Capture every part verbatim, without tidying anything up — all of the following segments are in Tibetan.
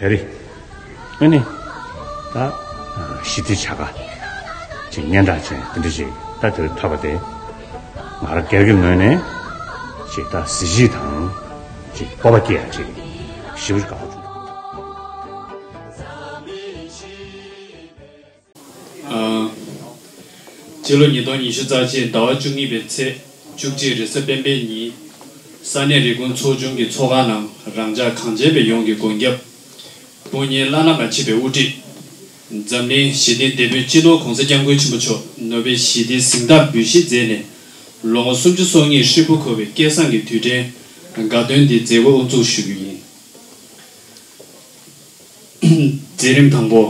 དེ་རེད། ཨ་ནི། ད་ཞི་བདེ་བྱ་དགའ་ཅིག་སྙན་གྲགས་ཅན་དེ་འདྲ་ཅིག་ད་དེར་ཐོབ་པ་དེ། ང་རང་སྒེར་གྱི་ངོས་ནས་ཅིག་ད་གཟི་བརྗིད་དང་ཅིག་སྤོབས་པ་སྐྱེ་ཡ་ཅིག་ཞེ་པོ་ཅིག་དགའ་པོ་བྱུང་། ཨ། སྤྱི་ལོ་ཉིས་སྟོང་ཉི་ཤུ་རྩ་གཅིག་ཟླ་བ་བཅུ་གཉིས་པའི་ཚེས་བཅུ་གཅིག་རེས་གཟའ་སྤེན་པའི་ཉིན། ས་གནས་རི་ཀོན་ཚོགས་ཆུང་གི་ཚོགས་ཁང་ནང་རང་ཅག་གངས་ཅན་པའི་ཡོངས་ཀྱི་མགོན་སྐྱབས། དཔུང་གཉེན་བླ་ན་མ་མཆིས་པའི་དབུ་ཁྲིད། འཛམ་གླིང་ཞི་བདེའི་དེད་དཔོན་སྤྱི་ནོར་༧གོང་ས་༧སྐྱབས་མགོན་ཆེན་པོ་མཆོག་ནོ་བེལ་ཞི་བདེའི་གཟེངས་རྟགས་འབུལ་བཞེས་མཛད་ནས། ལོ་ངོ་སུམ་ཅུ་སོ་གཉིས་ཧྲིལ་པོ་འཁོར་བའི་སྐལ་བཟང་གི་དུས་དྲན་དགའ་སྟོན་འདིའི་མཛད་སྒོ་དབུ་འཛུགས་ཞུ་རྒྱུ་ཡིན། མཛད་རིམ་དང་པོ།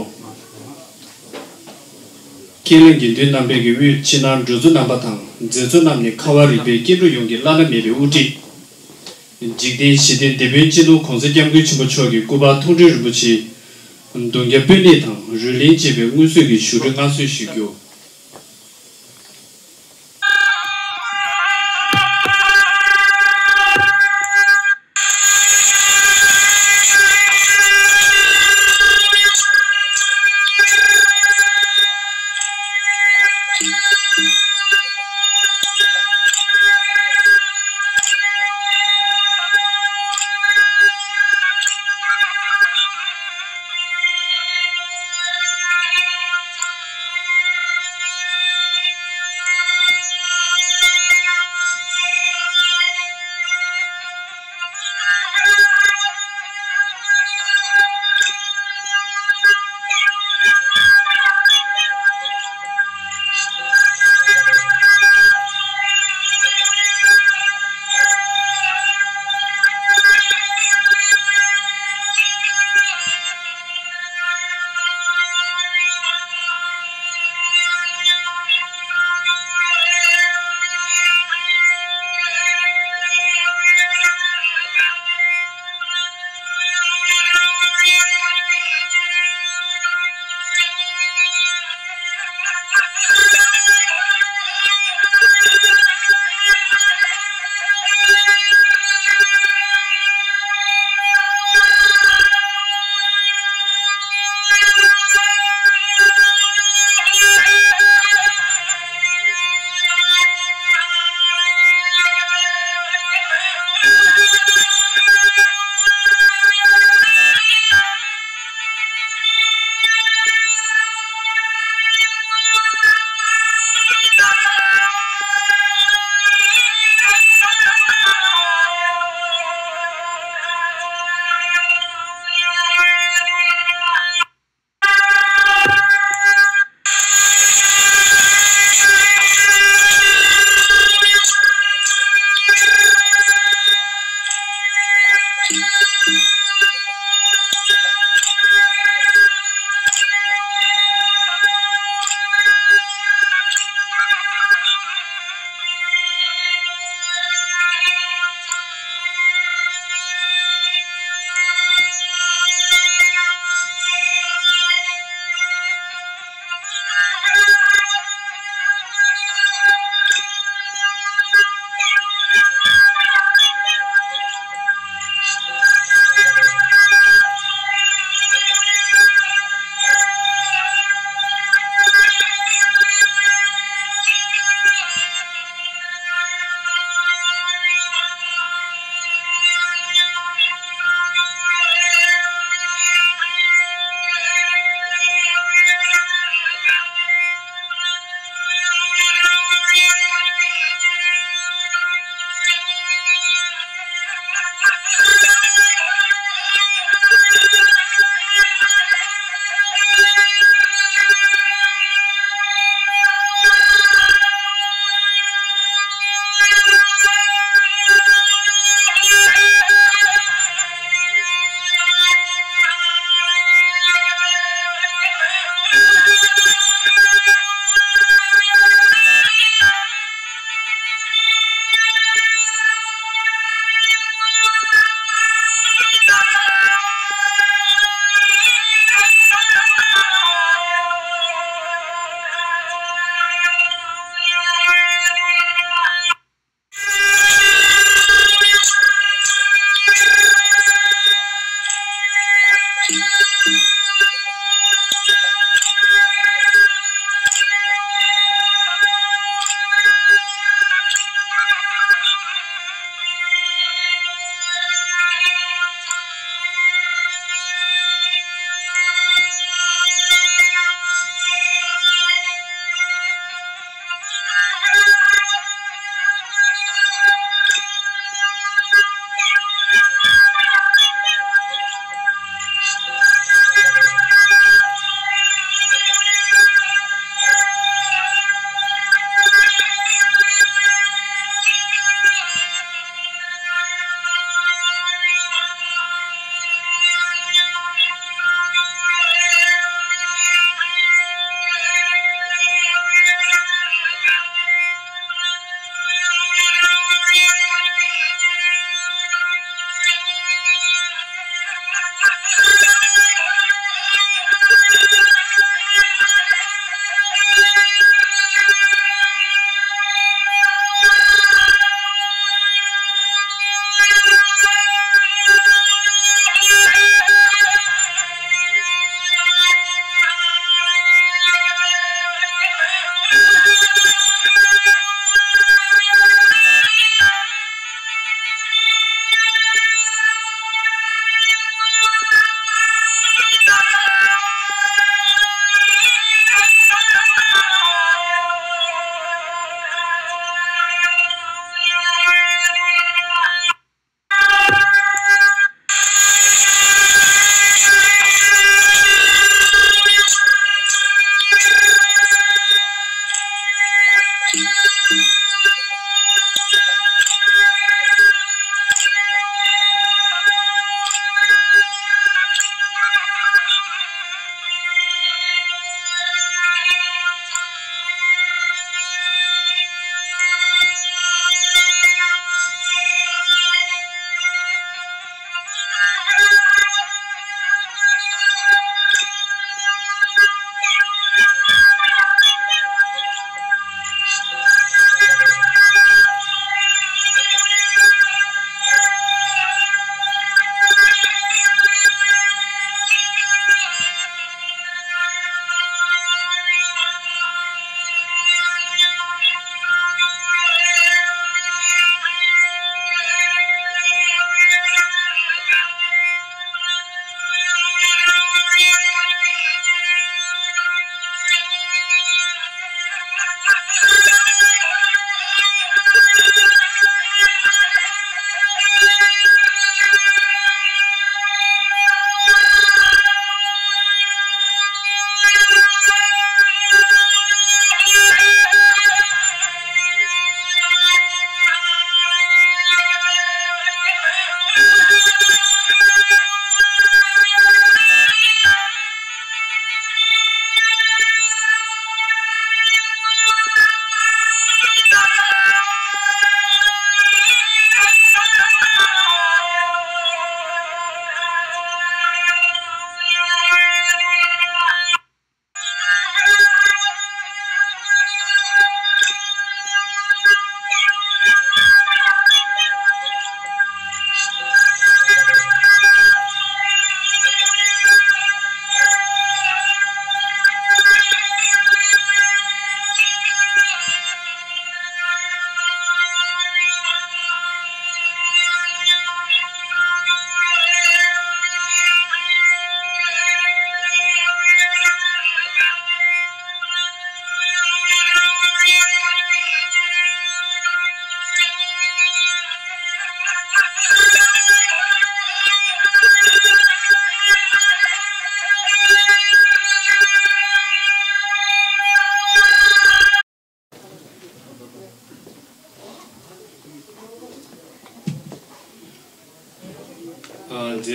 ཁས་ལེན་དགེ་འདུན་རྣམ་པའི་གི་དབུས་ཕྱི་ནང་གྲོས་ཚོགས་རྣམ་པ་དང་མཛད་གཙོ་རྣམས་ནས་ཁ་བ་རིག་པའི་སྐྱེ་འགྲོ་ཡོངས་ཀྱི་བླ་ན་མེད་པའི་དབུ་ཁྲིད། འཇིག་རྟེན་ཞི་བདེའི་དེད་དཔོན་སྤྱི་ནོར་༧གོང་ས་༧སྐྱབས་མགོན་ཆེན་པོ་མཆོག་གི་སྐུ་པར་མཐོང་གྲོལ་རིན་པོ་ཆེའི་གདུང་རྒྱུད་སྤོས་སྣེ་དང་རུས་གླིང་བཅས་པའི་དངོས་གསོལ་གྱི་བཞུགས་གྲལ་མངའ་གསོལ་ཞུ་རྒྱུ།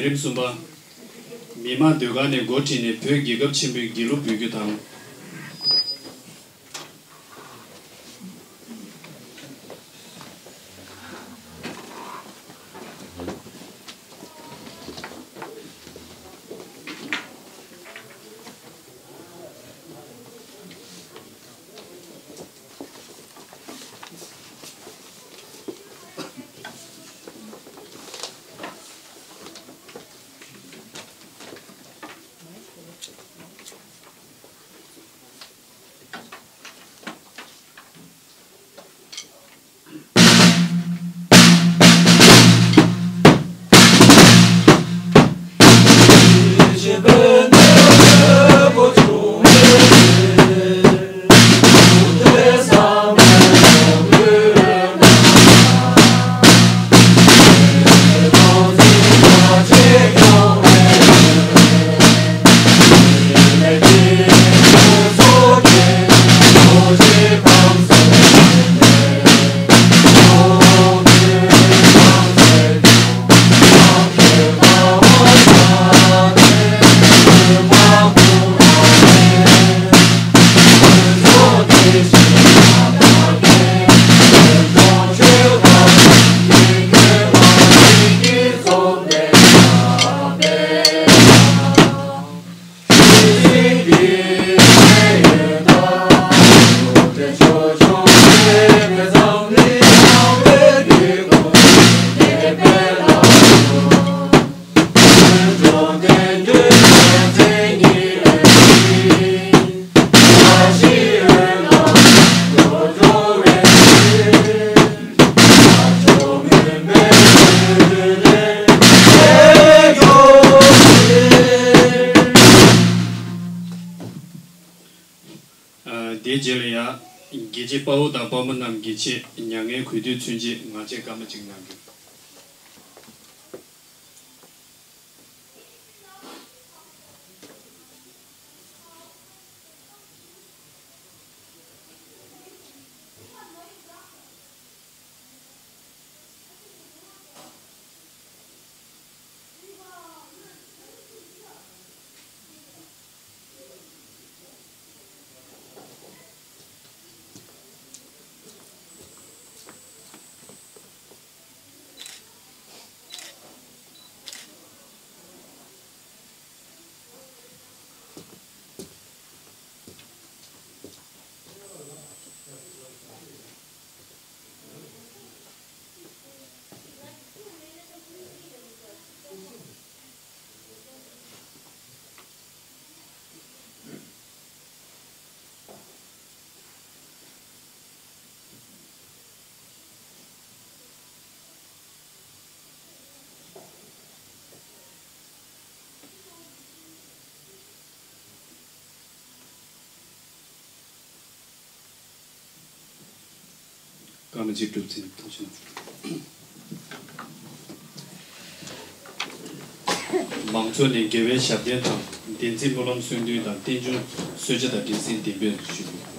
ལས་རིམ་གསུམ་པ། མི་མང་སྡོད་སྒར་ནས་འགོ་ཁྲིད་ནས་བོད་རྒྱལ་ཁབ་ཆེན་པོའི་དགེ་ལུགས་འབུལ་རྒྱུ་དང་། ཨ། དེའི་རྗེས་ལ་ཡང་། རྒྱལ་གཅེས་དཔའ་བོ་དང་དཔའ་མོ་རྣམས་ཀྱི་ཆེད་མྱ་ངན་གུས་འདུད་མཚོན་ཆེད་ངག་བཅད་སྐར་མ་གཅིག་གནང་རྒྱུ། སྐར་མ་གཅིག་གྲུབ་ཚེ་ཐུགས་རྗེ་གནང་། མང་ཚོགས་ནས་དགེ་བའི་ཞབས་བརྟན་དང་བདེན་ཚིག་སྨོན་ལམ་གསོལ་འདེབས་དང་རྟེན་འབྱུང་གསོལ་ཇ་དང་འདྲེ་སྲིན་བདེན་པའི་ཞུ་རྒྱུ།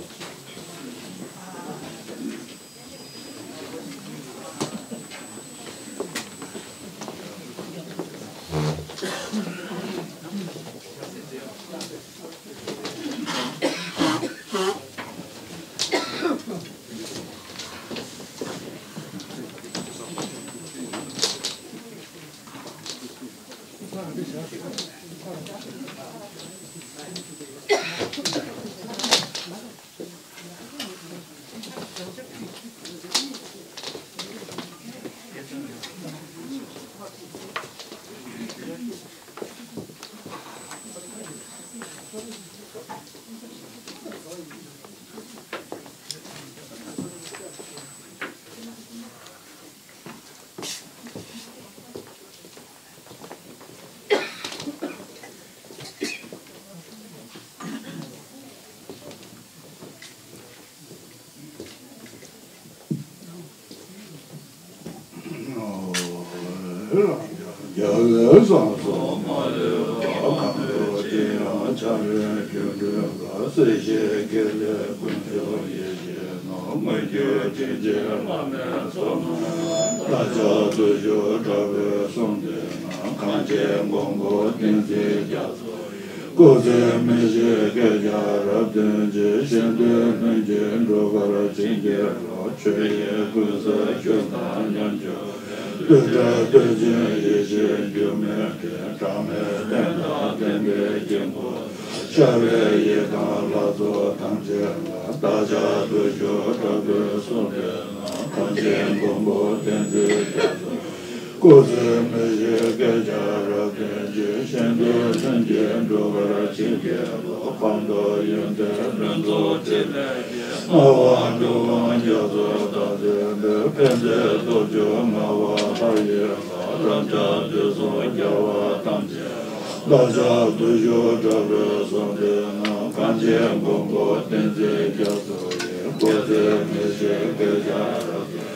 གངས་ཅན་མགོན་པོ་བསྟན་འཛིན་རྒྱ་མཚོ་ཡི། སྐུ་ཚེ་མི་ཤིགས་བསྐལ་བརྒྱར་རབ་བརྟན་ཅིང་། གཞན་དོན་ལྷུན་གྱིས་འགྲུབ་པར་བྱིན་གྱིས་རློབས། ཆོས་དབྱིངས་ཀུན་གསལ་ཁྱོད་དང་མཉམ་སྦྱོར་བའི། བདུད་དགྲ་གདོན་གྱིས་ཡིད་ཆེས་འགྱུར་མེད་པའི། དྲང་སྨེ་བསྟན་དང་བསྟན་པའི་དཀྱིལ་འཁོར། ཤར་བའི་ཡི་དམ་ལྷ་ཚོགས་ཐམས་ཅད་ལ། བདག་ཅག་བདུད་ཕྱོགས་དྲག་པོའི་གསུང་སྟོན་ན། གངས་ཅན་མགོན་པོ་བསྟན་འཛིན་རྒྱ་མཚོ། སྐུ་ཚེ་མི་ཤིགས་བསྐལ་བརྒྱར་རབ་བརྟན་ཅིང་། གཞན་དོན་ལྷུན་གྱིས་འགྲུབ་པར་བྱིན་གྱིས་རློབས། སྤངས་རྟོགས་ཡོན་ཏན་ལྷུན་རྫོགས་ཕྲིན་ལས་ཀྱིས། ལྔ་པ་འབྲུག་དབང་རྒྱ་མཚོ་དང་མཚན་པའི། ཕན་མཛད་སྟོབས་བཅུ་མངའ་བ་ལྷ་ཡི་ལྷ། རབ་འབྱམས་དུས་གསུམ་རྒྱལ་བ་ཐམས་ཅད་ལ། བདག་ཅག་བདུད་ཕྱོགས་དྲག་པོའི་གསུང་སྟོན་ན། གངས་ཅན་མགོན་པོ་བསྟན་འཛིན་རྒྱ་མཚོ་ཡི། སྐུ་ཚེ་མི་ཤིགས་བསྐལ་བརྒྱར་རབ་བརྟན།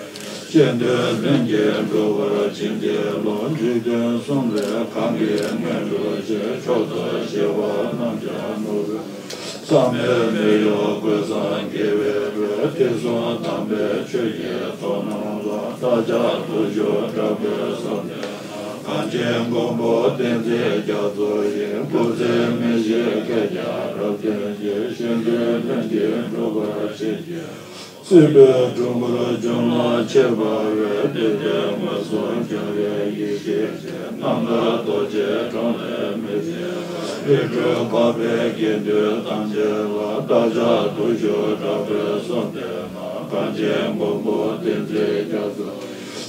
གཞན་དོན་ལྷུན་གྱིས་འགྲུབ་པར་བྱིན་གྱིས་རློབས། འཇིག་རྟེན་གསུམ་ལས་གང་གིས་ངན་སྒྲུབ་བྱེད། ཕྱོགས་བཅུའི་ཞི་བ་རྣམས་ཀྱང་ནོར་བུ། བསམ་མེད་མི་གཡོ་ཀུན་བཟང་དགེ་བའི་དཔལ། ཐེག་གསུམ་དམ་པའི་ཆོས་ཀྱི་ཚོགས་རྣམས་ལ། བདག་ཅག་བདུད་ཕྱོགས་དྲག་པོའི་གསུང་སྟོན་ན། གངས་ཅན་མགོན་པོ་བསྟན་འཛིན་རྒྱ་མཚོ་ཡི། སྐུ་ཚེ་མི་ཤིགས་བསྐལ་བརྒྱར་རབ་བརྟན་ཅིང་། གཞན་དོན་ལྷུན་གྱིས་འགྲུབ་པར་བྱིན་གྱིས། སྲིད་པའི་སྒྲུང་པོར་བྱོན་ལ་མཆོད་པ་འབུལ། བདེ་ལྡན་མངོན་སུམ་བྱང་བའི་ཡེ་ཤེས་ཀྱི། རྣམ་དག་རྡོ་རྗེ་འཕྲང་ལས་མི་འཛིན་པ། རིགས་དྲུག་འཕགས་པའི་དགེ་འདུན་ཐམས་ཅད་ལ། བདག་ཅག་བདུད་ཕྱོགས་དྲག་པོའི་གསུང་སྟོན་ན། གངས་ཅན་མགོན་པོ་བསྟན་འཛིན་རྒྱ་མཚོ།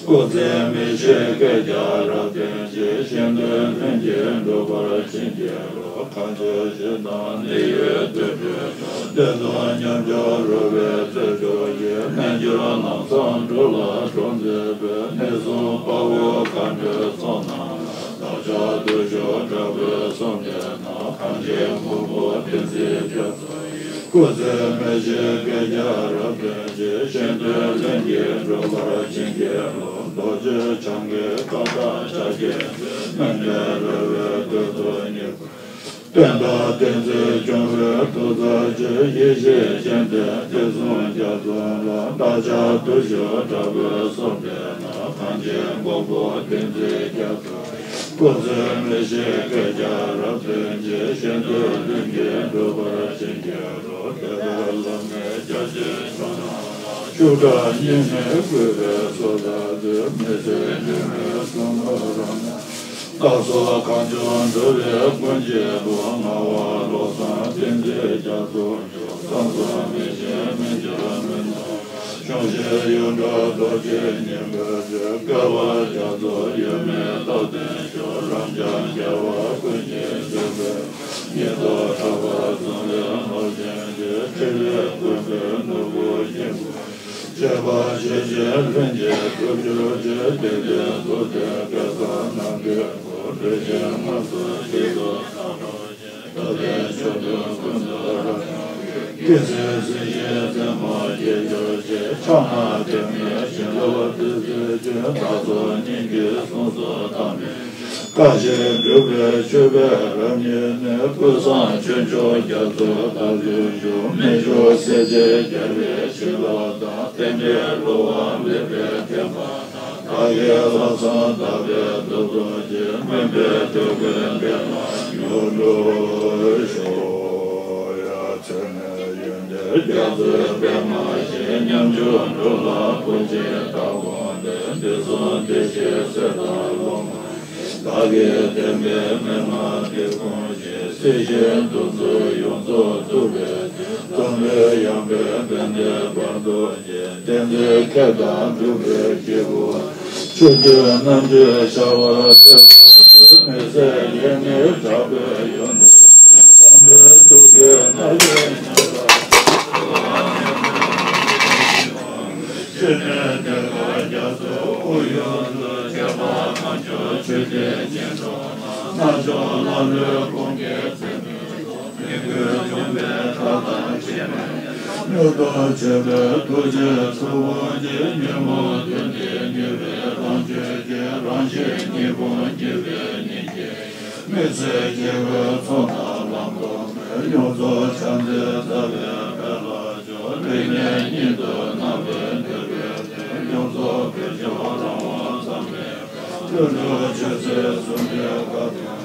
སྐུ་ཚེ་མི་ཤིགས་བསྐལ་བརྒྱར་རབ་བརྟན་ཅིང་། གཞན་དོན་ལྷུན་གྱིས་འགྲུབ་པར་བྱིན་གྱིས་རློབས། གངས་ཅན་ཞིང་དང་གནས་ཡུལ་དུར་ཁྲོད་དང་། བསྟན་སྲུང་ཉམས་ཆག་རོལ་པའི་རྩེ་མཆོག་གི། རྣལ་འབྱོར་རྣམས་སམ་འགྲོ་ལ་གྲོགས་མཛད་པའི། གནས་གསུམ་དཔའ་བོ་མཁའ་འགྲོའི་ཚོགས་རྣམས་ལ། བདག་ཅག་བདུད་ཕྱོགས་དྲག་པོའི་གསུང་སྟོན་ན། གངས་ཅན་མགོན་པོ་བསྟན་འཛིན་རྒྱ་མཚོ་ཡི། སྐུ་ཚེ་མི་ཤིགས་བསྐལ་བརྒྱར་རབ་བརྟན་ཅིང་། གཞན་དོན་ལྷུན་གྱིས་འགྲུབ་པར་བྱིན་གྱིས་རློབས། རྡོ་རྗེ་འཆང་གི་བཀའ་དང་ཕྱག་རྒྱས་པའི། སྨན་པའི་རོལ་པའི་གདུགས་ཚོགས་ཉི་ཤུ། བསྟན་དང་བསྟན་འཛིན་སྐྱོང་བའི་ཐུགས་རྩལ་ཅན། ཡེ་ཤེས་སྤྱན་ལྡན་ཐེག་གསུམ་རྒྱ་མཚོ་ལ། བདག་ཅག་བདུད་ཕྱོགས་དྲག་པོའི་གསུང་སྟོན་ན། གངས་ཅན་མགོན་པོ་བསྟན་འཛིན་རྒྱ་མཚོ། སྐུ་ཚེ་མི་ཤིགས་བསྐལ་བརྒྱར་རབ་བརྟན་ཅིང་། གཞན་དོན་ལྷུན་གྱིས་འགྲུབ་པར་བྱིན་གྱིས་རློབས། འདི་ལྟར་བླ་མའི་རྒྱ་ཆེན་ཕྱོགས་རྣམས་ལ། ཤུགས་དྲག་གཉིས་མེད་བཀོད་པའི་གསོལ་ལ་འདུད། མི་ཟད་ལུས་མེད་གསུང་ངག་རབ་རྣམས། བདག་སོགས་གང་བྱུང་འགྲོ་བའི་མགོན་གཅིག་པུ། ངག་དབང་བློ་བཟང་བསྟན་འཛིན་རྒྱ་མཚོ་མཆོག། བསམ་བཟང་མི་ཤེས་མི་འགྱུར་མི་ནོར། གཞུང་ཤེས་ཡོངས་གྲགས་རྡོ་རྗེ་སྙིང་པོའི་མཆོག། བསྐལ་པ་རྒྱ་མཚོ་ཡོད་མེད་རྟག་བརྟན་མཆོག། རབ་འབྱམས་རྒྱལ་བ་ཀུན་གྱི་གཙོ་བོའི། ཉེར་ཐོབ་གྲགས་པ་གཙང་བའི་ནོར་ཅན་གྱི། ཕྲིན་ལས་ཀུན་པའི་ནོར་བུ་སྙིང་པོ། སྤྱོད་པ་ཇི་བཞིན་ལྷུན་གྱིས་གྲུབ་གྱུར་ཅིག། བདེ་ལྡན་ཐུབ་བསྟན་སྐལ་བཟང་རྣམ་རྒྱལ་པོ། ལུས་ཅན་ངན་སོང་ཞི་སོགས་ཐར་གྲོལ་ཅིང་། ཐུབ་བསྟན་མཆོག་ཐུན་ཀུན་ཏུ་རབ་ཡངས་པའི། ཀུན་གཟིགས་གཟི་བརྗིད་རྩེ་མོར་སྐྱེ་གྱུར་ཅིག། ཕྱག་ན་པདྨའི་བྱིན་རླབས་བདུད་རྩིའི་རྒྱུན། བདག་སོགས་སྙིང་གི་གསུང་གསོལ་ཐ་མལ་གྱི། བཀའ་བཞིན་སྒྲུབ་པའི་མཆོད་པའི་རབ་བརྙེས་ནས། ཀུན་བཟང་ཆོས་མཆོག་རྒྱ་མཚོའི་ལྟག་ཏུ་བཞུགས། སྨན་མཆོག་སྲས་བཅས་རྒྱལ་བའི་བྱིན་རླབས་དང་། རྟེན་འབྲེལ་བསླུ་བ་མེད་པའི་བརྟན་པ་དང་། བདག་གིས་ལྷག་བསམ་དག་པའི་ཐུགས་རྗེས། སྨོན་པའི་འདོད་དགུའི་འདུན་ལ་མྱུར་འགྲུབ་ཤོག། ཡ་མཚན་མེད་ཡོན་ཏན་རྒྱ་མཚོའི་པདྨ་བཞིན། ཉམ་ཆུང་འགྲོ་ལ་བུ་འཆིང་བདག་དགོངས་ཏེ། དུས་གསུམ་བདེ་གཤེགས་སྲས་དང་སློབ་མ། བདག་གིས་བསྟན་པའི་མན་ངག་འདི་དགོངས་ཤིང་། སྲིད་ཞིའི་འདུ་འཛི་ཡོངས་རྫོགས་ཐུབ་པའི་ཕྱིར། འཛམ་བུའི་ཡངས་པའི་བན་དེ་བར་དུ་ཡང་། བསྟན་འཛིན་མཁས་དང་གྲུབ་པའི་སྐྱེས་བུ། ཆོས་བརྒྱུད་རྣམ་འཕྲུལ་ཤར་བར་བརྩེ་བར་གྱུར། མི་ཟད་ལེགས་ནི་དྲག་པོའི་ཡོན་ཏན། དམ་པའི་ཐུགས་ཀྱི་སྣང་བས་ཉམས་པ། སྤྱན་རས་གཟིགས་རྒྱ་མཚོའི་དབུ་ཡུལ་དུ། ཁྱད་པར་དཀོན་མཆོག་ཆོས་ཀྱི་སྙིང་པོ་ན། རྣལ་འབྱོར་ལ་ལུས་ཀུན་གྱི་ཚེ་འདིར་སྟོན། མི་མགོའི་འཇོམས་པའི་ཐབས་དང་ཕྱིར་མི་འགྱུར། མྱུར་དུ་མཆོད་པའི་ཐུགས་རྗེས་ཐུབ་དགོངས་ཀྱི། ཉོན་མོངས་གདོན་འདིས་མྱོས་པའི་རང་གཅོད་ཀྱིས། རང་གཞན་གཉིས་ཀུན་མྱོས་པའི་ཉེན་ཁྱེར། མི་ཚེ་སྐྱེ་བོའི་ཚོགས་རྣམས་ལམ་ལ་མེད། ཡོངས་རྫོགས་ཕྱག་འཚལ་རྩ་བའི་དཔལ་ལ་སྤྱོད། རིགས་ངན་ཉིད་དུ་སྣང་བའི་འདོད་པའི་དོན། ཡོངས་རྫོགས་བོད་ལྗོངས་རང་དབང་བསམ་པའི་དཔལ། ཆོས་ཚུལ་གསུམ་གྱི་བཀའ་དང་།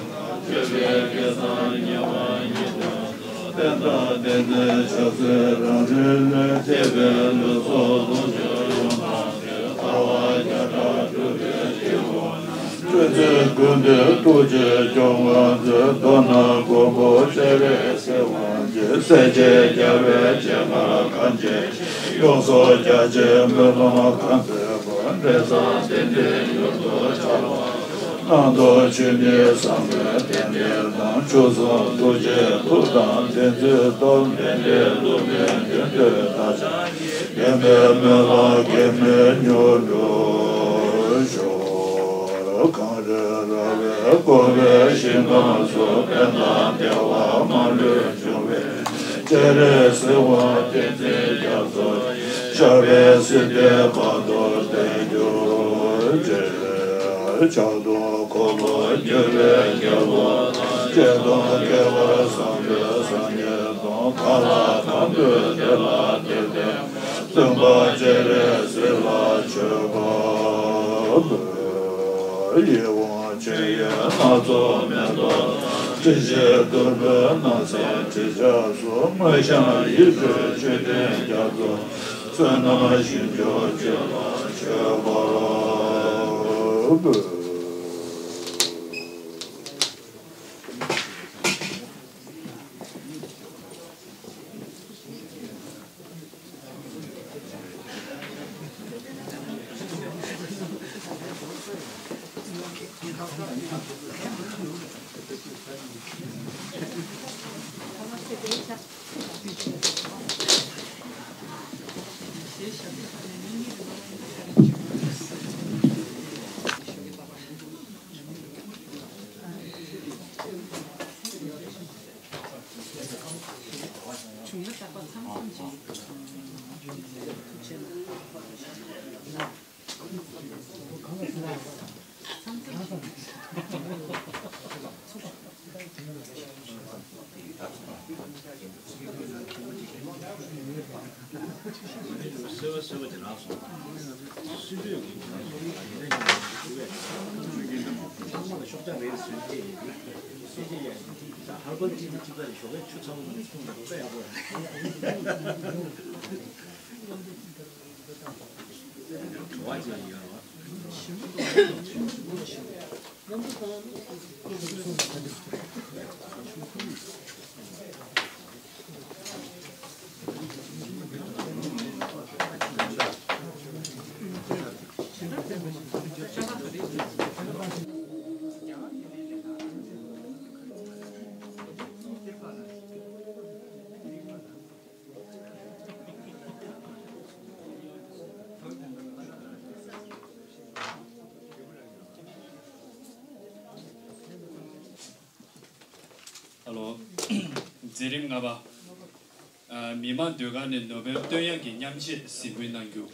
སྤྱོད་པའི་དགེ་དང་ཉེ་བ་ཉིད་དུ་རྟོགས། བསྟན་དང་བསྟན་འཛིན་ཕྱག་འཚལ་རང་རིག་ལས། ཐེག་པའི་ལུགས་སྲོལ་ཟུང་འཇུག་ཡོངས་དག་པའི། ཐར་པ་བརྒྱ་ཕྲག་སྒྲུབ་པའི་སྐྱེས་བུ་རྣམས། སྤྱོད་ཚུལ་ཀུན་ཏུ་ཐུགས་རྗེས་སྐྱོང་བར་མཛོད། མདོར་ན་མགོན་པོ་སྤྱན་རས་གཟིགས་དབང་ཆེན། སྲས་བཅས་རྒྱལ་བའི་སྤྱན་སྔར་གངས་ཅན་ཡོངས་སུ་རྒྱ་ཆེའི་སྨོན་ལམ་གང་མཛད་པ། འབྲས་བཟང་དེ་འདྲའི་མྱུར་དུ་འཆར་བ། རྣམ་རྟོག་ཆོས་ཉིད་བཟང་པོའི་རྟེན་འབྲེལ་དང་། མཆོག་གསུམ་ཐུགས་རྗེའི་མཐུ་དང་བདེན་ཚིག་སྟོབས། དེ་འདྲའི་བསླུ་མེད་དོན་དུ་བདག་ཅག་གི། འགེམས་པའི་སྨོན་ལམ་གེགས་མེད་མྱུར་འགྲུབ་ཤོག། གངས་རི་ར་བས་བསྐོར་བའི་ཞིང་ཁམས་སུ། ཕན་དང་བདེ་བ་མ་ལུས་འབྱུང་བའི། སྤྱན་རས་གཟིགས་དབང་བསྟན་འཛིན་རྒྱ་མཚོ་ཡི། ཤར་བའི་སྲིད་མཐའི་བར་དུ་བརྟན་གྱུར་ཅིག། ཕྱག་སྟོང་འཁོར་ལོ་སྒྱུར་བའི་རྒྱལ་པོ་དང་། སྤྱན་སྟོང་བསྐལ་པར་བཟང་པོའི་སངས་རྒྱས་དང་། གང་ལ་གང་འདུལ་དེ་ལ་དེ་བསྟེན་པ། བཙུན་པ་སྤྱན་རས་གཟིགས་ལ་མཆོད་པ་འབུལ། ཡིད་འོང་མཆོད་ཡོན་སྣ་ཚོགས་མེ་ཏོག་དང་། དྲི་ཞིམ་བདུག་སྤོས་སྣང་གསལ་དྲི་ཆབ་སོགས། མངོན་ཤངས་ཡིད་སྤྲུལ་མཆོད་རྟེན་རྒྱ་མཚོ། བསོད་ནམས་ཞིང་མཆོག་ཅན་ལ་མཆོད་པར་འབུལ། ཨ་ལོ། འཛིན་རིམ་ལྔ་པ། ཨ། མི་དམངས་ཟློས་གར་ནས་ནོ་བེལ་བསྟོད་དབྱངས་ཀྱི་མཉམ་གཞས་གཟིགས་འབུལ་གནང་རྒྱུ།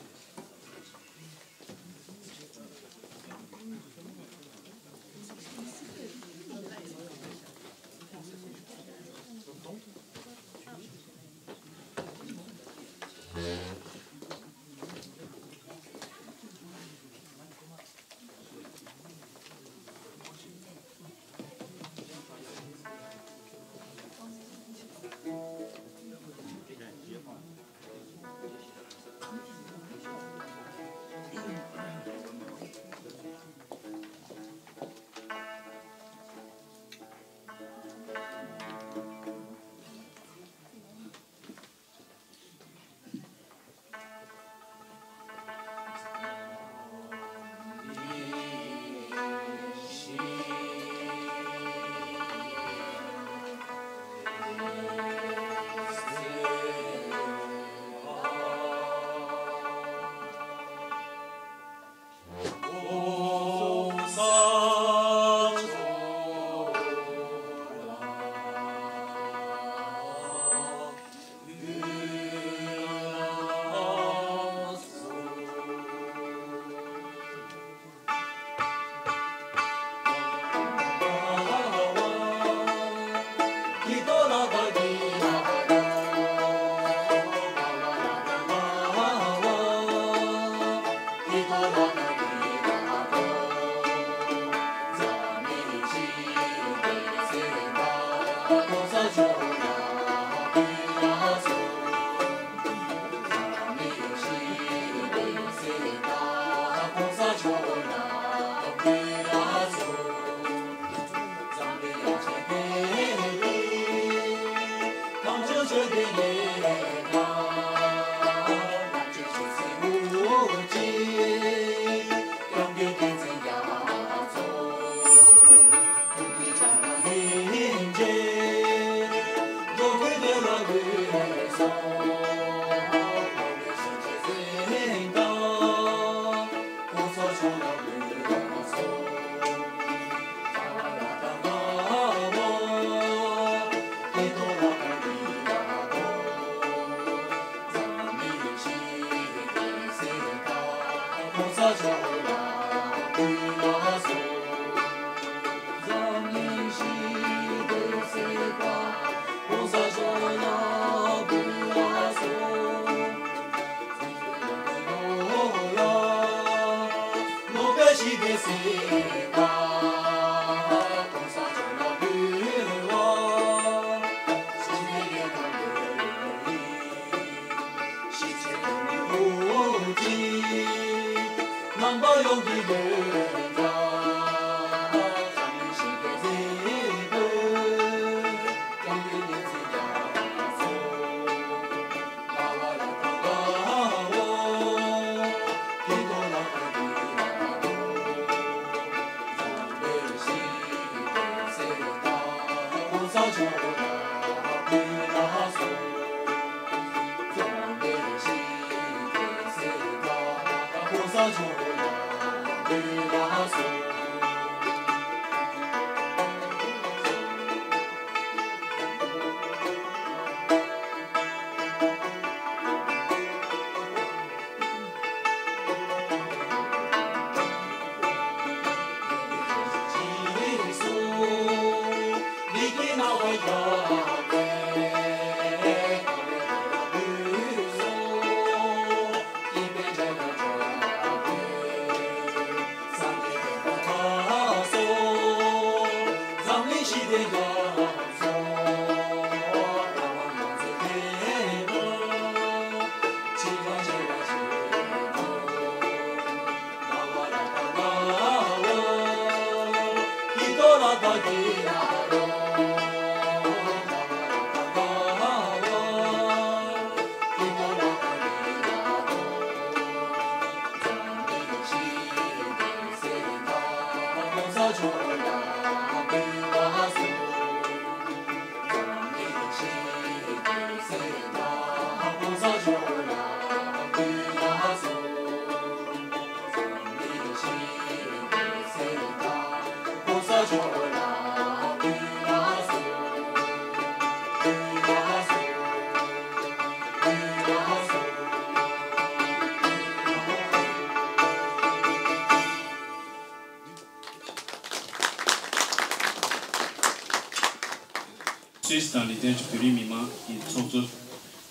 སུད་སི་དང་ལི་ཐན་གྱི་བོད་རིགས་མི་མང་གི་ཚོགས་གཙོ་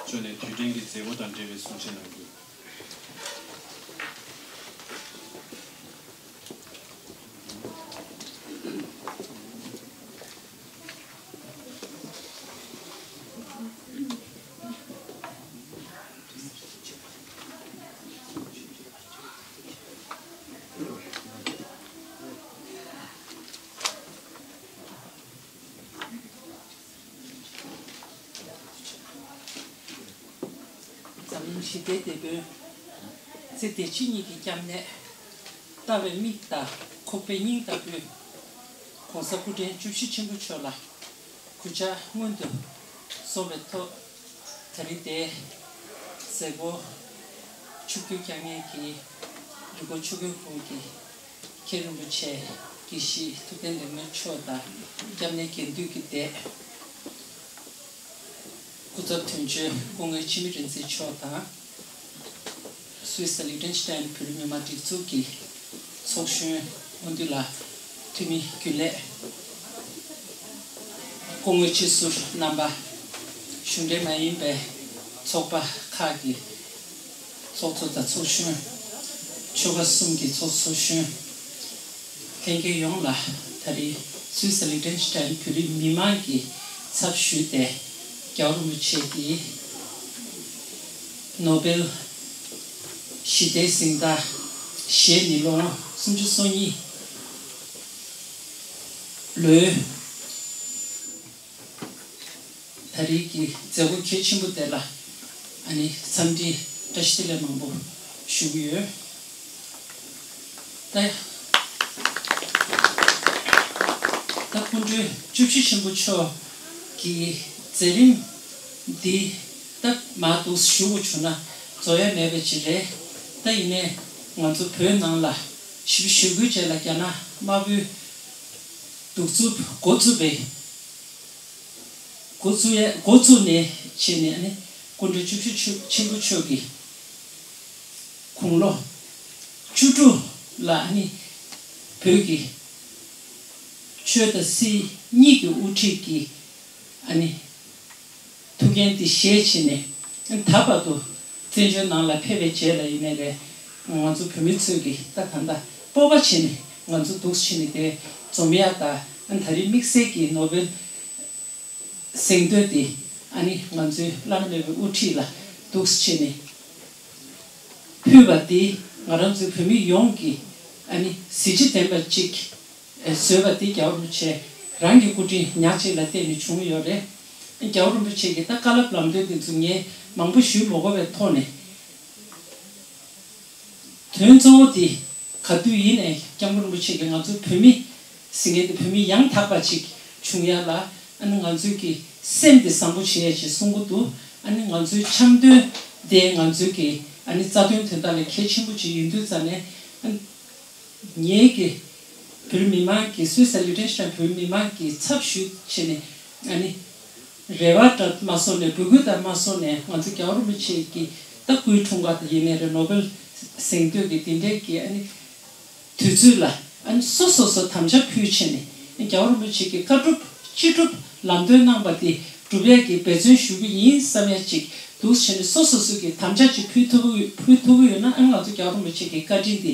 མཆོག་ནས་དུས་དྲན་གྱི་མཛད་སྒོ་དང་འབྲེལ་བའི་གསུང་བཤད་གནང་རྒྱུ། འཛམ་གླིང་ཞི་བདེའི་དེད་དཔོན། ཚེ་འདི་ཕྱི་གཉིས་ཀྱི་སྐྱབས་གནས། ལྟ་བའི་མིག་དང་ཁོག་པའི་སྙིང་ལྟ་བུའི་༸གོང་ས་སྐུ་ཕྲེང་བཅུ་བཞི་ཆེན་པོ་མཆོག་ལ་གུས་ཕྱག་སྔོན་དུ་སོང་བའི་ཐོག་ད་རིང་དེ་མཛད་སྒོ་ཆིབས་བསྒྱུར་བསྐྱངས་མཁན་གྱི་འདུས་སྐོར་ཆོས་དགེ་ཁུལ་གྱི་མཁན་རིན་པོ་ཆེ་དགེ་བཤེས་ཐུབ་བསྟན་བདེ་མོ་མཆོག་དང་སྐྱབས་གནས་དགེ་འདུན་གྱི་སྡེ། སྐུ་ཚབ་དོན་གཅོད་སྐུ་ངོ་འཆི་མེད་རིག་འཛིན་མཆོག་དང་། སུད་སི་ལིག་ཏེན་སི་ཏན་བོད་རིགས་མི་མང་སྒྲིག་འཛུགས་ཀྱི་ཚོགས་གཞོན་སྐུ་མདུན་ལ་འཐུས་མི་རྒྱུན་ལས་སྐུ་ངོ་སྤྱི་ཟུར་རྣམ་པ། གཞུང་འབྲེལ་མ་ཡིན་པའི་ཚོགས་པ་ཁག་གི་ཚོགས་གཙོ་དང་ཚོགས་གཞོན། ཆོལ་ཁ་གསུམ་གྱི་ཚོགས་གཙོ་གཞོན། ལྷན་རྒྱས་ཡོངས་ལ་ད་རེས་སུད་སི་ལིག་ཏེན་སི་ཏན་བོད་རིགས་མི་མང་གི་ ཚབ་ཞུས་ཏེ། རྒྱལ་བ་རིན་པོ་ཆེ་གིས་ནོ་བེལ་ཞི་བདེའི་གཟེངས་རྟགས་བཞེས་ནས་ལོ་ངོ་སུམ་ཅུ་སོ་གཉིས་ལོའི་ད་རེས་ཀྱི་མཛད་སྒོ་གལ་ཆེན་པོ་དེ་ལ་ཨ་ནི་འཚམས་འདྲི་བཀྲ་ཤིས་བདེ་ལེགས་མང་པོ་ཞུ་གི་ཡོད། ད་ད་སྐུ་མགྲོན་བཅུ་བཞི་ཆེན་པོ་མཆོག་གི་མཛད་རིམ་འདི་ད་མར་འདུག་ཞུ་དགོས་བྱུང་ན་རྫོགས་ཡ་མེད་པ་ཅིག་རེད། ད་ཡིན་ནའི་ང་ཚོ་བོད་ནང་ལ་ཞིབ་ཞུ་དགོས་བྱས་ལ་རྒྱ་ནག་དམར་པོའི་གདུག་རྩུབ་འགོ་བཙུགས་པའི་འགོ་བཙུགས་ཡ་འགོ་བཙུགས་ནས་བྱས་ནས་ཨ་ནི་སྐུ་མགྲོན་བཅུ་བཞི་ཆེན་པོ་མཆོག་གིས་དགུང་ལོ་བཅུ་དྲུག་ལ་ཨ་ནི་བོད་ཀྱི་ཆོས་དང་སྲིད་གཉིས་ཀྱི་དབུ་ཁྲིད་ཀྱི་ཨ་ནི་ཐུགས་འགན་དེ་བཞེས་བྱས་ནས་ད་བར་དུ་བཙན་བྱོལ་ནང་ལ་ཕེབས་པའི་རྗེས་ལ་ཡིན་ནའི་རེད། ང་ཚོ་བོད་མི་ཚོས་ཀྱི་ད་ད་ལྟ་སྤོབས་པ་བྱས་ནས་ང་ཚོ་འདུག་བྱས་ནས་དེ་འཛོམས་ཡ་ད་ད་རེས་དམིགས་བསལ་གྱི་ནོ་བེལ་གཟེངས་བསྟོད་དེ་ཨ་ནི་ང་ཚོའི་བླ་ན་མེད་པའི་དབུ་ཁྲིད་ལ་འདུག་བྱས་ནས་ཕུལ་བ་དེ་ང་རང་ཚོའི་བོད་མི་ཡོངས་ཀྱི་ཨ་ནི་གཟི་བརྗིད་ལྡན་པ་ཅིག་བཟོས་པ་དེ་རྒྱལ་བ་རིན་པོ་ཆེ་རང་གི་སྐུ་དྲིན་ཉག་གཅིག་ལ་བརྟེན་ནས་བྱུང་ཡོད་རེད། རྒྱལ་བ་རིན་པོ་ཆེ་གི་ད་བཀའ་སློབ་ལམ་སྟོན་དེ་ཚོ་ངས་མང་པོ་ཞུ་མ་དགོས་པའི་ཐོག་ནས། དོན་གཙོ་བོ་དེ་ག་དུས་ཡིན་ནའི་སྐྱབས་མགོན་རིན་པོ་ཆེ་གིས་ང་ཚོ་བོད་མི་ཟེར་མཁན་དེ་བོད་མི་ཡང་དག་པ་ཅིག་བྱུང་ཡ་ལ་ཨ་ནི་ང་ཚོའི་གི་སེམས་དེ་བཟང་པོ་བྱེད་ཡ་ཅིག་གསུང་གི་འདུག་ཨ་ནི་ང་ཚོའི་འཆམ་མཐུན་དེ་ང་ཚོའི་གི་ཨ་ནི་རྩ་དོན་དོན་དག་ལ་གལ་ཆེན་པོ་ཅིག་ཡིན་དུས་ཙང་ནས་ཨ་ནི་ངེད་ཀྱི་བོད་མི་མང་གི་སུད་སི་ལི་ཏེན་ཤི་ཊེན་བོད་མི་མང་གི་ཚབ་ཞུས་བྱས་ནས་ཨ་ནི་རེ་བ་འདྲ་མ་བཟོ་ནས་འབོད་སྐུལ་འདྲ་མ་བཟོ་ནས་ང་ཚོ་རྒྱལ་བ་རིན་པོ་ཆེ་གི་ད་སྐུའི་འཁྲུངས་སྐར་དེ་ཡིན་ནའི་རེད། ནོ་བེལ་གཟེངས་བསྟོད་ཀྱི་དེ་འདྲའི་གི་ཨ་ནི་དུས་ཚོད་ལ་ཨ་ནི་སོ་སོ་སོ་དམ་བཅའ་ཕུལ་བྱས་ནས་རྒྱལ་བ་རིན་པོ་ཆེ་གི་བཀའ་སྒྲུབ་ཅི་སྒྲུབ་ལམ་སྟོན་གནང་པ་དེ་སྒྲུབ་ཡས་ཀྱི་འབད་བརྩོན་ཞུ་གི་ཡིན་བསམ་ཡས་ཅིག་འདུག་བྱས་ནས་སོ་སོ་སོ་གི་དམ་བཅའ་ཅིག་ཕུལ་ཐུབ་ཀྱི་ཕུལ་ཐུབ་ཀྱི་ཡོད་ན་ཨ་ནི་ང་ཚོ་རྒྱལ་བ་རིན་པོ་ཆེ་གི་བཀའ་དྲིན་དེ་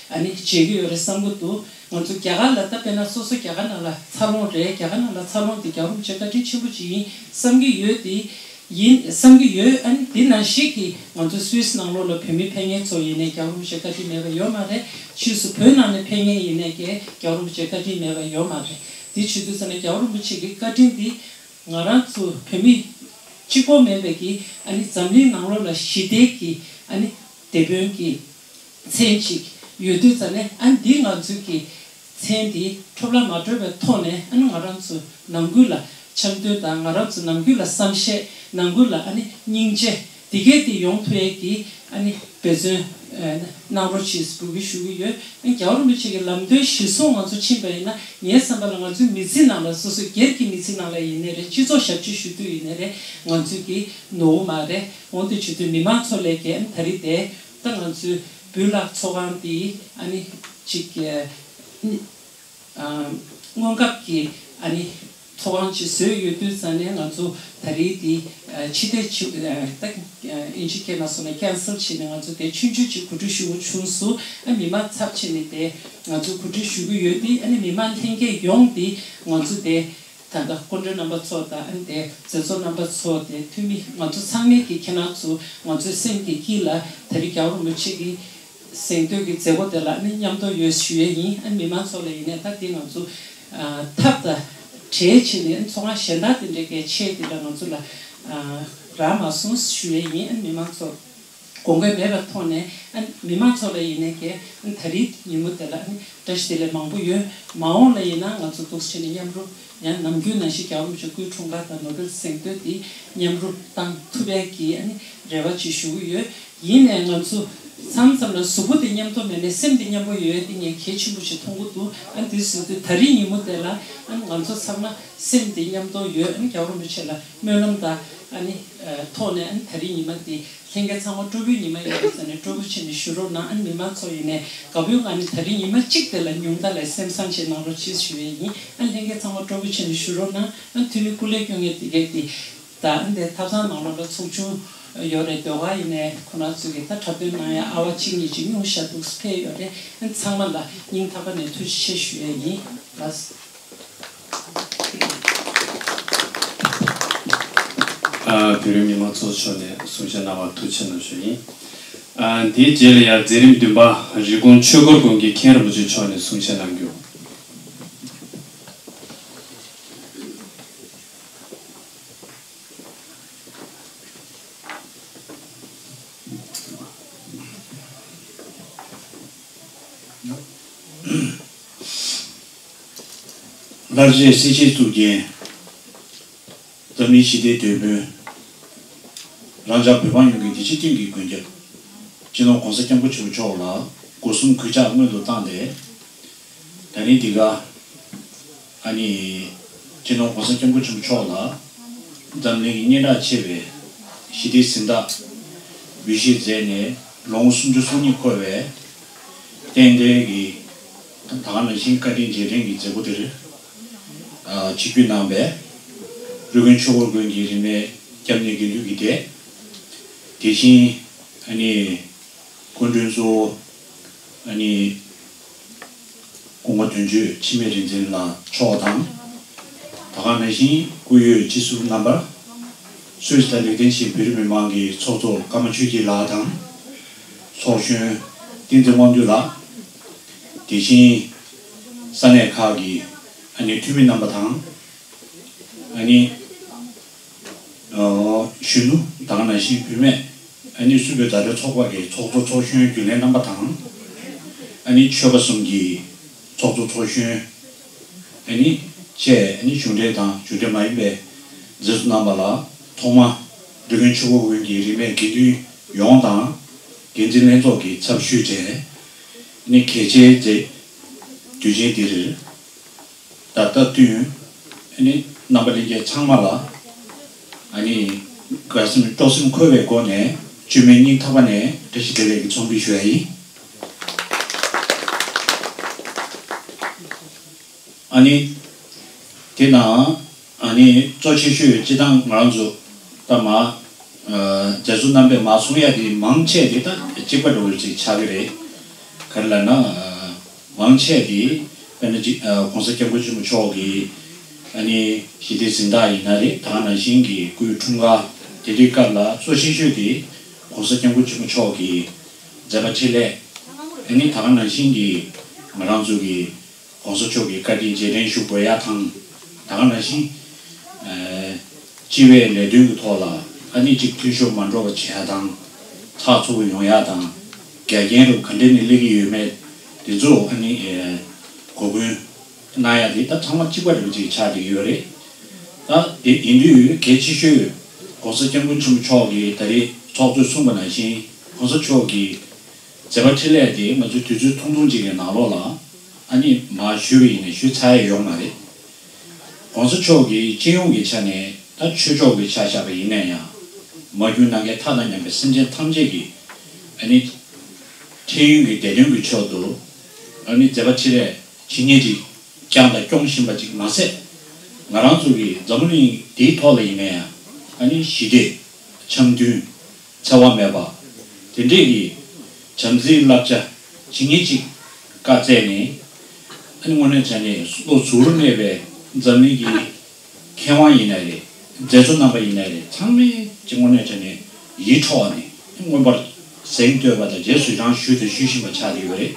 ཨ་ནི་འཇལ་གྱི་ཡོད་རེད་བསམ་གྱི་འདུག་ང་ཚོ་རྒྱ་གར་ལ་ད་དཔེར་ན་སོ་སོ་རྒྱ་གར་ནང་ལ་འཚར་ལོངས་རེད། རྒྱ་གར་ནང་ལ་འཚར་ལོངས་དེ་རྒྱལ་བ་རིན་པོ་ཆེ་བཀའ་དྲིན་ཆེན་པོ་ཅིག་ཡིན་བསམ་གྱི་ཡོད་དེ། ཡིན་བསམ་གྱི་ཡོད། ཨ་ནི་འདི་ནང་བཞིན་གྱི་ང་ཚོ་སུད་སི་ནང་ལོགས་ལ་བོད་མི་ཕེབས་མཁན་ཚོ་ཡིན་ནའི་རྒྱལ་བ་རིན་པོ་ཆེ་བཀའ་དྲིན་མེད་པ་ཡོད་མ་རེད། ཕྱིས་སུ་བོད་ནང་ནས་ཕེབས་མཁན་ཡིན་ནའི་ཀྱི་རྒྱལ་བ་རིན་པོ་ཆེ་བཀའ་དྲིན་མེད་པ་ཡོད་མ་རེད། འདི་བྱེད་དུས་ཙམ་ནས་རྒྱལ་བ་རིན་པོ་ཆེ་གི་བཀའ་དྲིན་འདི་ང་རང་ཚོ་བོད་མི་གཅིག་པོ་མིན་པའི་གི་ཨ་ནི་འཛམ་གླིང་ནང་ལོགས་ལ་ཞི་བདེ་གི་ཨ་ནི་དེད་དཔོན་གྱི་མཚན་ཅིག་ཡོད་དུས་ཙམ་ནས་ཨ་ནི་འདི་ང་ཚོའི་གི་མཚན་འདི་འཕྲོ་བརླག་མ་འགྲོ་བའི་ཐོག་ནས་ཨ་ནི་ང་རང་ཚོ་ནང་ཁུལ་ལ་འཆམ་མཐུན་དང་ང་རང་ཚོ་ནང་ཁུལ་ལ་བསམ་ཤེས་ནང་ཁུལ་ལ་ཨ་ནི་སྙིང་རྗེ་འདི་གས་འདི་ཡོང་ཐུབ་ཡས་ཀྱི་ཨ་ནི་འབད་བརྩོན་གནང་རོགས་ཞེས་འབོད་སྐུལ་ཞུ་གི་ཡོད། ཨ་ནི་རྒྱལ་བ་རིན་པོ་ཆེ་གི་ལམ་སྟོན་གཞིར་བཟུང་ང་ཚོ་ཕྱིན་པ་ཡིན་ན་ངའི་བསམ་པ་ལ་ང་ཚོའི་མི་ཚེ་ནང་ལ་སོ་སོའི་སྒེར་གྱི་མི་ཚེ་ནང་ལ་ཡིན་ནའི་རེད། སྤྱི་ཚོགས་ཞབས་ཕྱི་ཞུ་དུས་ཡིན་ནའི་རེད། ང་ཚོའི་གི་ནོར་བུ་མ་རེད། འོན་ཏེ་བྱེད་དུས་མི་མང་ཚོ་ལས་ཀྱི་ཨ་ནི་ད་རེས་དེ། ད་ང་ཚོའི་བུ་བརླག་ཚོགས་ཁང་འདི་ཨ་ནི་གཅིག་ཨ་ནི་ཨ་སྔོན་ཁབ་ཀྱི་ཨ་ནི་ཚོགས་ཁང་ཅིག་བཟོས་ཡོད་དུས་ཙང་ནས་ང་ཚོ་ད་རེས་འདི་ཨ་ཕྱི་བལྟས་ཕྱི་ཨ་ད་ཨིན་ཇི་སྐད་ནང་སོང་ན་ཁེན་སལ་བྱས་ནས་ང་ཚོ་དེ་ཆུང་ཆུང་ཅིག་གོ་སྒྲིག་ཞུ་དགོས་བྱུང་སོང་། ཨ་མི་མང་ཚབ་བྱས་ནས་དེ་ང་ཚོ་གོ་སྒྲིག་ཞུ་གི་ཡོད་དེ། ཨ་ནི་མི་མང་ལྷན་རྒྱས་ཡོངས་དེ་ང་ཚོ་དེ། ད་ལྟ་སྐུ་མགྲོན་རྣམ་པ་ཚོ་དང་ཨ་ནི་དེ་མཛད་གཙོ་རྣམ་པ་ཚོ་དེ་འཐུས་མི་ང་ཚོ་ཚང་མས་ཀྱི་ཁྱེད་རང་ཚོ་ང་ཚོའི་སེམས་ཀྱི་དཀྱིལ་ལ་ད་རེས་རྒྱལ་བ་རིན་པོ་ཆེ་གི་གཟེངས་བསྟོད་ཀྱི་མཛད་སྒོ་དེ་ལ་ཨ་ནི་མཉམ་དུ་ཡོད་ཞུ་ཡས་ཡིན། ཨ་ནི་མི་མང་ཚོ་ལ་ཡིན་ནའི་ད་དེ་ང་ཚོ་ཨ་ཐབས་དང་བྲལ་བྱས་ནས་ཨ་ནི་ཚོགས་ཁང་གཞན་དག་དེ་འདྲའི་གི་ཆེད་དེ་ལ་ང་ཚོ་ལ་ཨ་རག་མ་སོང་ཞུ་ཡས་ཡིན། ཨ་ནི་མི་མང་ཚོ་དགོངས་འགལ་མེད་པའི་ཐོག་ནས་ཨ་ནི་མི་མང་ཚོ་ལ་ཡིན་ནའི་ཀྱི་ཨ་ནི་ད་རེས་ཉིན་མོ་དེ་ལ་ཨ་ནི་བཀྲ་ཤིས་བདེ་ལེགས་མང་པོ་ཡོད། མ་འོངས་ལ་ཡིན་ན་ང་ཚོ་འདུག་སེ་བྱས་ནས་མཉམ་རུབ་ཡང་ནམ་རྒྱུན་ནང་བཞིན་རྒྱལ་བ་རིན་པོ་ཆེ་སྐུའི་འཁྲུངས་སྐར་དང་ནོ་བེལ་གཟེངས་བསྟོད་འདི་མཉམ་རུབ་བཏང་ཐུབ་ཡས་ཀྱི་ཨ་ནི་རེ་བ་ཅིག་ཞུ་གི་ཡོད། ཡིན་ནའི་ང་ཚོ་མཚམས་མཚམས་ལ་གཟུགས་པོ་དེ་མཉམ་དུ་མེད་ནའི་སེམས་དེ་མཉམ་པོ་ཡོད་ཡས་དེ་ངས་གལ་ཆེན་པོ་ཞིག་མཐོང་གི་འདུག་ཨ་ནི་དེ་བཟོས་དུས་ད་རེས་ཉིན་མོ་དེ་ལ་ཨ་ནི་ང་ཚོ་ཚང་མ་སེམས་དེ་མཉམ་དུ་ཡོད། ཨ་ནི་རྒྱལ་བ་རིན་པོ་ཆེ་ལ་སྨོན་ལམ་དང་ཨ་ནི་ཐོག་ནས་ཨ་ནི་ད་རེས་ཉི་མ་འདི། ལྷན་རྒྱས་ཚང་མ་སྤྲོ་པོའི་ཉི་མ་ཡིན་པ་ཙམ་ནས་སྤྲོ་པོ་བྱས་ནས་བཞུགས་རོགས་གནང་། ཨ་ནི་མི་མང་ཚོ་ཡིན་ནའི་དགའ་པོའི་ངང་ནས་ད་རེས་ཉི་མ་གཅིག་དེ་ལ་ཉུང་མཐའ་ལ་སེམས་བཟང་བྱས་གནང་རོགས་ཅེས་ཞུ་ཡས་ཡིན། ཨ་ནི་ལྷན་རྒྱས་ཚང་མ་སྤྲོ་པོ་བྱས་ནས་བཞུགས་རོགས་གནང་། ཨ་ནི་འཐུས་མི་སྐུ་ལས་སྐྱོན་མཁན་དེ་གས་དེ་ད་ཨ་ནི་དེ་ཐབ་ཚང་ནང་ལོགས་ལ་ཚོགས་ཆུང་ཡོད་རེད། ཟློས་གར་ཡིན་ནའི་ཁོ་རང་ཚོ་གི་ད་འཁྲབ་སྟོན་གནང་ཡ་ཨ་བ་གཅིག་གཉིས་ཅིག་སྙུང་བཞག་འདུག་ཕེབས་ཡོད་རེད། ཨ་ནི་ཚང་མ་ལ་སྙིང་ཐག་པ་ནས་ཐུགས་རྗེ་ཆེ་ཞུ་ཡས་ཡིན། ལགས། ཨ། བོད་རིགས་མི་མང་ཚོགས་མཆོག་ནས་གསུང་བཤད་གནང་བར་ཐུགས་རྗེ་ཆེ་གནང་ཞུ་ཡིན། ཨ། དེའི་རྗེས་ལ་ཡང་མཛད་རིམ་བདུན་པ་རི་ཀོན་ཆོས་འཁོར་དགོན་གྱི་མཁན་རིན་པོ་ཆེ་མཆོག་ནས་གསུང་བཤད་གནང་རྒྱུ། ལྷར་བཅས་སྲིད་ཞིའི་གཙུག་རྒྱན། འཛམ་གླིང་ཞི་བདེའི་དེད་དཔོན། རང་ཅག་བོད་འབངས་ཡོངས་ཀྱི་བདེ་སྐྱིད་སྟེང་གི་མགོན་སྐྱབས། སྤྱི་ནོར་༸གོང་ས་༸སྐྱབས་མགོན་ཆེན་པོ་མཆོག་ལ་སྒོ་གསུམ་གུས་ཕྱག་སྔོན་དུ་བཏང་སྟེ། ད་རིང་འདི་ག་ཨ་ནི་སྤྱི་ནོར་༸གོང་ས་༸སྐྱབས་མགོན་ཆེན་པོ་མཆོག་ལ་འཛམ་གླིང་གི་སྙན་གྲགས་ཆེ་བའི་ཞི་བདེའི་གཟེངས་རྟགས་འབུལ་བཞེས་མཛད་ནས་ལོ་ངོ་སུམ་ཅུ་སོ་གཉིས་འཁོར་བའི་རྟེན་འབྲེལ་གྱི་ད་ག་ནང་བཞིན་བཀའ་དྲིན་རྗེས་དྲན་གྱི་མཛད་སྒོ་དེར་ཨ་ཆིབས་བསྒྱུར་གནང་བའི་རི་ཀོན་ཆོས་འཁོར་དགོན་གྱི་རིས་མེད་སྐྱབས་གནས་དགེ་འདུན་གྱི་སྡེ། དེ་བཞིན་ཨ་ནི་སྐུ་མགྲོན་གཙོ་བོ་ཨ་ནི་སྐུ་ངོ་དོན་གཅོད་འཆི་མེད་རིག་འཛིན་ལགས་མཆོག་དང་། ད་ག་ནང་བཞིན་སྐུ་ཡོད་སྤྱི་ཟུར་རྣམ་པ། སུད་སི་ལ་ལེགས་ལྡན་ཞིང་བོད་རིགས་མི་མང་གི་ཚོགས་གཙོ་ཀརྨ་ཆོས་སྐྱིད་ལགས་དང་། ཚོགས་གཞོན་བསྟན་འཛིན་དབང་འདུས་ལགས། དེ་བཞིན་ས་གནས་ཁག་གི་ཨ་ནི་འཐུས་མི་རྣམ་པ་དང་། ཨ་ནི། ཨོ། གཞོན་ནུ་དང་ནང་བཞིན་བུད་མེད་ཨ་ནི་སུད་བོད་མཛའ་འབྲེལ་ཚོགས་པ་གི་ཚོགས་གཙོ་ཚོགས་གཞོན་རྒྱུན་ལས་རྣམ་པ་དང་། ཨ་ནི་ཆོལ་ཁ་གསུམ་གྱི་ཚོགས་གཙོ་ཚོགས་གཞོན། ཨ་ནི་བཅས་ཨ་ནི་གཞུང་འབྲེལ་དང་གཞུང་འབྲེལ་མ་ཡིན་པའི་མཛད་གཙོ་རྣམ་པ་ལ་ཐོག་མ་འདྲ་མཁན་ཆུ་བོ་དགོན་གྱི་རིས་མེད་དགེ་འདུན་ཡོངས་དང་། འགན་འཛིན་ལྷན་ཚོགས་ཀྱི་ཚབ་ཞུས་བྱས། ཨ་ནི་གལ་ཆེའི་མཛད་དུས་ཆེན་འདིར། ད་ལྟ་བསྟུན། ཨ་ནི་རྣམ་པ་ལྷན་རྒྱས་ཚང་མ་ལ། ཨ་ནི་དགའ་སེམས་སྤྲོ་སེམས་འཁོལ་བའི་སྒོ་ནས་བཅོས་མིན་སྙིང་ཐག་པ་ནས་བཀྲ་ཤིས་བདེ་ལེགས་ཀྱི་ཚོགས་འདུ་ཞུ་ཡ་ཡིན། ཨ་ནི་དེ་ནང་ཨ་ནི་གཙོ་ཆེ་ཤོས་སྤྱི་བཏང་ང་རང་ཚོ་ད་མ། ཨ། མཛད་གཙོ་རྣམ་པས་མ་གསུང་ཡ་དེ་མང་ཆེ་དེ་ད་གཅིག་པ་འདྲ་བོ་ཅིག་ཆགས་ཀྱི་རེད། ག་རེ་ལབ་ན། ཨ། མང་ཆེ་གིས་དཔེར་ན་ཅིག་ཨ། ༸གོང་ས་༸སྐྱབས་མགོན་ཆེན་པོ་མཆོག་གི་ཨ་ནི་ཞི་བདེའི་གཟེངས་རྟགས་ཡིན་ན་རེད། ད་ག་ནང་བཞིན་གྱི་སྐུའི་འཁྲུངས་སྐར་དེ་འདྲའི་སྐབས་ལ་གཙོ་ཆེ་ཤོས་དེ་༸གོང་ས་༸སྐྱབས་མགོན་ཆེན་པོ་མཆོག་གི་མཛད་པ་འཕྲིན་ལས། ཨ་ནི་ད་ག་ནང་བཞིན་གྱི་ང་རང་ཚོ་གི་༸གོང་ས་མཆོག་གི་བཀའ་དྲིན་རྗེས་དྲན་ཞུ་དགོས་ཡ་དང་། ད་ག་ནང་བཞིན། ཨ། སྤྱི་པའི་ལས་དོན་གྱི་ཐོག་ལ་ཨ་ནི་གཅིག་འཐུས་ཤོར་མ་འགྲོ་བ་བྱེད་ཡ་དང་། ཚགས་ཚུད་པོ་ཡོང་ཡ་དང་། འགལ་རྐྱེན་རུ་ག་འདྲ་ནས་སླེབས་ཀྱི་ཡོད་མེད་དེ་ཚོ་ཨ་ནི། ཨེ། གོ་སྐོན་གནང་ཡ་དེ་ད་ཚང་མ་གཅིག་པ་རེད་པ་ཅིག་ཆགས་བསྡད་ཀྱི་ཡོད་རེད། ད་དེ་ཡིན་དུས་གལ་ཆེ་ཤོས་༸གོང་ས་༸སྐྱབས་མགོན་ཆེན་པོ་མཆོག་གིས་ད་རེས་ཚོགས་གཙོས་གསུངས་པ་ནང་བཞིན་༸གོང་ས་མཆོག་གི་མཛད་པ་འཕྲིན་ལས་དེ་ང་ཚོས་དུས་ཚོད་ཐུང་ཐུང་ཅིག་གི་ནང་ལོགས་ལ་ཨ་ནི་མར་ཞུས་པ་ཡིན་ནའི་ཞུས་ཚར་ཡ་ཡོད་མ་རེད། ༸གོང་ས་མཆོག་གིས་སྤྱི་ཡོངས་ཀྱི་ཆ་ནས་ད་ཆོས་ཕྱོགས་ཀྱི་ཆ་བཞག་པ་ཡིན་ན་ཡང་། མ་གྱུར་ནམ་མཁའི་མཐའ་དང་མཉམ་པའི་སེམས་ཅན་ཐམས་ཅད་ཀྱི་ཨ་ནི་འཕྲལ་ཡུན་གྱི་བདེ་དོན་གྱི་ཆེད་དུ་ཨ་ནི་མཛད་པ་འཕྲིན་ལས་ཇི་སྙེད་ཅིག་བསྐྱངས་དང་སྐྱོང་བཞིན་པ་ཅིག་མ་ཟད། ང་རང་ཚོ་གི་འཛམ་བུ་གླིང་འདིའི་ཐོག་ལ་ཡིན་ན་ཡང་ཨ་ནི་ཞི་བདེ། འཆམ་མཐུན། འཚེ་བ་མེད་པ། དེ་འདྲས་ཀྱི་བྱམས་བརྩེའི་བསླབ་བྱ་ཇི་སྙེད་ཅིག་བཀའ་སྩལ་ནས། ཨ་ནི་དངོས་གནས་བྱས་ནས་བློ་གཟུ་བོར་གནས་པའི་འཛམ་གླིང་གི་མཁས་དབང་ཡིན་ན་རེད། མཛད་གཙོ་རྣམ་པ་ཡིན་ན་རེད། ཚང་མས་ཀྱི་དངོས་གནས་བྱས་ནས་ཡིད་འཕྲོག་ནས་མངོན་པར་གཟེངས་བསྟོད་པ་དང་རྗེས་སུ་ཡི་རང་ཞུས་དང་ཞུ་བཞིན་པ་ཆགས་ཀྱི་ཡོད་རེད།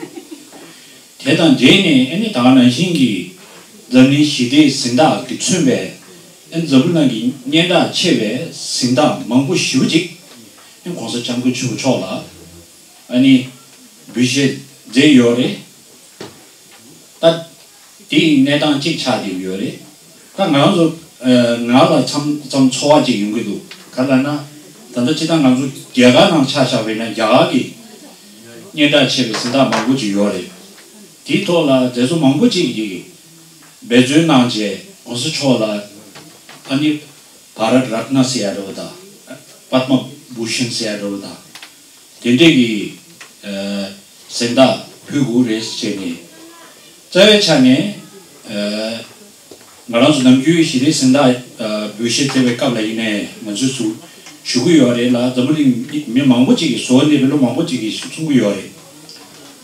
དེ་དང་འབྲེལ་ནས་ཨ་ནི་ད་ག་ནང་བཞིན་གྱི་འཛམ་གླིང་ཞི་བདེའི་གཟེངས་རྟགས་ཀྱིས་མཚོན་པའི་ཨ་ནི་འཛམ་བུ་གླིང་གི་སྙན་གྲགས་ཆེ་བའི་གཟེངས་རྟགས་མང་པོ་ཞེ་པོ་ཅིག་ཨ་ནི་༸གོང་ས་༸སྐྱབས་མགོན་ཆེན་པོ་མཆོག་ལ་ཨ་ནི་འབུལ་བཞེས་མཛད་ཡོད་རེད། ད་དེ་ཡི་གནས་སྟངས་གཅིག་ཆགས་བསྡད་ཀྱི་ཡོད་རེད། ད་ང་རང་ཚོ་ཨ་ང་ལ་མཚམས་མཚམས་ཚོར་བ་ཅིག་ཡོང་གི་འདུག་ག་རེ་ལབ་ན། ད་ལྟ་སྤྱིར་བཏང་ང་ཚོ་རྒྱ་གར་ནང་ཆ་བཞག་པ་ཡིན་ན་རྒྱ་གར་གྱི་སྙན་གྲགས་ཆེ་བའི་གཟེངས་རྟགས་མང་པོ་ཅིག་ཡོད་རེད། དེའི་ཐོག་ལ་མཛད་གཙོ་མང་པོ་ཅིག་གིས་འབད་བརྩོན་གནང་བྱས་༸གོང་ས་མཆོག་ལ་ཨ་ནི་བྷ་རཏ་རཏ་ན་ཟེར་ཡ་འདྲ་བོ་དང་། པདྨ་བྷུ་ཤན་ཟེར་ཡ་འདྲ་བོ་དང་། དེ་འདྲས་ཀྱི་ཨ་གཟེངས་རྟགས་ཕུལ་དགོས་རེད་ཟེར་བྱས་ནས། རྩ་བའི་ཆ་ནས་ཨ་ང་རང་ཚོ་ནམ་རྒྱུན་ཞི་བདེའི་གཟེངས་རྟགས་ཨ་འབུལ་བཞེས་མཛད་པའི་སྐབས་ལ་ཡིན་ནའི་ང་ཚོས་སུ་ཞུ་གི་ཡོད་རེད་ལ། འཛམ་བུ་གླིང་མི་མང་པོ་ཅིག་གིས་བཟོ་གནས་པའི་ལོ་མང་པོ་ཅིག་གིས་གསུང་གི་ཡོད་རེད།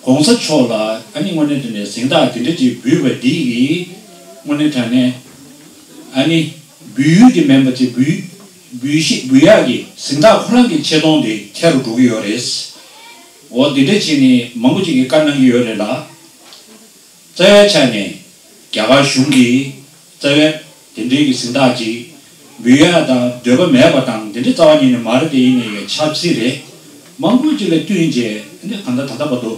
༸གོང་ས་མཆོག་ལ་ཨ་ནི་དངོས་གནས་དྲང་གནས་གཟེངས་རྟགས་དེ་འདྲ་ཅིག་འབུལ་བ་འདི་གིས་དངོས་གནས་དྲང་གནས་ཨ་ནི་འབུལ་ཡུལ་དེ་མིན་པ་ཅིག་འབུལ་ འབུལ་ཞིག་འབུལ་ཡག་གི་གཟེངས་རྟགས་ཁོ་རང་གི་ཆེ་མཐོང་དེ་ཁྱད་དུ་འགྲོ་གི་ཡོད་རེད། འོ་དེ་འདྲ་བྱས་ནས་མང་པོ་ཅིག་གིས་བཀའ་གནང་གི་ཡོད་རེད་ལ། རྩ་བའི་ཆ་ནས་རྒྱ་གར་གཞུང་གིས་རྩ་བའི་དེ་འདྲའི་གི་གཟེངས་རྟགས་ཅིག་འབུལ་ཡག་དང་འདོད་པ་མེད་པ་དང་དེ་འདྲའི་རྩ་བ་ཉིད་ནས་མ་རེད། དེ་ཡིན་ནའི་ཆབ་སྲིད་རེད། མང་པོ་ཅིག་ལ་བསྟུན་བྱས་འདི་གང་ལྟར་ད་ལྟ་བར་དུ་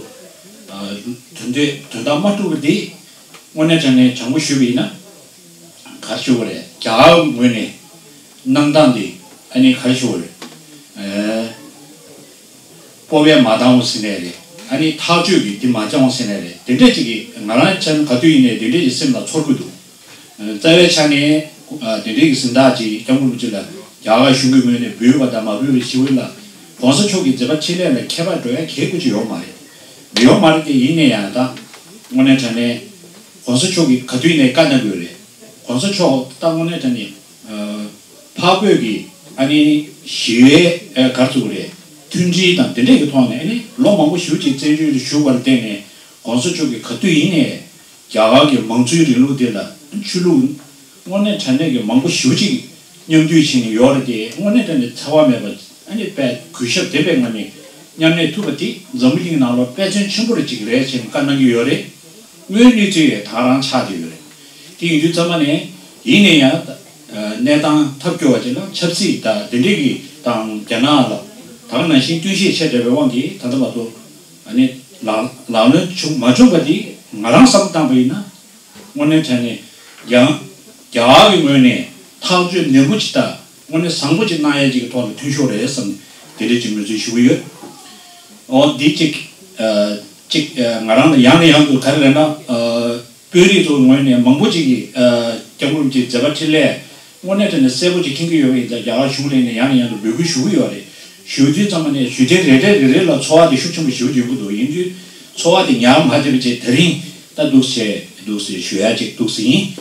དོན་དེ་དོན་དག་མ་ཐུག་པ་འདི་དངོས་གནས་དྲང་གནས་དྲང་པོ་ཞུས་པ་ཡིན་ན། ག་རེ་ཞུ་དགོས་རེད། རྒྱ་གར་ངོས་ནས་གནང་སྟངས་འདི་ཨ་ནི་ག་རེ་ཞུ་དགོས་རེད། ཨེ། སྤོབས་པས་མ་འདང་བ་ཟེར་ནའི་རེད། ཨ་ནི་ཐག་གཅོད་ཀྱིས་འདི་མ་སྦྱངས་བ་ཟེར་ནའི་རེད། དེ་འདྲས་ཅིག་གིས་ང་རང་ཚོ་ག་དུས་ཡིན་ནའི་དེ་འདྲས་ཀྱི་སེམས་ལ་ཚོར་གྱི་འདུག་རྩ་བའི་ཆ་ནས་དེ་འདྲས་ཀྱི་གཟེངས་རྟགས་ཅིག་སྐྱབས་མགོན་རིན་པོ་ཆེ་ལ་རྒྱ་གར་གཞུང་གི་ངོས་ནས་འབུལ་བ་དང་མ་འབུལ་བའི་ཞུ་བ་ལ་༸གོང་ས་མཆོག་གི་མཛད་པ་འཕྲིན་ལས་ལ་ཁྱད་པར་འགྲོ་ཡ་གལ་དགོས་ཅིག་ཡོད་མ་རེད། ཡོད་མ་རེད་དེ་ཡིན་ནའི་ཡང་ད་དངོས་གནས་དྲང་གནས་༸གོང་ས་མཆོག་གིས་ག་དུས་ནས་བཀའ་གནང་དགོས་རེད། ༸གོང་ས་མཆོག་ད་དངོས་གནས་དྲང་གནས་འཕགས་བོད་ཀྱི་ཨ་ནི་ཞི་བའི་ག་རེ་ཟེར་དགོས་རེད། མཐུན་སྒྲིལ་དང་དེ་འདྲས་ཀྱི་ཐོག་ནས་ཨ་ནི་ལོ་མང་པོ་ཞེ་པོ་ཅིག་བཙན་བྱོལ་དུ་བཞུགས་པར་བརྟེན་ནས་༸གོང་ས་མཆོག་གིས་ག་དུས་ཡིན་ནའི་རྒྱ་གར་གྱི་མང་གཙོའི་རིང་ལུགས་དེ་ལ་ཆོས་ལུགས་དངོས་གནས་དྲང་གནས་ཀྱི་མང་པོ་ཞེ་པོ་ཅིག་མཉམ་འདུས་བྱས་ནས་ཡོད་རེད་དེ། དངོས་གནས་དྲང་གནས་འཚེ་བ་མེད་པ་ཨ་ནི་དཔེ་གུས་ཞབས་ལྡན་པའི་ངང་ནས་མཉམ་གནས་ཐུབ་པ་དེ་འཛམ་བུ་གླིང་ནང་ལོགས་དཔེ་མཚོན་ཆེན་པོ་རེ་ཅིག་རེད་ཅེས་བཀའ་གནང་གི་ཡོད་རེད། དངོས་གནས་ཚུལ་ཡང་ད་ག་རང་ཆགས་བསྡད་ཡོད་རེད། དེ་ཡིན་དུས་ཙམ་པ་ནས་ཡིན་ནའི་ཡང་གནས་སྟངས་ཐབས་སྐྱོ་བ་ཅིག་ལ་ཆབ་སྲིད་དང་དེ་འདྲས་ཀྱི་དང་རྒྱ་ནག་ལ་ད་ག་ནང་བཞིན་བསྟུན་ཤེད་ཆེ་དྲགས་པའི་དབང་གིས་ད་ལྟ་བར་དུ་ཨ་ནི་ལག་ལག་ལེན་བྱུང་མ་བྱུང་བ་འདི་ང་རང་བསམ་བློ་བཏང་པ་ཡིན་ན། དངོས་གནས་དྲང་གནས་ཡང་རྒྱ་གར་གྱི་ངོས་ནས་ཐག་གཅོད་ནན་པོ་ཅིག་དང་དངོས་གནས་བཟང་པོ་ཅིག་གནང་ཡ་ཅིག་གི་ཐོག་ལ་མཐུན་ཤོས་རེད་བསམ་ནས་དེ་འདྲས་ཅིག་ངོས་འཛིན་ཞུ་གི་ཡོད། འོ་འདི་གཅིག་ཨ། གཅིག་ཨ། ང་རང་ལ་ཡང་ནས་ཡང་དུ་ག་རེ་རེད་ན། ཨ། དཔོན་རིགས་ཚོའི་ངོས་ནས་མང་པོ་ཅིག་གིས་ཨ། སྐྱབས་མགོན་གྱི་མཛད་པ་འཕྲིན་ལས་དངོས་གནས་དྲང་གནས་གསལ་པོ་ཅིག་མཁྱེན་གྱི་ཡོད་པ་ཡིན་ཙང་རྒྱ་གར་གཞུང་ལ་ཡང་ནས་ཡང་དུ་འབོད་སྐུལ་ཞུ་གི་ཡོད་རེད། ཞུ་དུས་ཙམ་པ་ནས་ཞུ་མཁན་རེ་རེ་རེ་རེ་ལ་ཚོར་བ་དེ་ཤུགས་ཆེན་པོ་ཞེ་པོ་ཡོང་གི་འདུག་ཡིན་དུས་ཚོར་བ་དེ་ཉར་མ་བསྡད་པ་བྱས་དེ་རིང་ད་འདུག་སེ་འདུག་སེ་ཞུ་ཡ་ཅིག་འདུག་སེ་ཡིན།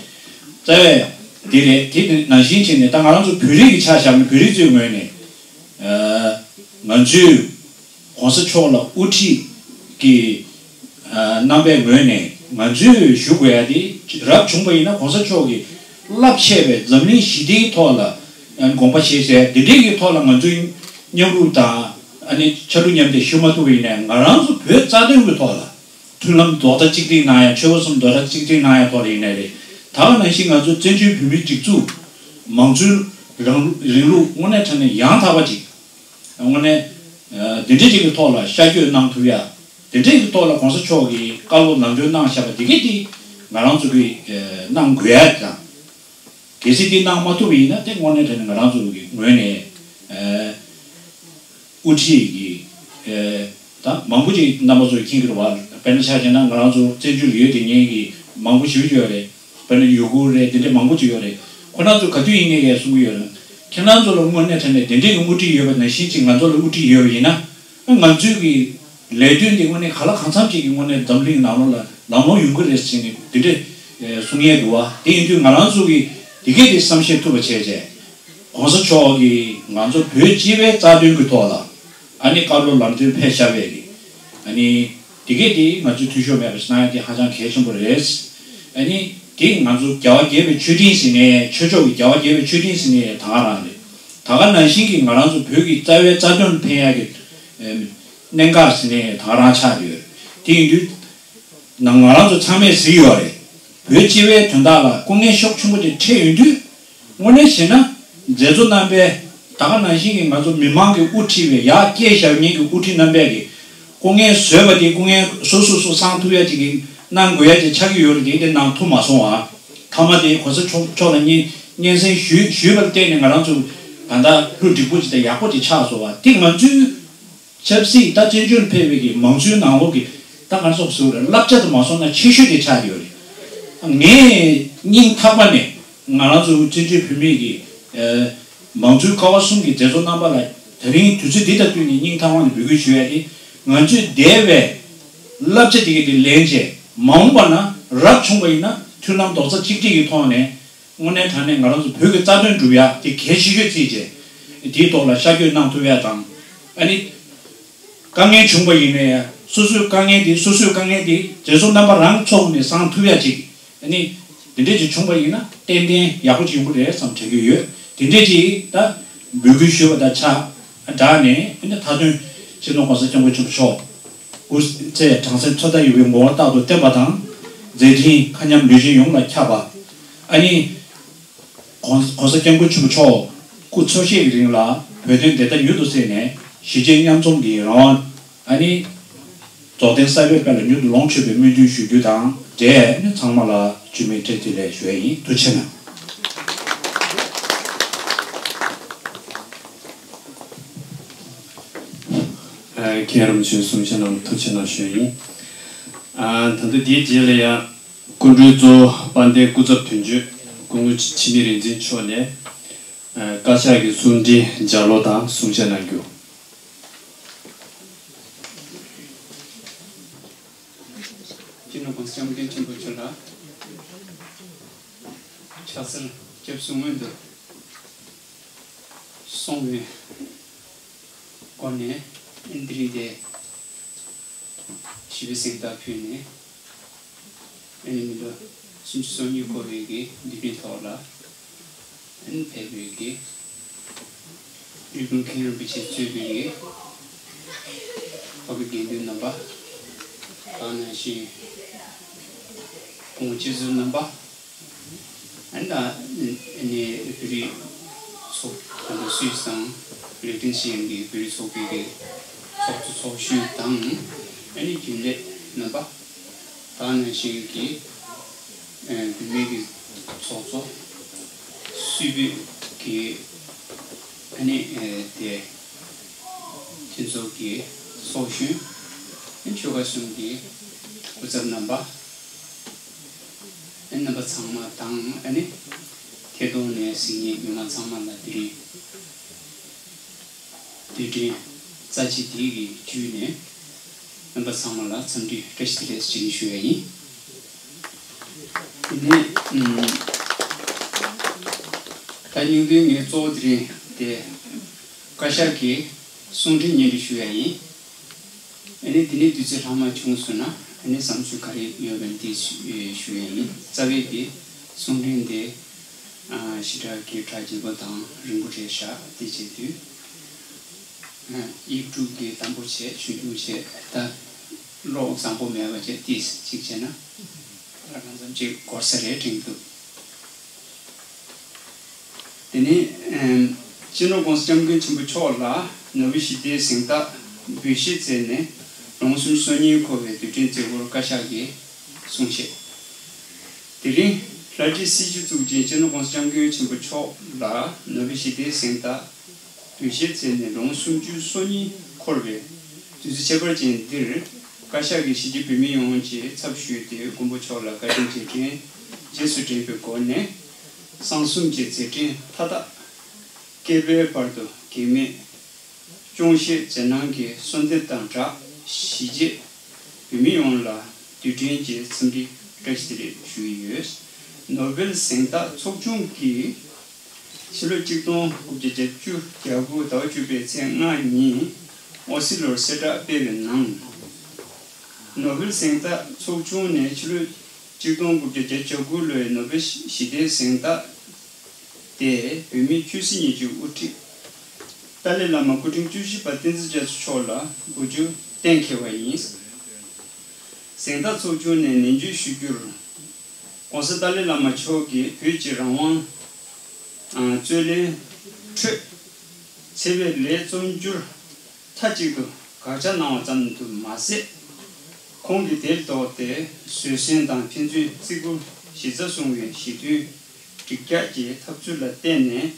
རྩ་བའི་དེ་རེད། དེ་ནང་བཞིན་བྱས་ནས་ད་ང་རང་ཚོ་བོད་རིགས་ཀྱི་ཆ་བཞག་ན་བོད་རིགས་ཚོའི་ངོས་ནས་ཨ། ང་ཚོས་༸གོང་ས་མཆོག་ལ་དབུ་ཁྲིད་ཀྱི་ཨ། རྣམ་པའི་ངོས་ནས་ང་ཚོས་ཞུ་དགོས་ཡ་དེ་རབ་བྱུང་པ་ཡིན་ན་༸གོང་ས་མཆོག་གིས་རླབས་ཆེ་བའི་འཛམ་གླིང་ཞི་བདེའི་ཐོག་ལ་དགོངས་པ་བཞེས་བྱས་དེ་འདྲའི་གི་ཐོག་ལ་ང་ཚོའི་མཉམ་རུབ་དང་ཨ་ནི་ཕྱར་གྲུ་མཉམ་འདེགས་ཞུ་མ་ཐུབ་པ་ཡིན་ན་ང་རང་ཚོ་བོད་རྩ་དོན་གྱི་ཐོག་ལ་མཐུན་ལམ་རྡོག་རྩ་གཅིག་སྒྲིལ་གནང་ཡ། ཆོལ་ཁ་གསུམ་རྡོག་རྩ་གཅིག་སྒྲིལ་གནང་ཡ་ཐོག་ལ་ཡིན་ནའི་རེད། ད་ག་ནང་བཞིན་ང་ཚོ་བཙན་བྱོལ་བོད་མིའི་སྒྲིག་འཛུགས་མང་གཙོའི་རང་རིང་ལུགས་དངོས་གནས་དྲང་གནས་ཡང་དག་པ་ཅིག་དངོས་གནས་འདི་འདྲ་ཅིག་གི་ཐོག་ལ་ཤར་བསྐྱོད་གནང་ཐུབ་ཡ། འདི་འདྲ་ཅིག་གི་ཐོག་ལ་༸གོང་ས་མཆོག་གིས་བཀའ་སློབ་ལམ་སྟོན་གནང་བཞག་པ་འདི་གས་འདི་ང་རང་ཚོ་གིས་གནང་དགོས་ཡ་དང་། གལ་སྲིད་འདི་གནང་མ་ཐུབ་པ་ཡིན་ན་དེ་དངོས་གནས་དྲང་གནས་ང་རང་ཚོ་གི་ངོས་ནས་དབུ་ཁྲིད་ཀྱི་ད་མང་པོ་ཅིག་རྣམ་པ་ཚོས་མཁྱེན་གྱི་རེད་བ། དཔེར་ན་ཆ་བཞག་ན་ང་རང་ཚོ་བཙན་བྱོལ་ལ་ཡོད་དེ་ཉན་གྱི་མང་པོ་ཞིག་ཡོད་རེད། དཔེར་ན་ཡུ་གུར་རེད། དེ་འདྲ་མང་པོ་ཅིག་ཡོད་རེད། ཁོ་རང་ཚོ་ག་དུས་ཡིན་ནའི་གས་གསུང་གི་ཡོད་རེད། ཁྱེད་རང་ཚོ་ལ་དངོས་གནས་དྲང་གནས་དེ་འདྲའི་གི་དབུ་ཁྲིད་ཡོད་པ་ནང་བཞིན་ཅིག་ང་ཚོ་ལ་དབུ་ཁྲིད་ཡོད་པ་ཡིན་ན། ང་ཚོའི་གི་ལས་དོན་འདི་དངོས་གནས་གང་ལ་གང་འཚམ་ཅིག་གི་དངོས་གནས་འཛམ་གླིང་ནང་ལོགས་ལ་ལམ་ལྷོང་ཡོང་གི་རེད་ཟེར་ནས་འདི་འདྲ་གསུང་ཡས་འདུག་བ། དེ་ཡིན་དུས་ང་རང་ཚོ་གི་འདི་གས་དེ་བསམ་ཤེས་ཐུབ་པ་བྱས་བྱས། ༸གོང་ས་མཆོག་གིས་ང་ཚོ་བོད་སྤྱི་པའི་རྩ་དོན་གྱི་ཐོག་ལ་ཨ་ནི་བཀའ་སློབ་ལམ་སྟོན་ཕེབས་བཞག་པའི་གི་ཨ་ནི་འདི་གས་དེ་ང་ཚོས་འཐུས་ཤོར་མེད་པ་ཞིག་གནང་ཡ་དེ་ཧ་ཅང་གལ་ཆེན་པོ་རེད། ཨ་ནི་དེ་ང་ཚོ་རྒྱལ་བ་དགྱེས་པའི་མཆོད་སྤྲིན་ཟེར་ནས་ཆོས་ཕྱོགས་ཀྱི་རྒྱལ་བ་དགྱེས་པའི་མཆོད་སྤྲིན་ཟེར་ནས་ད་ག་རང་རེད། ད་ག་ནང་བཞིན་གྱི་ང་རང་ཚོ་བོད་ཀྱི་རྩ་བའི་རྩ་དོན་ཕན་ཡ་གི་གནད་འགག་ཟེར་ནས་ད་ག་རང་ཆགས་ཡོད། དེ་ཡིན་དུས་ང་རང་ཚོ་ཚང་མས་གཟིགས་ཡོད་རེད། བོད་སྤྱི་པའི་དོན་དག་ལ་སྐུ་ངལ་ཤུགས་ཆེན་པོ་ཅིག་འཕྲད་ཡོང་དུས། དངོས་གནས་བྱས་ན་མཛད་གཙོ་རྣམ་པས་ད་ག་ནང་བཞིན་གྱི་ང་ཚོ་མི་མང་གི་དབུ་ཁྲིད་པའི་ཡར་སྐྱེལ་བཞག་མཁན་གྱི་དབུ་ཁྲིད་རྣམ་པས་ཀྱི་སྐུ་ངལ་བཟོས་པ་དེ་སྐུ་ངལ་སོ་སོ་སོ་སང་ཐུབ་ཡ་ཅིག་གི་གནང་དགོས་ཡ་ཅིག་ཆགས་ཀྱི་ཡོད་རེད། དེ་དེ་གནང་ཐུབ་མ་སོང་བ། མཐའ་མ་དེ་གོང་ས་མཆོག་མཆོག་ལ་སྙན་སྙན་སེང་ཞུས་ཞུས་པར་བརྟེན་ནས་ང་རང་ཚོ་ད་ལྟ་ལྷུ་འགྲིག་པོ་ཅིག་དང་ཡག་པོ་ཅིག་ཆགས་སོང་བ། དེ་ང་ཚོའི་ཆབ་སྲིད་ད་བཙན་བྱོལ་ཕེབས་པའི་གི་མང་གཙོའི་ནང་ལོགས་ཀྱི་ད་ག་རེ་ཟེར་དགོས་རེད། བསླབ་བྱ་དུ་མ་སོང་ན་ཆེ་ཤོས་དེ་ཆགས་ཡོད་རེད། ངས་སྙིང་ཐག་པ་ནས་ང་རང་ཚོ་བཙན་བྱོལ་བོད་མིའི་གི་ཨ་མང་གཙོའི་ཀ་བ་གསུམ་གྱི་མཛད་གཙོ་རྣམ་པ་ལ་དེ་རིང་དུས་ཚོད་འདི་དང་བསྟུན་ནས་སྙིང་ཐག་པ་ནས་འབོད་སྐུལ་ཞུ་ཡ་དེ། ང་ཚོས་འདས་པའི་བསླབ་བྱ་དེ་ག་དེ་ལེན་བྱས་མ་འོངས་པ་ན་རབ་བྱུང་བ་ཡིན་ན་མཐུན་ལམ་རྡོག་རྩ་གཅིག་སྒྲིལ་གྱི་ཐོག་ནས། དངོས་གནས་དྲང་གནས་ང་རང་ཚོ་བོད་ཀྱི་རྩ་དོན་སྒྲུབ་ཡ་དེ་གལ་ཆེ་ཤོས་བརྩིས་བྱས། དེའི་ཐོག་ལ་ཤར་བསྐྱོད་གནང་ཐུབ་ཡ་དང་། ཨ་ནི། དཀའ་ངལ་བྱུང་བ་ཡིན་ནའི་སོ་སོའི་དཀའ་ངལ་དེ་སོ་སོའི་དཀའ་ངལ་དེ་མཛད་གཙོ་རྣམ་པ་རང་ཚོགས་ནས་སང་ཐུབ་ཡ་ཅིག་ཨ་ནི། དེ་འདྲས་ཅིག་བྱུང་བ་ཡིན་ན་ཏན་ཏན་ཡག་པོ་ཅིག་ཡོང་གི་རེད་བསམ་དྲན་གྱི་ཡོད། དེ་འདྲས་ཅིག་ད་ འབོད་སྐུལ་ཞུས་པ་དང་ཆ་སྦྲགས་ནས། ཨ་ནི་མཐའ་དོན་སྤྱི་ནོར་༸གོང་ས་༸སྐྱབས་མགོན་ཆེན་པོ་མཆོག་སྐུ་ཚེ་གྲངས་ཚད་མཐོ་དར་ཡོང་བའི་ངོ་བོ་རྟག་ཏུ་བརྟན་པ་དང་། མཛད་འཕྲིན་མཁའ་མཉམ་ལུས་སྦྱིན་ཡོངས་ལ་ཁྱབ་པ། ཨ་ནི་༸གོང་༸གོང་ས་༸སྐྱབས་མགོན་ཆེན་པོ་མཆོག་སྐུ་འཚོ་གཞེས་ཀྱི་རིང་ལ་བོད་དོན་བདེན་མཐའ་མྱུར་དུ་གསལ་ནས། གཞིས་བྱེས་མཉམ་འཛོམས་ཀྱི་རང་དབང་། ཨ་ནི། རྫོགས་ལྡན་གསར་པའི་དཔལ་ལ་མྱུར་དུ་ལོངས་སྤྱོད་པའི་སྨོན་འདུན་ཞུ་རྒྱུ་དང་འབྲེལ་ནས། ཚང་མ་ལ་མཇུག་མའི་བཀྲ་ཤིས་བདེ་ལེགས་ཞུ་ཡ་ཡིན། ཐུགས་རྗེ་གནང་། ཨ། མཁན་རིན་པོ་ཆེ་གསུང་བཤད་གནང་ཐུགས་རྗེ་གནང་ཞུ་ཡ་ཡིན། ཨ། ད་ལྟ་འདིའི་རྗེས་ལ་ཡང་སྐུ་མགྲོན་གཙོ་བོ་དཔལ་ལྡན་སྐུ་ཚབ་དོན་གཅོད་སྐུ་ངོ་འཆི་མེད་རིག་འཛིན་མཆོག་ནས། ཨ། བཀའ་ཤག་གི་གསུང་འཕྲིན་ལྗགས་ཀློག་དང་གསུང་བཤད་གནང་རྒྱུ། སྤྱི་ནོར་༸གོང་ས་༸སྐྱབས་མགོན་ཆེན་པོ་མཆོག་ལ་ཕྱག་འཚལ་སྐྱབས་སུ་མངོན་དུ་སོང་བའི་སྒོ་ནས། ཨ་ནི་དེ་རིང་འདིར་ཞི་བའི་གཟེངས་རྟགས་ཕུལ་ནས། ཨ་ནི་མི་ལོ་སུམ་ཅུ་སོ་གཉིས་འཁོར་བའི་གི་དུས་དྲན་ཐོག་ལ། ཨ་ནི་ཕེབས་པའི་གི་སྤྲུལ་སྐུ་མཁན་རིན་པོ་ཆེ་གཙོས་པའི་གི་འཕགས་པའི་དགེ་འདུན་རྣམ་པ། དེ་ནང་བཞིན་སྐུ་ངོ་སྤྱི་ཟུར་རྣམ་པ། ཨ་ནི་ད་ཨ་ནི་བོད་རིགས་ཚོགས་ད་ལྟ་སུད་སི་དང་ལེག་ཏེན་ཤི་ཡན་གྱི་བོད་རིགས་ཚོགས་པའི་གི་ཚོགས་གཙོ་ཚོགས་གཞོན་དང་། ཨ་ནི་རྒྱུན་ལས་རྣམ་པ། དེ་ནང་བཞིན་གྱི་ཨ་བོད་མིའི་གི་ཚོགས་གཙོ། སུད་བོད་ཀྱི་ཨ་ནི་ཨ་དེ་མཐུན་ཚོགས་ཀྱི་ཚོགས་གཞོན། ཨ་ནི་ཆོལ་ཁ་གསུམ་གྱི་སྐུ་ཚབ་རྣམ་པ། ཨ་ནི་རྣམ་པ་ཚང་མ་དང་། ཨ་ནི་ཐད་གཏོང་ནས་གཟིགས་མཁན་མི་མང་ཚང་མ་ལ་དེ་རིང་དུས་དྲན་རྩ་ཆེ་འདི་གི་བརྒྱུད་ནས་རྣམ་པ་ཚང་མ་ལ་འཚམས་འདྲི་བཀྲ་ཤིས་བདེ་ལེགས་ཞུ་ཡ་ཡིན། དེ་ནས་ཨམ་ད་སྙིང་དོན་ངའི་གཙོ་བོ་དེ་རིང་དེ་བཀའ་ཤག་གི་གསུང་འཕྲིན་སྙན་སྒྲོན་ཞུ་ཡ་ཡིན། ཨ་ནི་དེ་ནས་དུས་ཚོད་ལྷག་མ་བྱུང་སོང་ན། ཨ་ནི་བསམ་ཚུལ་ག་རེ་ཡོད་པ་དེ་ཞུ་ཡ་ཡིན། རྩ་བའི་གི་གསུང་འཕྲིན་དེ་ཨ་ཞེ་དྲག་གི་གྲ་རྒྱས་པོ་དང་རིང་པོ་རེད་ཤག་དེ་བྱེད་དུས་ཨ་ཡིག་དྲུག་གི་དམ་པོ་བྱས། ཆུང་ཆུང་བྱས། ད་ཀློག་བཟང་པོ་མེད་པ་བྱས། ཏིས་གཅིག་བྱས་ན་ལ་གང་འཚམ་ཅིག་འགོར་ས་རེད་དྲན་འདུག་དེ་ནས་ཨམ་སྤྱི་ནོར་༸གོང་ས་༸སྐྱབས་མགོན་ཆེན་པོ་མཆོག་ལ་ནོ་བེལ་ཞི་བདེའི་གཟེངས་རྟགས་འབུལ་བཞེས་མཛད་ནས་ལོ་ངོ་སུམ་ཅུ་སོ་གཉིས་འཁོར་བའི་དུས་དྲན་མཛད་སྒོར་བཀའ་ཤག་གིས་གསུང་བཤད། དེ་རིང་ལྷ་བྲིས་སྲིད་བྱུས་བཙུགས་ཅན་སྤྱི་ནོར་༸གོང་ས་༸སྐྱབས་མགོན་ཆེན་པོ་མཆོག་ལ་ནོ་བེལ་ཞི་བདེའི་གཟེངས་རྟགས་འབུལ་བཞེས་མཛད་ནས་ལོ་ངོ་སུམ་ཅུ་སོ་གཉིས་འཁོར་བའི་དུས་ཚོད་ཁྱད་པར་ཅན་འདིར། བཀའ་ཤག་གིས་གཞིས་བྱེས་བོད་མི་ཡོངས་ཀྱི་ཚབ་ཞུས་ཏེ་མགོན་པོ་མཆོག་ལ་བཀའ་དྲིན་རྗེས་དྲན་རྗེས་སུ་དྲན་པའི་སྒོ་ནས། གསང་གསུམ་གྱི་མཛད་འཕྲིན་མཐའ་དག་བསྐལ་པའི་བར་དུ་གེགས་མེད་སྐྱོང་བཞེས་མཛད་གནང་གི་གསོལ་འདེབས་དང་སྦྲགས། གཞིས་བྱེས་བོད་མི་ཡོངས་ལ་དུས་དྲན་གྱི་འཚམས་འདྲི་བཀྲ་ཤིས་བདེ་ལེགས་ཞུ་ཡི་ཡོད། ནོ་བེལ་གཟེངས་རྟགས་ཚོགས་ཆུང་གིས་ཕྱི་ལོ་ཆིག་སྟོང་དགུ་བརྒྱ་བརྒྱད་ཅུ་གྱ་དགུ་ཟླ་བ་བཅུ་པའི་ཚེས་ལྔ་ཉིན་ཨོ་སི་ལོར་གསལ་བསྒྲགས་སྤེལ་བའི་ནང་། ནོ་བེལ་གཟེངས་རྟགས་ཚོགས་ཆུང་ནས་ཕྱི་ལོ་ཆིག་སྟོང་དགུ་བརྒྱ་བརྒྱད་ཅུ་གྱ་དགུ་ལོའི་ནོ་བེལ་ཞི་བདེའི་གཟེངས་རྟགས་དེ་བོད་མིའི་ཆོས་སྲིད་གཉིས་ཀྱི་དབུ་ཁྲིད་ཏཱ་ལའི་བླ་མ་སྐུ་ཕྲེང་བཅུ་བཞི་པ་བསྟན་འཛིན་རྒྱ་མཚོ་མཆོག་ལ་འབུལ་རྒྱུ་གཏན་འཁེལ་བ་ཡིན། གཟེངས་རྟགས་ཚོགས་ཆུང་ནས་ནན་བརྗོད་ཞུ་རྒྱུར། ྋགོང་ས་ཏཱ་ལའི་བླ་མ་མཆོག་གིས་བོད་ཀྱི་རང་དབང་རྩོད་ལེན་ཁྲོད་འཚེ་བའི་ལས་རྩོམ་རྒྱུར་མཐའ་གཅིག་ཏུ་དགག་བྱ་གནང་བ་ཙམ་དུ་མ་ཟད། ཁོང་གིས་དེར་གཏོགས་ཏེ་བཟོད་བསྲན་དང་ཕན་ཚུན་བརྩི་བཀུར་གཞི་རྩར་བཟུང་བའི་ཞི་མཐུན་འགྲིག་འཇགས་ཀྱི་འཐབ་རྩོད་ལ་བརྟེན་ནས།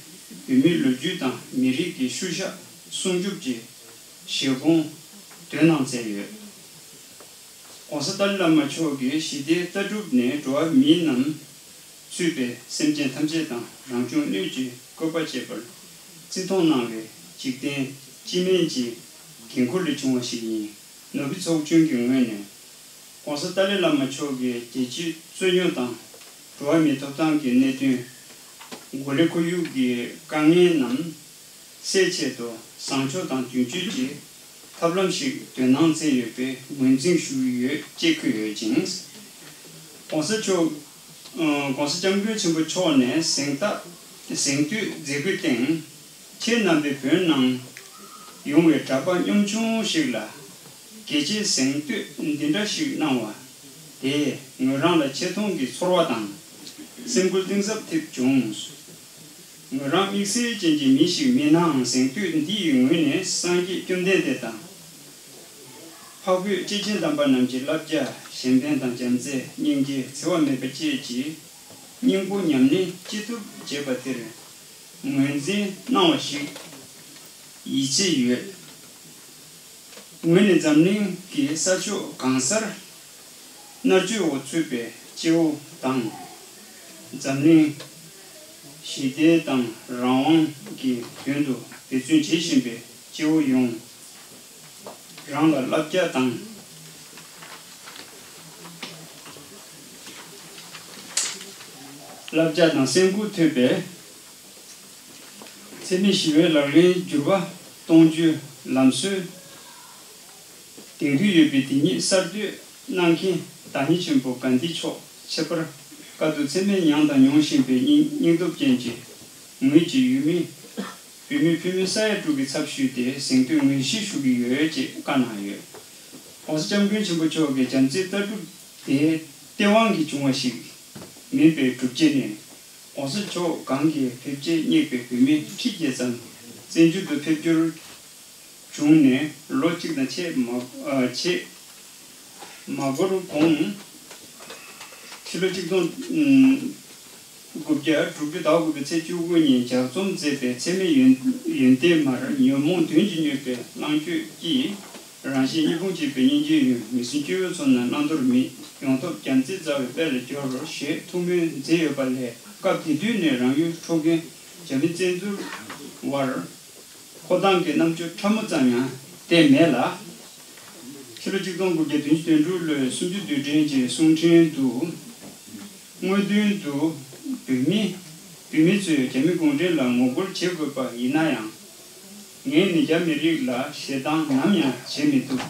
བོད་མིའི་ལོ་རྒྱུས་དང་མི་རིགས་ཀྱི་ཤུལ་བཞག་སྲུང་སྐྱོབ་ཀྱི་བཞེད་དགོངས་འདོན་གནང་མཛད་ཡོད། ྋགོང་ས་ཏཱ་ལའི་བླ་མ་མཆོག་གིས་ཞི་བདེའི་ལྟ་གྲུབ་ནི་འགྲོ་བ་མི་རྣམས་གཙོས་པའི་སེམས་ཅན་ཐམས་ཅད་དང་རང་བྱུང་སྣོད་ཀྱི་བཀོད་པ་བཅས་པར་བརྩི་མཐོང་གནང་བའི་འཇིག་རྟེན་སྤྱི་སྨན་གྱི་འགན་ཁུར་ལས་བྱུང་བ་ཞིག་ཡིན། ནོ་བེལ་ཚོགས་ཆུང་གི་ངོས་ནས་ྋགོང་ས་ཏཱ་ལའི་བླ་མ་མཆོག་གིས་རྒྱལ་སྤྱིའི་རྩོད་རྙོག་དང་འགྲོ་བ་མིའི་ཐོབ་ཐང་གི་གནད་དོན། གོ་ལའི་ཁོར་ཡུག་གི་དཀའ་ངལ་རྣམས་སེལ་ཆེད་དུ་བཟང་ཕྱོགས་དང་དོན་གཅོད་ཀྱི་ཐབས་ལམ་ཞིག་འདོན་གནང་མཛད་ཡོད་པའི་ངོས་འཛིན་ཞུ་གི་ཡོད་ཅེས་འཁོད་ཡོད་ཅིང་། ྋགོང་ས་མཆོག ྋགོང་ས་༸སྐྱབས་མགོན་ཆེན་པོ་མཆོག་ནས་གཟེངས་རྟགས་གཟེངས་བསྟོད་མཛད་སྒོའི་སྟེང་། ཁྱེད་རྣམ་པས་བོད་ནང་ཡོང་བའི་གྲྭ་པ་གཉོམ་ཆུང་ཞིག་ལ་རྒྱལ་གཅེས་གཟེངས་བསྟོད་འདི་འདྲ་ཞིག་གནང་བ་དེས་ངོས་རང་ལ་ཆེ་མཐོང་གི་ཚོར་བ་དང་སེམས་འགུལ་གཏིང་ཟབ་ཐེབས་བྱུང་། ངོས་རང་དམིགས་བསལ་ཅན་གྱི་མི་ཞིག་མིན་ནའང་གཟེངས་བསྟོད་འདི་ཡི་ངོས་ནས་སངས་རྒྱས་བཅོམ་ལྡན་འདས་དང་། འཕགས་བོད་སྐྱེས་ཆེན་དམ་པ་རྣམས་ཀྱི་བསླབ་བྱ་གཞན་ཕན་དང་བྱམས་བརྩེ་སྙིང་རྗེ་འཚེ་བ་མེད་པ་བཅས་ཀྱི་སྙིང་པོ་ཉམས་ལེན་ཅི་ཐུབ་བྱེད་པ་དེར་ངོས་འཛིན་གནང་བ་ཞིག་ཡིད་ཆེས་ཡོད། ངོས་ནས་འཛམ་གླིང་གི་ས་ཕྱོགས་གང་སར་མནར་གཅོད་འོག་ཚུད་པའི་སྐྱེ་བོ་དང་། འཛམ་གླིང་ཞི་བདེ་དང་རང་དབང་གི་དོན་དུ་འབད་བརྩོན་བྱེད་བཞིན་པའི་སྐྱེ་བོ་ཡོངས། རང་ལ་བསླབ་བྱ་དང་། བསླབ་བྱ་དང་སེམས་འགུལ་ཐོབ་པའི་འཚེ་མེད་ཞི་བའི་ལག་ལེན་འགྱུར་བ་གཏོང་རྒྱུའི་ལམ་སྲོལ་དེང་དུས་ཡོད་པའི་དེ་ཉིད་གསར་གཏོད་གནང་མཁན་བདག་ཉིད་ཆེན་པོ་གྷན་དྷི་མཆོག་ཁྱད་པར་དཀའ་སྡུག་ཚད་མེད་མྱངས་དང་མྱོང་བཞིན་པའི་སྙིང་སྙིང་སྟོབས་ཅན་གྱི་ངོས་ཀྱི་ཡུལ་མི། བོད་མི་ཕོ་མོ་ས་ཡ་དྲུག་གི་ཚབ་ཞུས་ཏེ་གཟེངས་བསྟོད་ངོས་བཞེས་ཞུ་གི་ཡོད་ཅེས་བཀའ་གནང་ཡོད། ྋགོང་ས་ྋསྐྱབས་མགོན་ཆེན་པོ་མཆོག་གི་བྱམས་བརྩེའི་ལྟ་གྲུབ་དེ་སྟེས་དབང་གིས་བྱུང་བ་ཞིག་མིན་པའི་སྒྲུབ་བྱེད་ནས། ྋགོང་ས་མཆོག་གང་གི་ཕེབས་སྐྱེལ་བསྙེགས་པའི་བོད་མི་ཁྲི་བརྒྱད་ཙམ་བཙན་བྱོལ་དུ་ཕེབས་འབྱོར་བྱུང་ནས་ལོ་གཅིག་དང་ཕྱེད་མ་ཕྱེད་མ་འགོར་གོང་། ཕྱི་ལོ་གཅིག་སྟོང་དགུ་བརྒྱ་དྲུག་ཅུ་ཟླ་དགུ་པའི་ཚེས་བཅུ་དགུ་ཉིན་ལྗགས་རྩོམ་མཛད་པའི་འཚེ་མེད་ཡོན་ཡོན་ཏན་མར་ཉོན་མོངས་གདོན་གྱིས་མྱོས་པའི་གླང་ཁྱོད་ཀྱིས། རང་གཞན་གཉིས་ཕུང་བྱེད་པའི་སྙིང་རྗེའི་ཡུལ། མི་སྲུན་སྐྱེ་བོའི་ཚོགས་རྣམས་བླང་དོར་མེད། ཡོངས་ཐོབ་རྒྱ་མཚོའི་རྩ་བའི་དཔལ་ལ་སྦྱོར། ཞེས་ཐུགས་སྨོན་མཛད་ཡོད་པ་ལས། སྐབས་དེ་དུས་ནས་རང་ཡུལ་འཕྲོག་མཁན་རྒྱ་མི་བཙན་འཛུལ་བར་འཁོར་སྡང་གི་རྣམ་དཔྱོད་ཕྲ་མོ་ཙམ་ཡང་བསྟན་མེད་ལ། ཕྱི་ལོ་གཅིག་སྟོང་དགུ་བརྒྱ་བདུན་ཅུ་དོན་དྲུག་ལོའི་སུམ་ཅུ་དུས་དྲན་གྱི་གསུང་འཕྲིན་དུ། སྔོན་དོན་དུ་བོད་མི་བོད་མི་ཚོས་རྒྱ་མི་གུང་ཁྲན་ལ་ངོ་རྒོལ་བྱེད་དགོས་པ་ཡིན་ན་ཡང་། ངས་ནི་རྒྱ་མི་རིགས་ལ་ཞེ་སྡང་ནམ་ཡང་བྱེད་མི་ཐུབ།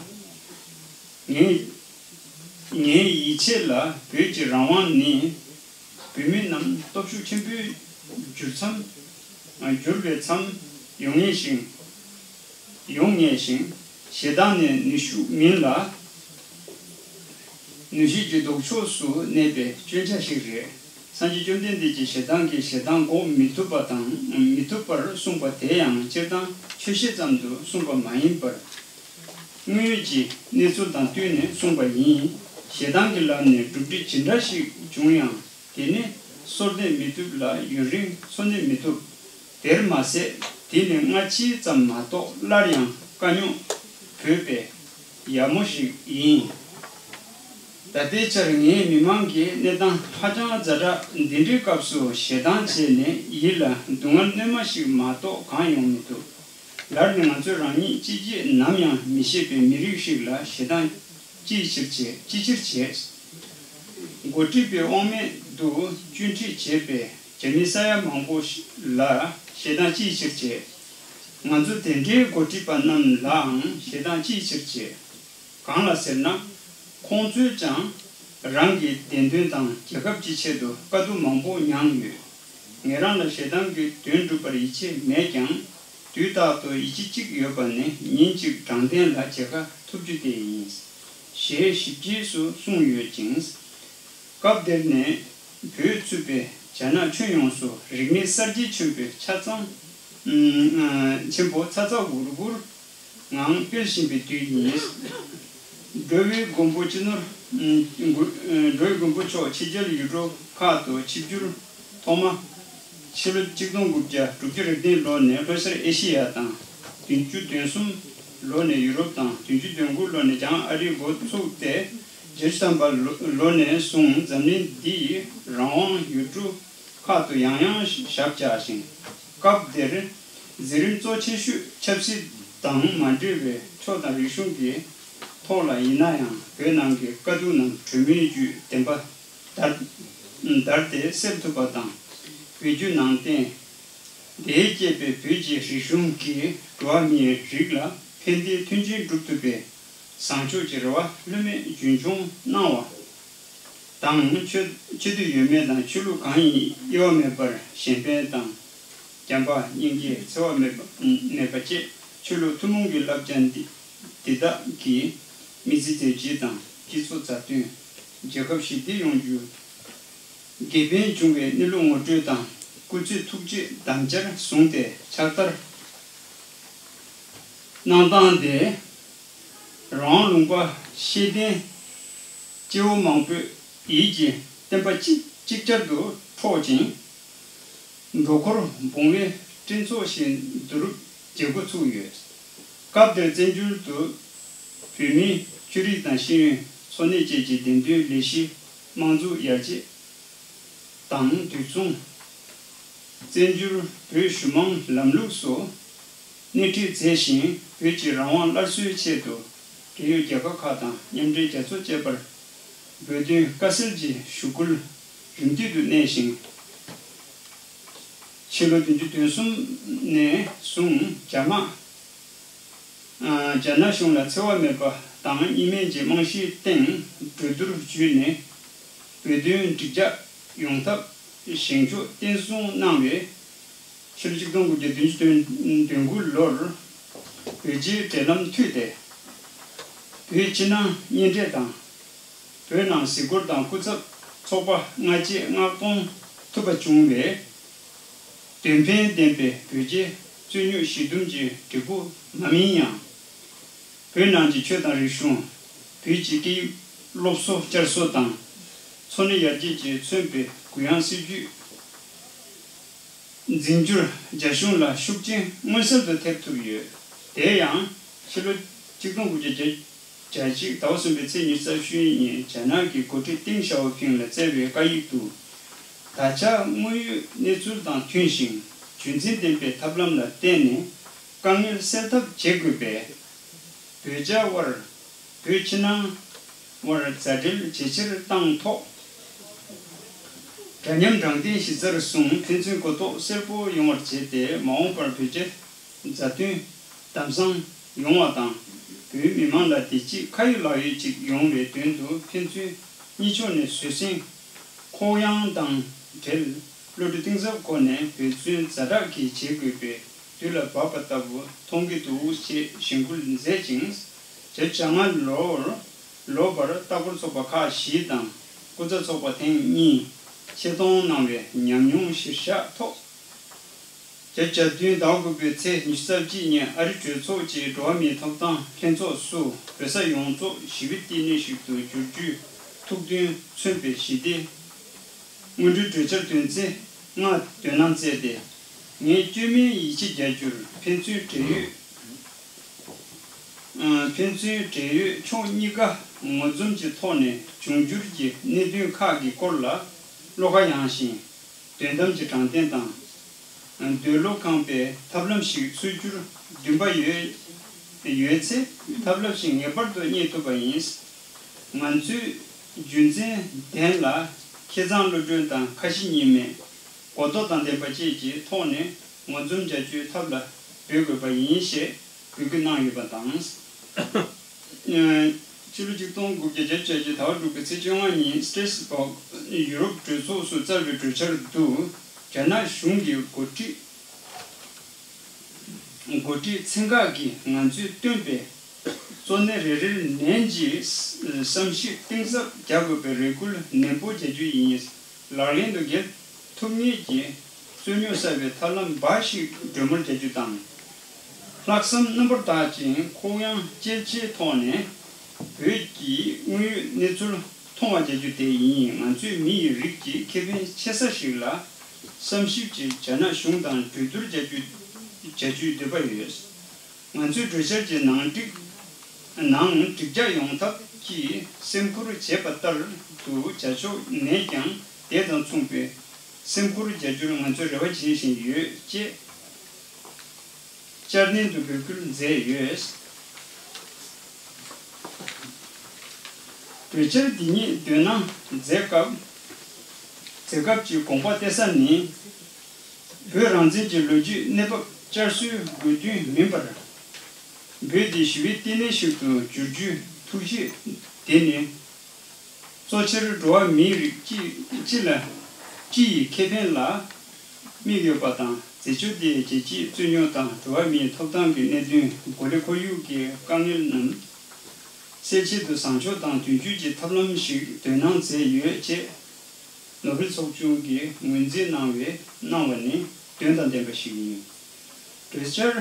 ངས་ངའི་ཡིད་ཆེས་ལ་བོད་ཀྱི་རང་དབང་ནི་བོད་མི་རྣམས་སྟོབས་ཤུགས་ཆེན་པོས་འགྱུར་མཚམས་འགྱུར་བའི་མཚམས་ཡོང་ངེས་ཤིང་། ཡོང་ངེས་ཤིང་། ཞེ་སྡང་ནི་ནུས་ཤུགས་མིན་ལ། ནུས་ཤུགས་ཀྱི་ལྡོག་ཕྱོགས་སུ་གནས་པའི་སྐྱོན་ཆ་ཞིག་རེད། སངས་རྒྱས་བཅོམ་ལྡན་འདས་ཀྱིས་ཞེ་སྡང་གིས་ཞེ་སྡང་འགོག་མི་ཐུབ་པ་དང་མི་ཐུབ་པར་གསུངས་པ་དེ་ཡང་སྤྱིར་བཏང་ཆོས་བཤད་ཙམ་དུ་གསུངས་པ་མ་ཡིན་པར། དངོས་ཡོད་ཀྱི་གནས་ཚུལ་དང་བསྟུན་ནས་གསུངས་པ་ཡིན། ཞེ་སྡང་གི་ལམ་ནས་གྲུབ་འབྲས་ཇི་འདྲ་ཞིག་བྱུང་ཡང་། དེ་ནི་སྲོག་ལྡན་མི་ཐུབ་ལ་ཡུན་རིང་འཚོ་གནས་མི་ཐུབ། དེར་མ་ཟད་དེ་ནི་སྔ་ཕྱི་ཙམ་མ་གཏོགས་སླར་ཡང་དཀའ་རྙོག་བོད་པའི་ཡ་མོ་ཞིག་ཡིན། ད་ལྟའི་ཆར་ངའི་མི་མང་གི་གནས་སྟངས་ཧ་ཅང་ཛ་དྲག་འདི་འདྲའི་སྐབས་སུ་ཞེ་སྡང་བྱས་ནས་ཡིད་ལ་སྡུག་བསྔལ་སྣོན་མ་ཞིག་མ་གཏོགས་གང་ཡོང་མི་ཐུབ། ལར་ནས་ང་ཚོས་རང་ཉིད་གཅེས་གཅེས་ནམ་ཡང་མི་ཤེས་པའི་མི་རིགས་ཤིག་ལ་ཞེ་སྡང་ཅིའི་ཕྱིར་བྱེད། ཅིའི་ཕྱིར་བྱེད། འགོ་ཁྲིད་པའི་དབང་མེད་དུ་བཅོས་ཁྲིད་བྱས་པའི་རྒྱ་མི་ས་ཡ་མང་པོ་ལ་ཞེ་སྡང་ཅིའི་ཕྱིར་བྱེད། ང་ཚོ་དེ་འདྲའི་འགོ་ཁྲིད་པ་རྣམས་ལའང་ཞེ་སྡང་ཅིའི་ཕྱིར་བྱེད། གང་ལ་ཟེར་ན། ཁོང་ཚོས་ཀྱང་རང་གི་བདེན་དོན་དང་རྒྱལ་ཁབ་ཀྱི་ཆེད་དུ་དཀའ་སྡུག་མང་པོ་མྱངས་ཡོད། ངེད་རང་ལ་ཞེ་སྡང་གི་དོན་སྒྲུབ་པར་ཡིད་ཆེས་མེད་ཀྱང་། དུས་རྟག་ཏུ་ཡིད་ཆེས་གཅིག་ཡོད་པ་ནི་ཉིན་གཅིག་དྲང་བདེན་ལ་མཇལ་ཁ་ཐོབ་རྒྱུ་དེ་ཡིན། ཞེས་ཞིབ་རྒྱས་སུ་གསུངས་ཡོད་ཅིང་། སྐབས་དེར་ནས་བོད་ཚུད་པའི་རྒྱ་ནག་ཁྱོན་ཡོངས་སུ་རིག་གནས་གསར་བརྗེ་ཆེན་པོའི་ཆ་ཚང་ཆེན་པོ་ཚ་ཚ་འུར་འུར་ངང་སྤེལ་བཞིན་པའི་དུས་ཡིན། འགྲོ་བའི་མགོན་པོ་སྤྱི་ནོར་འགྲོ་བའི་མགོན་པོ་མཆོག་ཕྱི་རྒྱལ་ཡུལ་གྲུ་ཁག་ཏུ་ཆིབས་བསྒྱུར་ཐོག་མ། ཕྱི་ལོ་གཅིག་སྟོང་དགུ་བརྒྱ་དྲུག་ཅུ་རེ་བདུན་ལོ་ནས་ལྷོ་ཤར་ཨེ་ཤེ་ཡ་དང་། བདུན་ཅུ་དོན་གསུམ་ལོ་ནས་ཡུ་རོབ་དང་། བདུན་ཅུ་དོན་དགུ་ལོ་ནས་བྱང་ཨ་རིར་འགོ་ཚུགས་ཏེ། བརྒྱད་ཅུ་ཐམ་པ་ལོ་ལོ་ནས་བཟུང་འཛམ་གླིང་འདིའི་རང་དབང་ཡུལ་གྲུ་ཁག་ཏུ་ཡང་ཡང་ཞབས་བཅགས་ཤིང་། སྐབས་དེར་འཛིན་རིམ་གཙོ་ཆེ་ཤོས་ཆབ་སྲིད་དང་མ་འབྲེལ་བའི་ཆོས་དང་རིག་གཞུང་གི་ཐོག་ལ་ཡིན་ན་ཡང་། བོད་ནང་གི་དཀའ་སྡུག་རྣམས་གྲོས་མོལ་བརྒྱུད་བདེན་པ་བདར་ཏེ་སེལ་ཐུབ་པ་དང་། བོད་བརྒྱུད་ནང་བསྟན་དེས་བསྐྱེད་པའི་བོད་ཀྱི་རིག་གཞུང་གིས་འགྲོ་བ་མིའི་རིགས་ལ་ཕན་བདེའི་མཐུན་རྐྱེན་སྒྲུབ་ཐུབ་པའི་བཟང་ཕྱོགས་ཀྱི་རེ་བ་ལྷོད་མེད་རྒྱུན་འཁྱོངས་གནང་བ་དང་། ཆོས་ཆོས་དད་ཡོད་མེད་དང་ཆོས་ལུགས་གང་ཡིན་དབྱེ་བ་མེད་པར་གཞན་ཕན་དང་ བྱམས་པ་སྙིང་རྗེ་འཚེ་བ་མེད་པ་མེད་པ་བཅས་ཆོས་ལུགས་ཐུན་མོང་གི་བསླབ་བྱ་འདི་འདི་དག་གིས་མི་ཚེ་མཛད་རྗེས་དང་སྤྱི་ཚོགས་མཛའ་མཐུན། རྒྱལ་ཁབ་ཞི་བདེ་ཡོང་རྒྱུར་དགེ་ཕན་འབྱུང་བའི་གནས་ལུགས་ངོ་སྤྲོད་དང་སྐུ་ཚེ་ཐུགས་རྗེ་དམ་བཅར་བཟུང་སྟེ་ཕྱག་བསྟར་གནང་སྟངས་དེ། རང་ལུང་པ་ཤེས་ལྡན་སྐྱེ་བོ་མང་པོས་ཡིད་ཀྱི་བརྟན་པ་ཅིག་ཅིག་ཅར་དུ་འཕྲོག་ཅིང་། འགྲོ་འཁོར་བུང་བའི་སྤྲིན་ཚོགས་བཞིན་བསྡུ་རུབ་བྱེད་འགོ་ཚུགས་ཡོད། སྐབས་དེར་བཙན་བྱོལ་དུ་བོད་མིའི་ཆོས་རིག་དང་ཤེས་ཡོན་འཚོ་གནས་བཅས་ཀྱི་བདེན་དོན་ལས་གཞི་དམངས་གཙོ་ཡར་རྒྱས་དང་དུས་མཚུངས་བཙན་བྱོལ་བོད་གཞུང་མང་ལམ་ལུགས་སུ་སྣེ་ཁྲིད་མཛད་བཞིན་བོད་ཀྱི་རང་དབང་སླར་གསོའི་ཆེད་དུ་འབྲེལ་ཡོད་རྒྱལ་ཁབ་ཁག་དང་མཉམ་འབྲེལ་རྒྱལ་ཚོགས་བཅས་པར་འབོད་དོན་དཀའ་སེལ་གྱི་ཞུ་སྐུལ་རིམ་བསྟུད་དུ་གནས་ཤིང་། ཕྱི་ལོ་བདུན་ཅུ་དོན་གསུམ་ནས་བཟུང་རྒྱ་དམག་ཨ། རྒྱ་ནག་གཞུང་ལ་འཚེ་བ་མེད་པ་དང་གཉིས་སྨན་གྱི་རྨང་གཞིའི་སྟེང་གྲོས་བསྡུར་བརྒྱུད་ནས་བོད་དོན་འགྲིག་འཇགས་ཡོང་ཐབས་བཞེངས་ཕྱོགས་བརྟན་སྲུང་གནང་བས། ཕྱི་ལོ་ཆིག་སྟོང་དགུ་བརྒྱ་བདུན་ཅུ་དོན་དོན་དགུ་ལོར་བོད་རྒྱའི་འབྲེལ་ལམ་མཐུད་དེ། བོད་ཕྱི་ནང་གཉེན་འཕྲད་དང་། བོད་ནང་གཟིགས་སྐོར་དང་སྐུ་ཚབ་ཚོགས་པ་སྔ་རྗེས་མངགས་གཏོང་ཐུབ་པ་བྱུང་བས། དོན་ཕན་ལྡན་པའི་བོད་རྒྱའི་རྩོད་རྙོག་ཞི་འདུམ་གྱི་འབྲས་བུ་མ་ཡིན་ཡང་། བོད་ནང་གི་ཆོས་དང་རིག་གཞུང་། བོད་ཀྱི་སྐད་ཡིག་སློབ་གསོ་བསྐྱར་གསོ་དང་། འཚོ་གནས་ཡར་རྒྱས་ཀྱིས་མཚོན་པའི་གུ་ཡངས་སྲིད་ཇུས་འཛིན་རྒྱུར་རྒྱ་གཞུང་ལ་ཤུགས་རྐྱེན་མངོན་གསལ་དུ་ཐེབས་ཐུབ་ཡོད། དེ་ཡང་ཕྱི་ལོ་ཆིག་སྟོང་དགུ་བརྒྱ་བརྒྱད་ཅུ་གྱ་གཅིག་ཟླ་བ་གསུམ་པའི་ཚེས་ཉི་ཤུ་རྩ་བཞི་ཉིན་རྒྱ་ནག་གི་འགོ་ཁྲིད་ཏེང་ཞའོ་ཕིང་ལ་བསྩལ་བའི་བཀའ་ཡིག་ཏུ། ད་ཆ་དངོས་ཡོད་གནས་ཚུལ་དང་མཐུན་ཞིང་རྒྱུ་མཚན་ལྡན་པའི་ཐབས་ལམ་ལ་བརྟེན་ནས་དཀའ་ངལ་སེལ་ཐབས་བྱེད་དགོས་པས། བོད་རྒྱ་དབར། བོད་ཕྱི་ནང་དབར་མཛའ་འབྲེལ་ཇེ་ཆེར་བཏང་ཐོག་འདྲ་མཉམ་དྲང་བདེན་གཞི་རྩར་བཟུང་ཕན་ཚུན་གོ་རྟོགས་གསལ་པོ་ཡོང་བར་བྱས་ཏེ། མ་འོངས་པར་བོད་རྒྱ་མཛའ་མཐུན་དམ་སྲུང་ཡོང་བ་དང་། བོད་མི་མང་ལ་བདེ་སྐྱིད་ཁ་ཡོད་ལག་ཡོད་ཅིག་ཡོང་བའི་དོན་དུ་ཕན་ཚུན་གཉིས་ཕྱོགས་ནས་བཟོད་བསྲན་ཁོག་ཡངས་དང་འབྲེལ། བློ་གྲོས་གཏིང་ཟབ་སྒོ་ནས་འབད་བརྩོན་ཛ་དྲག་གིས་བྱེད་དགོས་པའི་དུས་ལ་བབ་པ་ལྟ་བུ་མཐོང་གི་འདུག་ཅེས་གཞེན་སྐུལ་མཛད་ཅིང་། བརྒྱད་ཅུ་གྱ་ལྔ་ལོར་ལོ་བར་ལྟ་སྐོར་ཚོགས་པ་ཁག་བཞི་དང་སྐུ་ཚབ་ཚོགས་པ་ཐེངས་གཉིས་ཆེད་གཏོང་གནང་བའི་ཉམས་མྱོང་གཞིར་བཞག་ཐོག་བརྒྱད་ཅུ་གྱ་བདུན་ཟླ་དགུ་པའི་ཚེས་ཉི་ཤུ་རྩ་གཅིག་ཉིན་ཨ་རི་གྲོས་ཚོགས་ཀྱི་འགྲོ་བ་མིའི་ཐོབ་ཐང་ལྷན་ཚོགས་སུ་བོད་ས་ཡོངས་རྫོགས་ཞི་བའི་བསྟི་གནས་ཤིག་ཏུ་འགྱུར་རྒྱུའི་ཐུགས་འདུན་མཚོན་པའི་ཞི་བདེ་སྔོན་འགྲོའི་གྲོས་འཆར་དོན་ཚན་ལྔ་འདོན་གནང་མཛད་དེ། ངས་བཅོས་མིན་ཡིད་ཆེས་བརྒྱབ་རྒྱུར་ཕན་ཚུན་འབྲེལ་ཡོད། ཨ། ཕན་ཚུན་འབྲེལ་ཡོད་ཕྱོགས་གཉིས་ཀ་ངོ་འཛོམས་ཀྱི་ཐོག་ནས་འབྱུང་འགྱུར་གྱི་གནད་དོན་ཁག་གི་སྐོར་ལ་བློ་ཁ་ཡངས་ཤིང་དོན་དམ་གྱི་དྲང་བདེན་དང་། འདོད་བློ་ཁེངས་པའི་ཐབས་ལམ་ཞིག་འཚོལ་རྒྱུར་འདུན་པ་ཡོད་ཡོད་ཚེ། ཐབས་ལམ་ཞིག་ངེས་པར་དུ་རྙེད་ཐུབ་པ་ཡིན། ང་ཚོས་རྒྱུ་མཚན་ལྡན་ལ་ཁེ་གཙང་བློ་གྲོས་དང་ཁ་ཞེ་གཉིས་མེད། གོ་རྟོགས་དང་ལྡན་པ་བཅས་ཀྱི་ཐོག་ནས་ངོ་འཛོམས་བྱ་རྒྱུའི་ཐབས་ལ་འབད་དགོས་པ་ཡིན་ཞེས་འབོད་སྐུལ་གནང་ཡོད་པ་དང་། ཕྱི་ལོ་ཆིག་སྟོང་དགུ་བརྒྱ་བརྒྱད་ཅུ་གྱ་གཅིག་ཟླ་བ་དྲུག་པའི་ཚེས་བཅོ་ལྔ་ཉིན་སི་ཏྲེ་སི་བྷག་ཡུ་རོབ་གྲོས་ཚོགས་སུ་བསྩལ་བའི་གྲོས་འཆར་དུ། རྒྱ་ནག་གཞུང་གི་འགོ་ཁྲིད་འགོ་ཁྲིད་ཚན་ཁག་གིས་ང་ཚོས་བཏོན་པའི་གཙོ་གནད་རེ་རེར་ནན་གྱིས་བསམ་ཞིབ་གཏིང་ཟབ་རྒྱག་དགོས་པའི་རེ་སྐུལ་ནན་པོ་བྱ་རྒྱུ་ཡིན། ལག་ལེན་དུ་འགེལ་ཐུབ་ངེས་ཀྱི་རྩོད་རྙོག་སེལ་བའི་ཐབས་ལམ་འབའ་ཞིག་གྲོས་མོལ་བྱ་རྒྱུ་དང་། ལྷག་བསམ་རྣམ་པར་དག་ཅིང་ཁོག་ཡངས་ཤེས་བྱའི་ཐོག་ནས་བོད་ཀྱི་དངོས་ཡོད་གནས་ཚུལ་མཐོང་བ་བྱ་རྒྱུ་དེ་ཡིན། ང་ཚོའི་མི་ཡི་རིགས་ཀྱི་ཁེ་ཕན་ཆེ་ས་ཞིག་ལ་བསམ་ཞིབ་ཀྱིས་རྒྱ་ནག་གཞུང་དང་གྲོས་བསྡུར་བྱ་རྒྱུ་བྱ་རྒྱུའི་འདོད་པ་ཡོད། ང་ཚོའི་གྲོས་འཆར་གྱི་ནང་སྒྲིག་ནང་འགྲིག་འཇགས་ཡོང་ཐབས་ཀྱི་སེམས་ཁུར་བྱས་པ་ལྟར་དུ་བྱ་ཕྱོགས་ནས་ཀྱང་དེ་དང་མཚུངས་པའི་སེམས་ཁུར་རྒྱག་རྒྱུར་ང་ཚོས་རེ་བ་བྱེད་བཞིན་ཡོད་ཅེས་བསྐྱར་ནན་དུ་འབོད་སྐུལ་མཛད་ཡོད། གྲོས་འཆར་འདི་ཉིད་འདོན་གནང་མཛད་སྐབས་མཛད་སྐབས་ཀྱི་དགོངས་པ་གཏད་ས་ནི། བོད་རང་བཙན་གྱི་ལོ་རྒྱུས་གནས་བབ་བསྐྱར་གསོའི་དགོས་འདུན་མིན་པར། བོད་འདི་ཞི་བའི་བསྟི་གནས་ཤིག་ཏུ་འགྱུར་རྒྱུའི་ཐུགས་བཞེད་དེ་ནི། གཙོ་ཆེར་འགྲོ་བ་མིའི་རིགས་སྤྱི་སྤྱི་ལ་སྤྱི་ཡི་ཁེ་ཕན་ལ་དམིགས་ཡོད་པ་དང་ ཟས་སྤྱོད་དེ་རྒྱལ་སྤྱིའི་རྩོད་རྙོག་དང་འགྲོ་བ་མིའི་ཐོབ་ཐང་གི་གནད་དོན། གོ་ལའི་ཁོར་ཡུག་གི་དཀའ་ངལ་རྣམས་སེལ་ཆེད་དུ་བཟང་ཕྱོགས་དང་དོན་འཁྱོལ་གྱི་ཐབས་ལམ་ཞིག་འདོན་གནང་མཛད་ཡོད་ཅེས་ནོ་བེལ་ཚོགས་ཆུང་གིས་ངོས་འཛིན་གནང་བའི་གནང་བ་ནི་དོན་དང་ལྡན་པ་ཞིག་ཡིན། གྲོས་འཆར་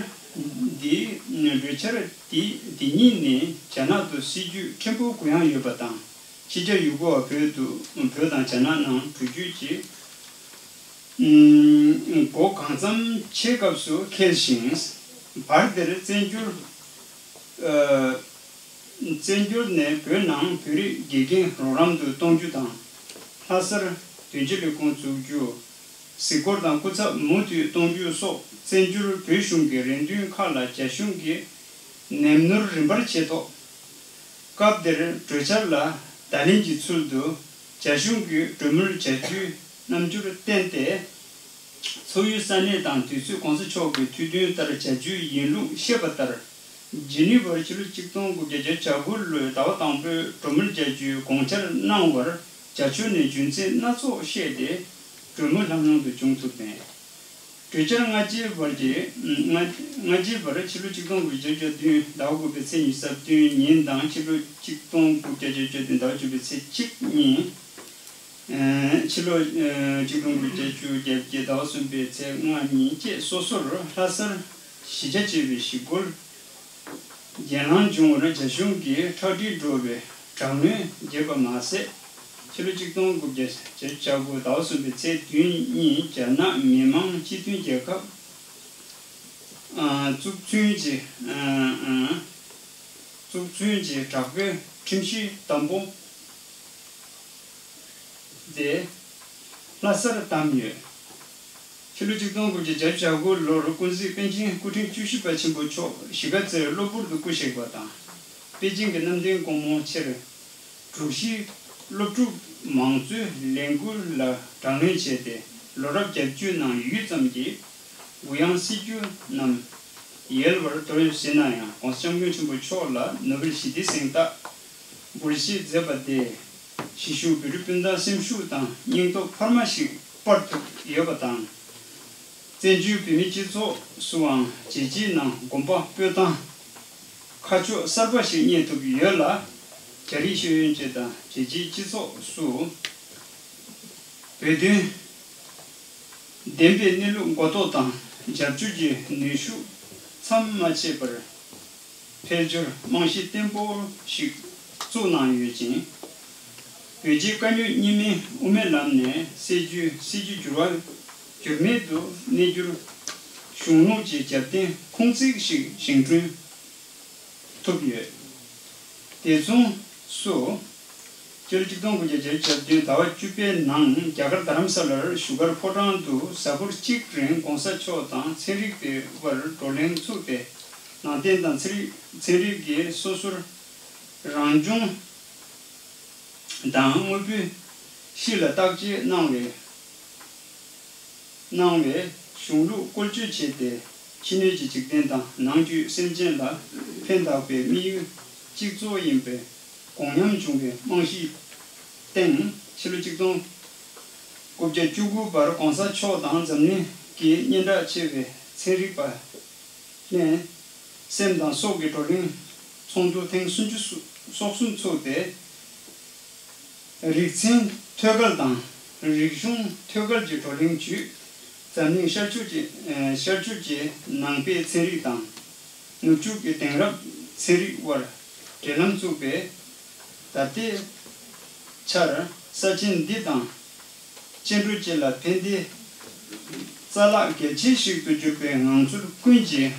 འདི་གྲོས་འཆར་འདི་འདི་ཉིད་ནི་རྒྱ་ནག་ཏུ་སྲིད་ཇུས་ཕྲན་བུ་གུ་ཡངས་ཡོད་པ་དང་། ཕྱི་རྒྱལ་ཡུལ་སྐོར་བ་བོད་དུ་བོད་དང་རྒྱ་ནག་ནང་འགྲོ་སྐྱོད་ཀྱི་སྒོ་གང་འཚམ་ཕྱེ་སྐབས་སུ་འཁེལ་ཞིང་། བར་དེར་བཙན་བྱོལ་ཨ། བཙན་བྱོལ་ནས་བོད་ནང་བོད་རིགས་དགེ་རྒན་རོགས་རམ་དུ་གཏོང་རྒྱུ་དང་། ལྷ་སར་དོན་གཅོད་ལས་ཁུངས་འཛུགས་རྒྱུ། གཟིགས་སྐོར་དང་སྐུ་ཚབ་མུ་མཐུད་གཏོང་རྒྱུ་སོགས་བཙན་བྱོལ་བོད་གཞུང་གི་རེ་འདུན་ཁག་ལ་རྒྱ་གཞུང་གིས་ནན་ནོར་རིམ་པར་བྱས་ཐོག་སྐབས་དེར་གྲོས་འཆར་ལ་བརྡ་ལན་གྱི་ཚུལ་དུ་རྒྱ་གཞུང་གིས་གྲོས་མོལ་བྱ་རྒྱུའི་རྣམ་འགྱུར་བསྟན་ཏེ། འཚོ་ཡུལ་ས་གནས་དང་དུས་ཚོད་གོང་ས་མཆོག་གི་ཐུགས་འདུན་ལྟར་བྱ་རྒྱུ་ཡིན་ལུགས་བཤད་པ་ལྟར། ཇི་ནི་ཝར་ཕྱི་ལོ་ཆིག་སྟོང་དགུ་བརྒྱ་བརྒྱད་ཅུ་གྱ་དགུ་ལོའི་ཟླ་བ་དང་པོའི་གྲོས་མོལ་བྱ་རྒྱུའི་དགོངས་འཆར་གནང་བར་རྒྱ་ཕྱོགས་ནས་རྒྱུ་མཚན་སྣ་ཚོགས་བཤད་དེ་གྲོས་མོལ་ལམ་ལྷོང་དུ་བྱུང་ཐུབ་མེད། གྲོས་འཆར་སྔ་རྗེས་བར་གྱི་སྔ་སྔ་རྗེས་བར་ཕྱི་ལོ་ཆིག་སྟོང་དགུ་བརྒྱ་བརྒྱད་ཅུ་གྱ་བདུན་ཟླ་བ་དགུ་པའི་ཚེས་ཉི་ཤུ་རྩ་བདུན་ཉིན་དང་ཕྱི་ལོ་ཆིག་སྟོང་དགུ་བརྒྱ་བརྒྱད་ཅུ་གྱ་བདུན་ཟླ་བ་བཅུ་པའི་ཚེས་གཅིག་ཉིན། ཕྱི་ལོ་ཆིག་སྟོང་དགུ་བརྒྱ་བརྒྱད་ཅུ་གྱ་བརྒྱད་ཟླ་བ་གསུམ་པའི་ཚེས་ལྔ་ཉིན་བཅས་སོ་སོར་ལྷ་སར་གཞིས་ཆགས་བྱས་པའི་གཞིས་སྐོར་གྱེན་ལངས་བྱུང་བར་རྒྱ་གཞུང་གིས་ཁྲག་དྲི་བྲོ་བའི་དྲག་གནོན་བརྒྱབ་པ་མ་ཟད། ཕྱི་ལོ་ཆིག་སྟོང་དགུ་བརྒྱ་བརྒྱད་ཅུ་གྱ་དགུ་ཟླ་བ་གསུམ་པའི་ཚེས་བདུན་ཉིན་རྒྱ་ནག་མི་དམངས་སྤྱི་མཐུན་རྒྱལ་ཁབ་ཨ་བཙུགས་ཚུན་གྱི་ཨ་ཨ་བཙུགས་ཚུན་གྱི་དྲག་པོའི་ཁྲིམས་གཞི་དམ་པོ་དེ་ལྷ་སར་བསྡམས་ཡོད། ཕྱི་ལོ་ཆིག་སྟོང་དགུ་བརྒྱ་བརྒྱད་ཅུ་གྱ་དགུ་ལོར་ཀུན་གཟིགས་པཎ་ཆེན་སྐུ་ཕྲེང་བཅུ་བཞི་པ་ཆེན་པོ་མཆོག་གཞིས་ཀ་རྩེར་གློ་བུར་དུ་སྐུ་གཤེགས་པ་དང་། པེ་ཅིང་གི་གནམ་བསྟན་དགོང་མོ་ཆེར་དྲུག་བཞིའི་སློབ་ཕྲུག་མང་གཙོའི་ལས་འགུལ་ལ་དྲག་གནོན་བྱས་ཏེ། ལོ་རབས་བརྒྱད་ཅུ་ནང་ཡུད་ཙམ་གྱི་གུ་ཡངས་སྲིད་ཇུས་རྣམས་ཡལ་བར་དོར་ཡོད་ཟེར་ན་ཡང་། ྋགོང་ས་ྋསྐྱབས་མགོན་ཆེན་པོ་མཆོག་ལ་ནོ་བེལ་ཞི་བདེའི་གཟེངས་རྟགས་འབུལ་བཞེས་མཛད་པ་དེས་གཞིས་བཞུགས་བོད་རིགས་སྤུན་ཟླར་སེམས་ཤུགས་དང་སྙིང་སྟོབས་འཕར་མ་ཞིག་སྤར་ཐུབ་ཡོད་པ་དང་། བཙན་བྱོལ་བོད་མིའི་སྤྱི་ཚོགས་སུའང་རྒྱལ་སྤྱིའི་ནང་དགོངས་པ་སྤོབས་སྟངས་ཁ་ཕྱོགས་གསར་པ་ཞིག་རྙེད་ཐུབ་ཡོད་ལ། རྒྱ་རིགས་ཤེས་ཡོན་ཅན་དང་རྒྱལ་སྤྱིའི་སྤྱི་ཚོགས་སུ་བོད་དོན་བདེན་པའི་གནས་ལུགས་མགོ་ཐོག་དང་རྒྱབ་སྐྱོར་གྱི་ནུས་ཤུགས་མཚམས་མ་ཆད་པར་འཕེལ་འགྱུར་རྨང་གཞི་བརྟན་པོ་ཞིག་བཙུགས་གནང་ཡོད་ཅིང་། བོད་རྒྱའི་དཀའ་རྙོག་གཉིས་སྨན་དབུ་མའི་ལམ་ནས་སེལ་རྒྱུའི་སྲིད་ཇུས་འགྱུར་བ་འགྱུར་མེད་དུ་གནས་རྒྱུར་གཞུང་ལུགས་ཀྱི་རྒྱབ་རྟེན་ཁུངས་བཙུན་ཞིག་བཞེངས་སྐྲུན་ཐུབ་ཡོད། དེ་མཚུངས་སུ། སྤྱི་ལོ་ཆིག་སྟོང་དགུ་བརྒྱ་བརྒྱད་ཅུ་གྱ་བདུན་ཟླ་བ་བཅུ་པའི་ནང་རྒྱ་གར་རྡ་རམ་ས་ལར་བཞུགས་སྒར་ཕོ་བྲང་དུ་གཟའ་འཁོར་གཅིག་རིང་༧གོང་ས་མཆོག་དང་ཚན་རིག་པའི་དབར་བགྲོ་གླེང་ཚུགས་ཏེ། ནང་བསྟན་དང་ཚན་རིག་ཚན་རིག་གི་སོ་སོར་རང་སྦྱོང་དང་དངོས་པོའི་གཤིས་ལ་བརྟག་དཔྱད་གནང་བའི་གནང་བའི་གཞུང་ལུགས་བཀོལ་སྤྱོད་བྱས་ཏེ། ཕྱི་སྣོད་ཀྱི་འཇིག་རྟེན་དང་ནང་བཅུད་སེམས་ཅན་ལ་ཕན་བཏགས་པའི་དམིགས་ཡུལ་གཅིག་གཙོ་ཡིན་པའི་དགོངས་ཉམས་བྱུང་བའི་རྨང་གཞིའི་སྟེང་ཕྱི་ལོ་ཆིག་སྟོང་དགུ་བརྒྱ་བཅུ་དགུ་བར་༧གོང་ས་མཆོག་དང་འཛམ་གླིང་གི་སྙན་གྲགས་ཆེ་བའི་ཚན་རིག་པ་ལྷན་སེམས་དང་སྲོག་གི་བགྲོ་གླེང་ཚོགས་འདུ་ཐེངས་སུམ་ཅུ་སོ་གསུམ་ཚུགས་ཏེ། རིག་ཚན་ཐོད་བརྒལ་དང་རིག་གཞུང་ཐོད་བརྒལ་གྱི་བགྲོ་གླེང་བརྒྱུད། འཛམ་གླིང་ཤར་ཕྱོགས་ཀྱི་ཤར་ཕྱོགས་ཀྱི་ནང་པའི་ཚན་རིག་དང་ནུབ་ཕྱོགས་ཀྱི་དེང་རབས་ཚན་རིག་དབར་འབྲེལ་ལམ་བཙུགས་པས། ད་ལྟའི་ཆར་ས་ཆེན་འདི་དང་སྐྱེ་འགྲོ་སྤྱི་ལ་ཕན་བདེའི་རྩ་ལག་གལ་ཆེ་ཞིག་ཏུ་གྱུར་པའི་ངང་ཚུལ་ཀུན་གྱིས་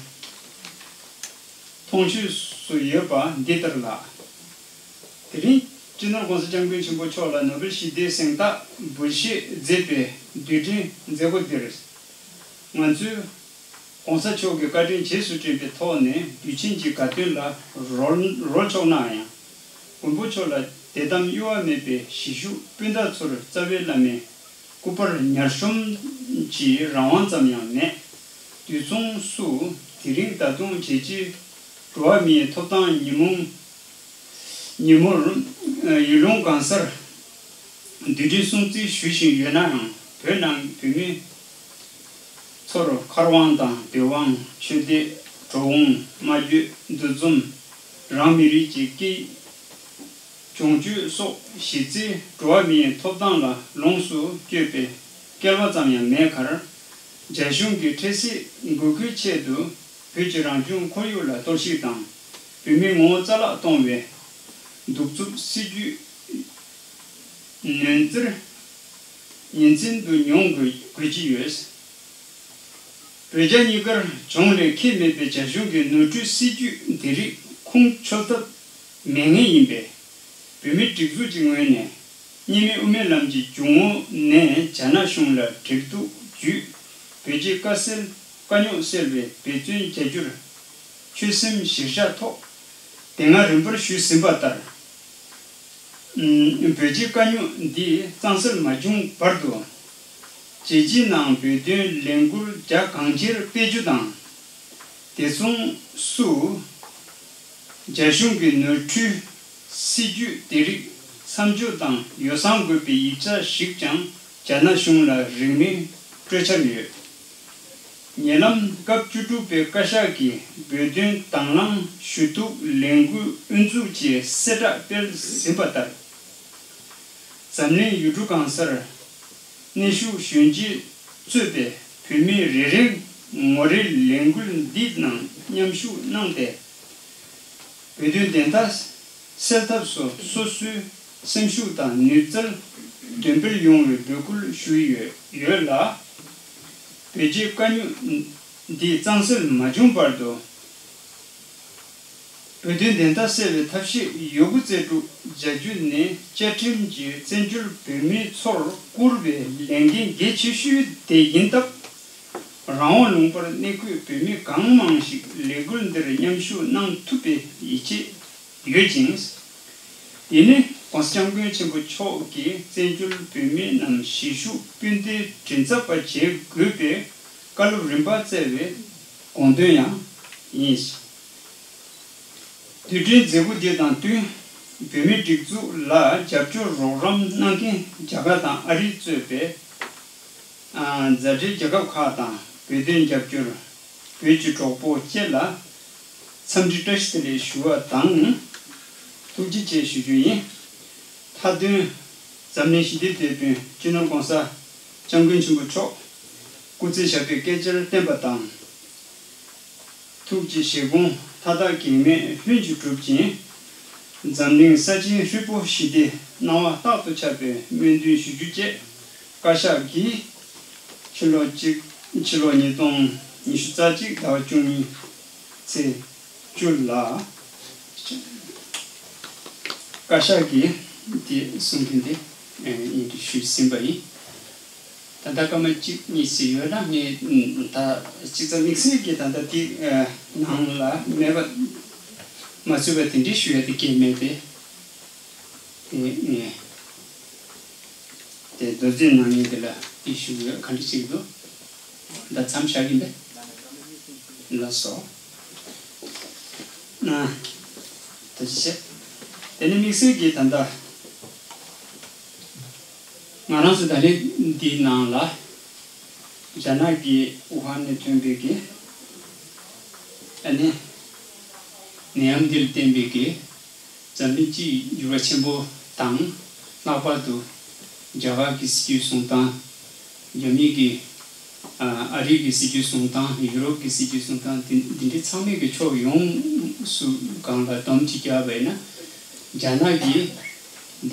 མཐོང་ཆོས་སུ་ཡོད་པ་འདི་ལྟར་ལགས། དེ་རིང་སྤྱི་ནོར་༧གོང་ས་༧སྐྱབས་མགོན་ཆེན་པོ་མཆོག་ལ་ནོ་བེལ་ཞི་བདེའི་གཟེངས་རྟགས་འབུལ་བཞེས་མཛད་པའི་དུས་དྲན་མཛད་སྒོ་འདིར། ང་ཚོས་༧གོང་ས་མཆོག་གི་བཀའ་དྲིན་རྗེས་སུ་དྲན་པའི་ཐོག་ནས་དུས་ཆེན་གྱི་དགའ་སྟོན་ལ་རོལ་རོལ་ཆོག་ན་ཡང་། མགོན་པོ་མཆོག་ལ་དད་དམ་གཡོ་བ་མེད་པའི་གཞིས་བཞུགས་སྤུན་ཟླ་ཚོར་རྩ་བའི་བླ་མའི་སྐུ་པར་ཉར་ཤོམ་གྱི་རང་དབང་ཙམ་ཡང་མེད། དུས་མཚུངས་སུ་དེ་རིང་ད་དུང་རྒྱལ་སྤྱིའི་འགྲོ་བ་མིའི་ཐོབ་ཐང་ཉིན་མོ་ཉིན་མོར་ཡུལ་ལུང་གང་སར་དུས་དྲན་སྲུང་བརྩི་ཞུ་བཞིན་ཡོད་ན་ཡང་། བོད་ནང་བོད་མི་ ཚོར་མཁར་དབང་དང་བོད་དབང་ཆོས་སྡེ་གྲོགས་འོང་སྨྲ་བརྗོད་འདུ་འཛོམས་རང་མི་རིགས་ཀྱི་སྐད་སྦྱོང་སྤྱོད་སོགས་གཞི་རྩའི་འགྲོ་བ་མིའི་ཐོབ་ཐང་ལ་ལོངས་སུ་སྤྱོད་པའི་སྐལ་བ་ཙམ་ཡང་མེད་ཁར། རྒྱ་གཞུང་གིས་འཕྲལ་སེལ་དགོས་མཁོའི་ཆེད་དུ་བོད་ཀྱི་རང་སྐྱོང་ཁོར་ཡུག་ལ་གཏོར་བཤིག་དང་བོད་མིའི་ངོ་བོ་རྩ་བརླག་གཏོང་བའི་གདུག་རྩུབ་སྲིད་ཇུས་ནོར་འཛོལ་ཉིན་མཚན་དུ་མྱོང་དགོས་དགོས་ཀྱི་ཡོད། བོད་རྒྱ་གཉིས་ཀར་གྱོང་ལས་ཁེ་མེད་པའི་རྒྱ་གཞུང་གི་ནོར་འཁྲུལ་སྲིད་ཇུས་འདི་རིགས་ཁུངས་འཁྱོལ་ཐབས་མེད་ངེས་ཡིན་པས། བོད་མིའི་སྒྲིག་འཛུགས་ཀྱི་ངོས་ནས་གཉིས་སྨན་དབུ་མའི་ལམ་གྱི་འཇུག་ངོགས་ནས་རྒྱ་ནག་གཞུང་ལ་འབྲེལ་གཏུག་བརྒྱུད་བོད་རྒྱའི་དཀའ་སེལ་དཀའ་རྙོག་སེལ་བའི་འབད་བརྩོན་བྱ་རྒྱུར་ཆོད་སེམས་གཞིར་བཞག་ཐོག་དེ་སྔ་རིམ་པར་ཞུས་ཟིན་པ་ལྟར། བོད་རྒྱའི་དཀའ་རྙོག་འདི་གཙང་སེལ་མ་བྱུང་བར་དུ། རྒྱལ་སྤྱིའི་ནང་བོད་དོན་ལས་འགུལ་རྒྱ་གང་ཆེར་སྤེལ་རྒྱུ་དང་། དེ་མཚུངས་སུ། རྒྱ་གཞུང་གི་ནོར་འཁྲུལ་སྲིད་ཇུས་དེ་རིགས་མཚམས་འཇོག་དང་ཡོ་བསྲང་དགོས་པའི་ཡིག་ཆ་ཞིག་ཀྱང་རྒྱ་ནག་གཞུང་ལ་རིང་མིན་སྤྲོད་འཆར་ཡོད། ཉེ་ལམ་སྐབས་བཅུ་དྲུག་པའི་བཀའ་ཤག་གིས་བོད་དོན་དང་བླངས་ཞུ་གཏུག་ལས་འགུལ་དབུ་འཛུགས་ཀྱི་གསལ་བསྒྲགས་སྤེལ་ཟིན་པ་ལྟར། འཛམ་གླིང་ཡུལ་གྲུ་གང་སར་གནས་བཞུགས་གཞོན་སྐྱེས་གཙོས་པའི་བོད་མི་རེ་རེས་ངོ་རེའི་ལས་འགུལ་འདིའི་ནང་མཉམ་ཞུགས་གནང་སྟེ། བོད་དོན་བདེན་མཐའ་སེལ་ཐབས་སུ་སོ་སོའི་སེམས་ཤུགས་དང་ནུས་རྩལ་འདོན་སྤེལ་ཡོང་བའི་འབོད་སྐུལ་ཞུས་ཡོད་ཡོད་ལ། བོད་རྒྱའི་དཀའ་རྙོག་འདི་གཙང་སེལ་མ་བྱུང་བར་དུ། བོད་དོན་བདེན་མཐའ་གསལ་བའི་ཐབས་ཤེས་ཡོད་རྒུ་རྩལ་སྤྲུགས་རྒྱག་རྒྱུ་ནི་བཅའ་ཁྲིམས་ཀྱིས་བཙན་བྱོལ་བོད་མིའི་ཚོར་བཀུར་བའི་ལས་འགན་གལ་ཆེ་ཤོས་དེ་ཡིན་སྟབས། རང་དབང་ལུང་པར་གནས་འཁོད་བོད་མི་གང་མང་ཞིག་ལས་འགུལ་འདིར་མཉམ་ཞུགས་གནང་ཐུབ་པའི་ཡིད་ཆེས་ཡོད་ཅིང་། དེ་ནི་༸གོང་ས་༸སྐྱབས་མགོན་ཆེན་པོ་མཆོག་གིས་བཙན་བྱོལ་བོད་མི་རྣམས་གཞིས་བཞུགས་སྤུན་ཟླའི་མགྲིན་ཚབ་པ་བྱེད་དགོས་པའི་བཀའ་སློབ་རིམ་པ་བསྩལ་བའི་དགོངས་དོན་ཡང་ཡིན། དུས་དྲན་མཛད་སྒོ་འདི་དང་བསྟུན། བོད་མིའི་སྒྲིག་འཛུགས་ལ་རྒྱབ་སྐྱོར་རོགས་རམ་གནང་མཁན་རྒྱ་གར་དང་ཨ་རི་གཙོས་པའི་མཛའ་འབྲེལ་རྒྱལ་ཁབ་ཁག་དང་བོད་དོན་རྒྱབ་སྐྱོར་བོད་ཀྱི་གྲོགས་པོ་བཅས་ལ་འཚམས་འདྲི་བཀྲ་ཤིས་བདེ་ལེགས་ཞུ་བ་དང་། ཐུགས་རྗེ་ཆེ་ཞུ་རྒྱུ་ཡིན། མཐའ་དོན། འཛམ་གླིང་ཞི་བདེའི་དེད་དཔོན་སྤྱི་ནོར་༸གོང་ས་༸སྐྱབས་མགོན་ཆེན་པོ་མཆོག་སྐུ་ཚེ་ཞབས་པད་བསྐལ་བརྒྱར་བརྟན་པ་དང་། ཐུགས་ཀྱི་བཞེད་དགོངས་མཐའ་དག་གེགས་མེད་ལྷུན་གྱིས་གྲུབ་ཅིང་། འཛམ་གླིང་ས་ཆེན་ཧྲིལ་པོ་ཞི་བདེའི་སྣང་བ་རྟག་ཏུ་ཁྱབ་པའི་སྨོན་འདུན་ཞུ་རྒྱུ་བཅས་བཀའ་ཤག་གིས་ཕྱི་ལོ་གཅིག་ཕྱི་ལོ་ཉིས་སྟོང་ཉི་ཤུ་རྩ་གཅིག་ཟླ་བ་བཅུ་གཉིས་ཚེས་བཅུ་ལ་བཀའ་ཤག་གིས་དེ་གསུང་མཁན་དེ་སྙན་སྒྲོན་ཞུས་ཟིན་པ་ཡིན། ད་ལྟ་སྐར་མ་གཅིག་གཉིས་ཙམ་ཡོད་ན་ངས་ད་ཅིག་ཙམ་དམིགས་བསལ་གྱི་ད་ལྟ་དེ་ནང་ལ་མེད་པ་མ་ཚུད་པ་དེ་འདྲའི་ཞུ་ཡ་དེ་གལ་མེད་པས། དེ་ངས་དེ་མདོ་རྒྱུད་ནང་ཉིད་དེ་ལ་དེ་ཞུ་ཡོད་ག་འདྲ་ཅིག་འདུག་ད་མཚམས་བཞག་གིན་པས། ལགས་སོ། ན། ད་ཅི་བྱེད། དེ་ནི་དམིགས་བསལ་གྱི་ད་ལྟ་ང་རང་ཚོ་ད་རེས་འདིའི་ནང་ལ་རྒྱ་ནག་གི་ཝུ་ཧན་ནས་ཐོན་པའི་གི་ཨ་ནི་ནད་ཡམས་འདི་ལ་བརྟེན་པའི་གི་འཛམ་གླིང་སྤྱིའི་འགྱུར་བ་ཆེན་པོ་དང་། ལྷག་པར་དུ་རྒྱ་གར་གྱི་སྲིད་ཇུས་བཟུང་སྟངས། རྒྱ་མི་གི་ཨ་རི་གི་སྲིད་ཇུས་བཟུང་སྟངས། ཡུ་རོབ་ཀྱི་སྲིད་ཇུས་བཟུང་སྟངས། དེ་འདི་འདྲའི་ཚང་མས་ཀྱི་ཕྱོགས་ཡོངས་སུ་སྒང་ལ་སྡོམ་གཅིག་བརྒྱབ་པ་ཡིན་ན། རྒྱ་ནག་གིས་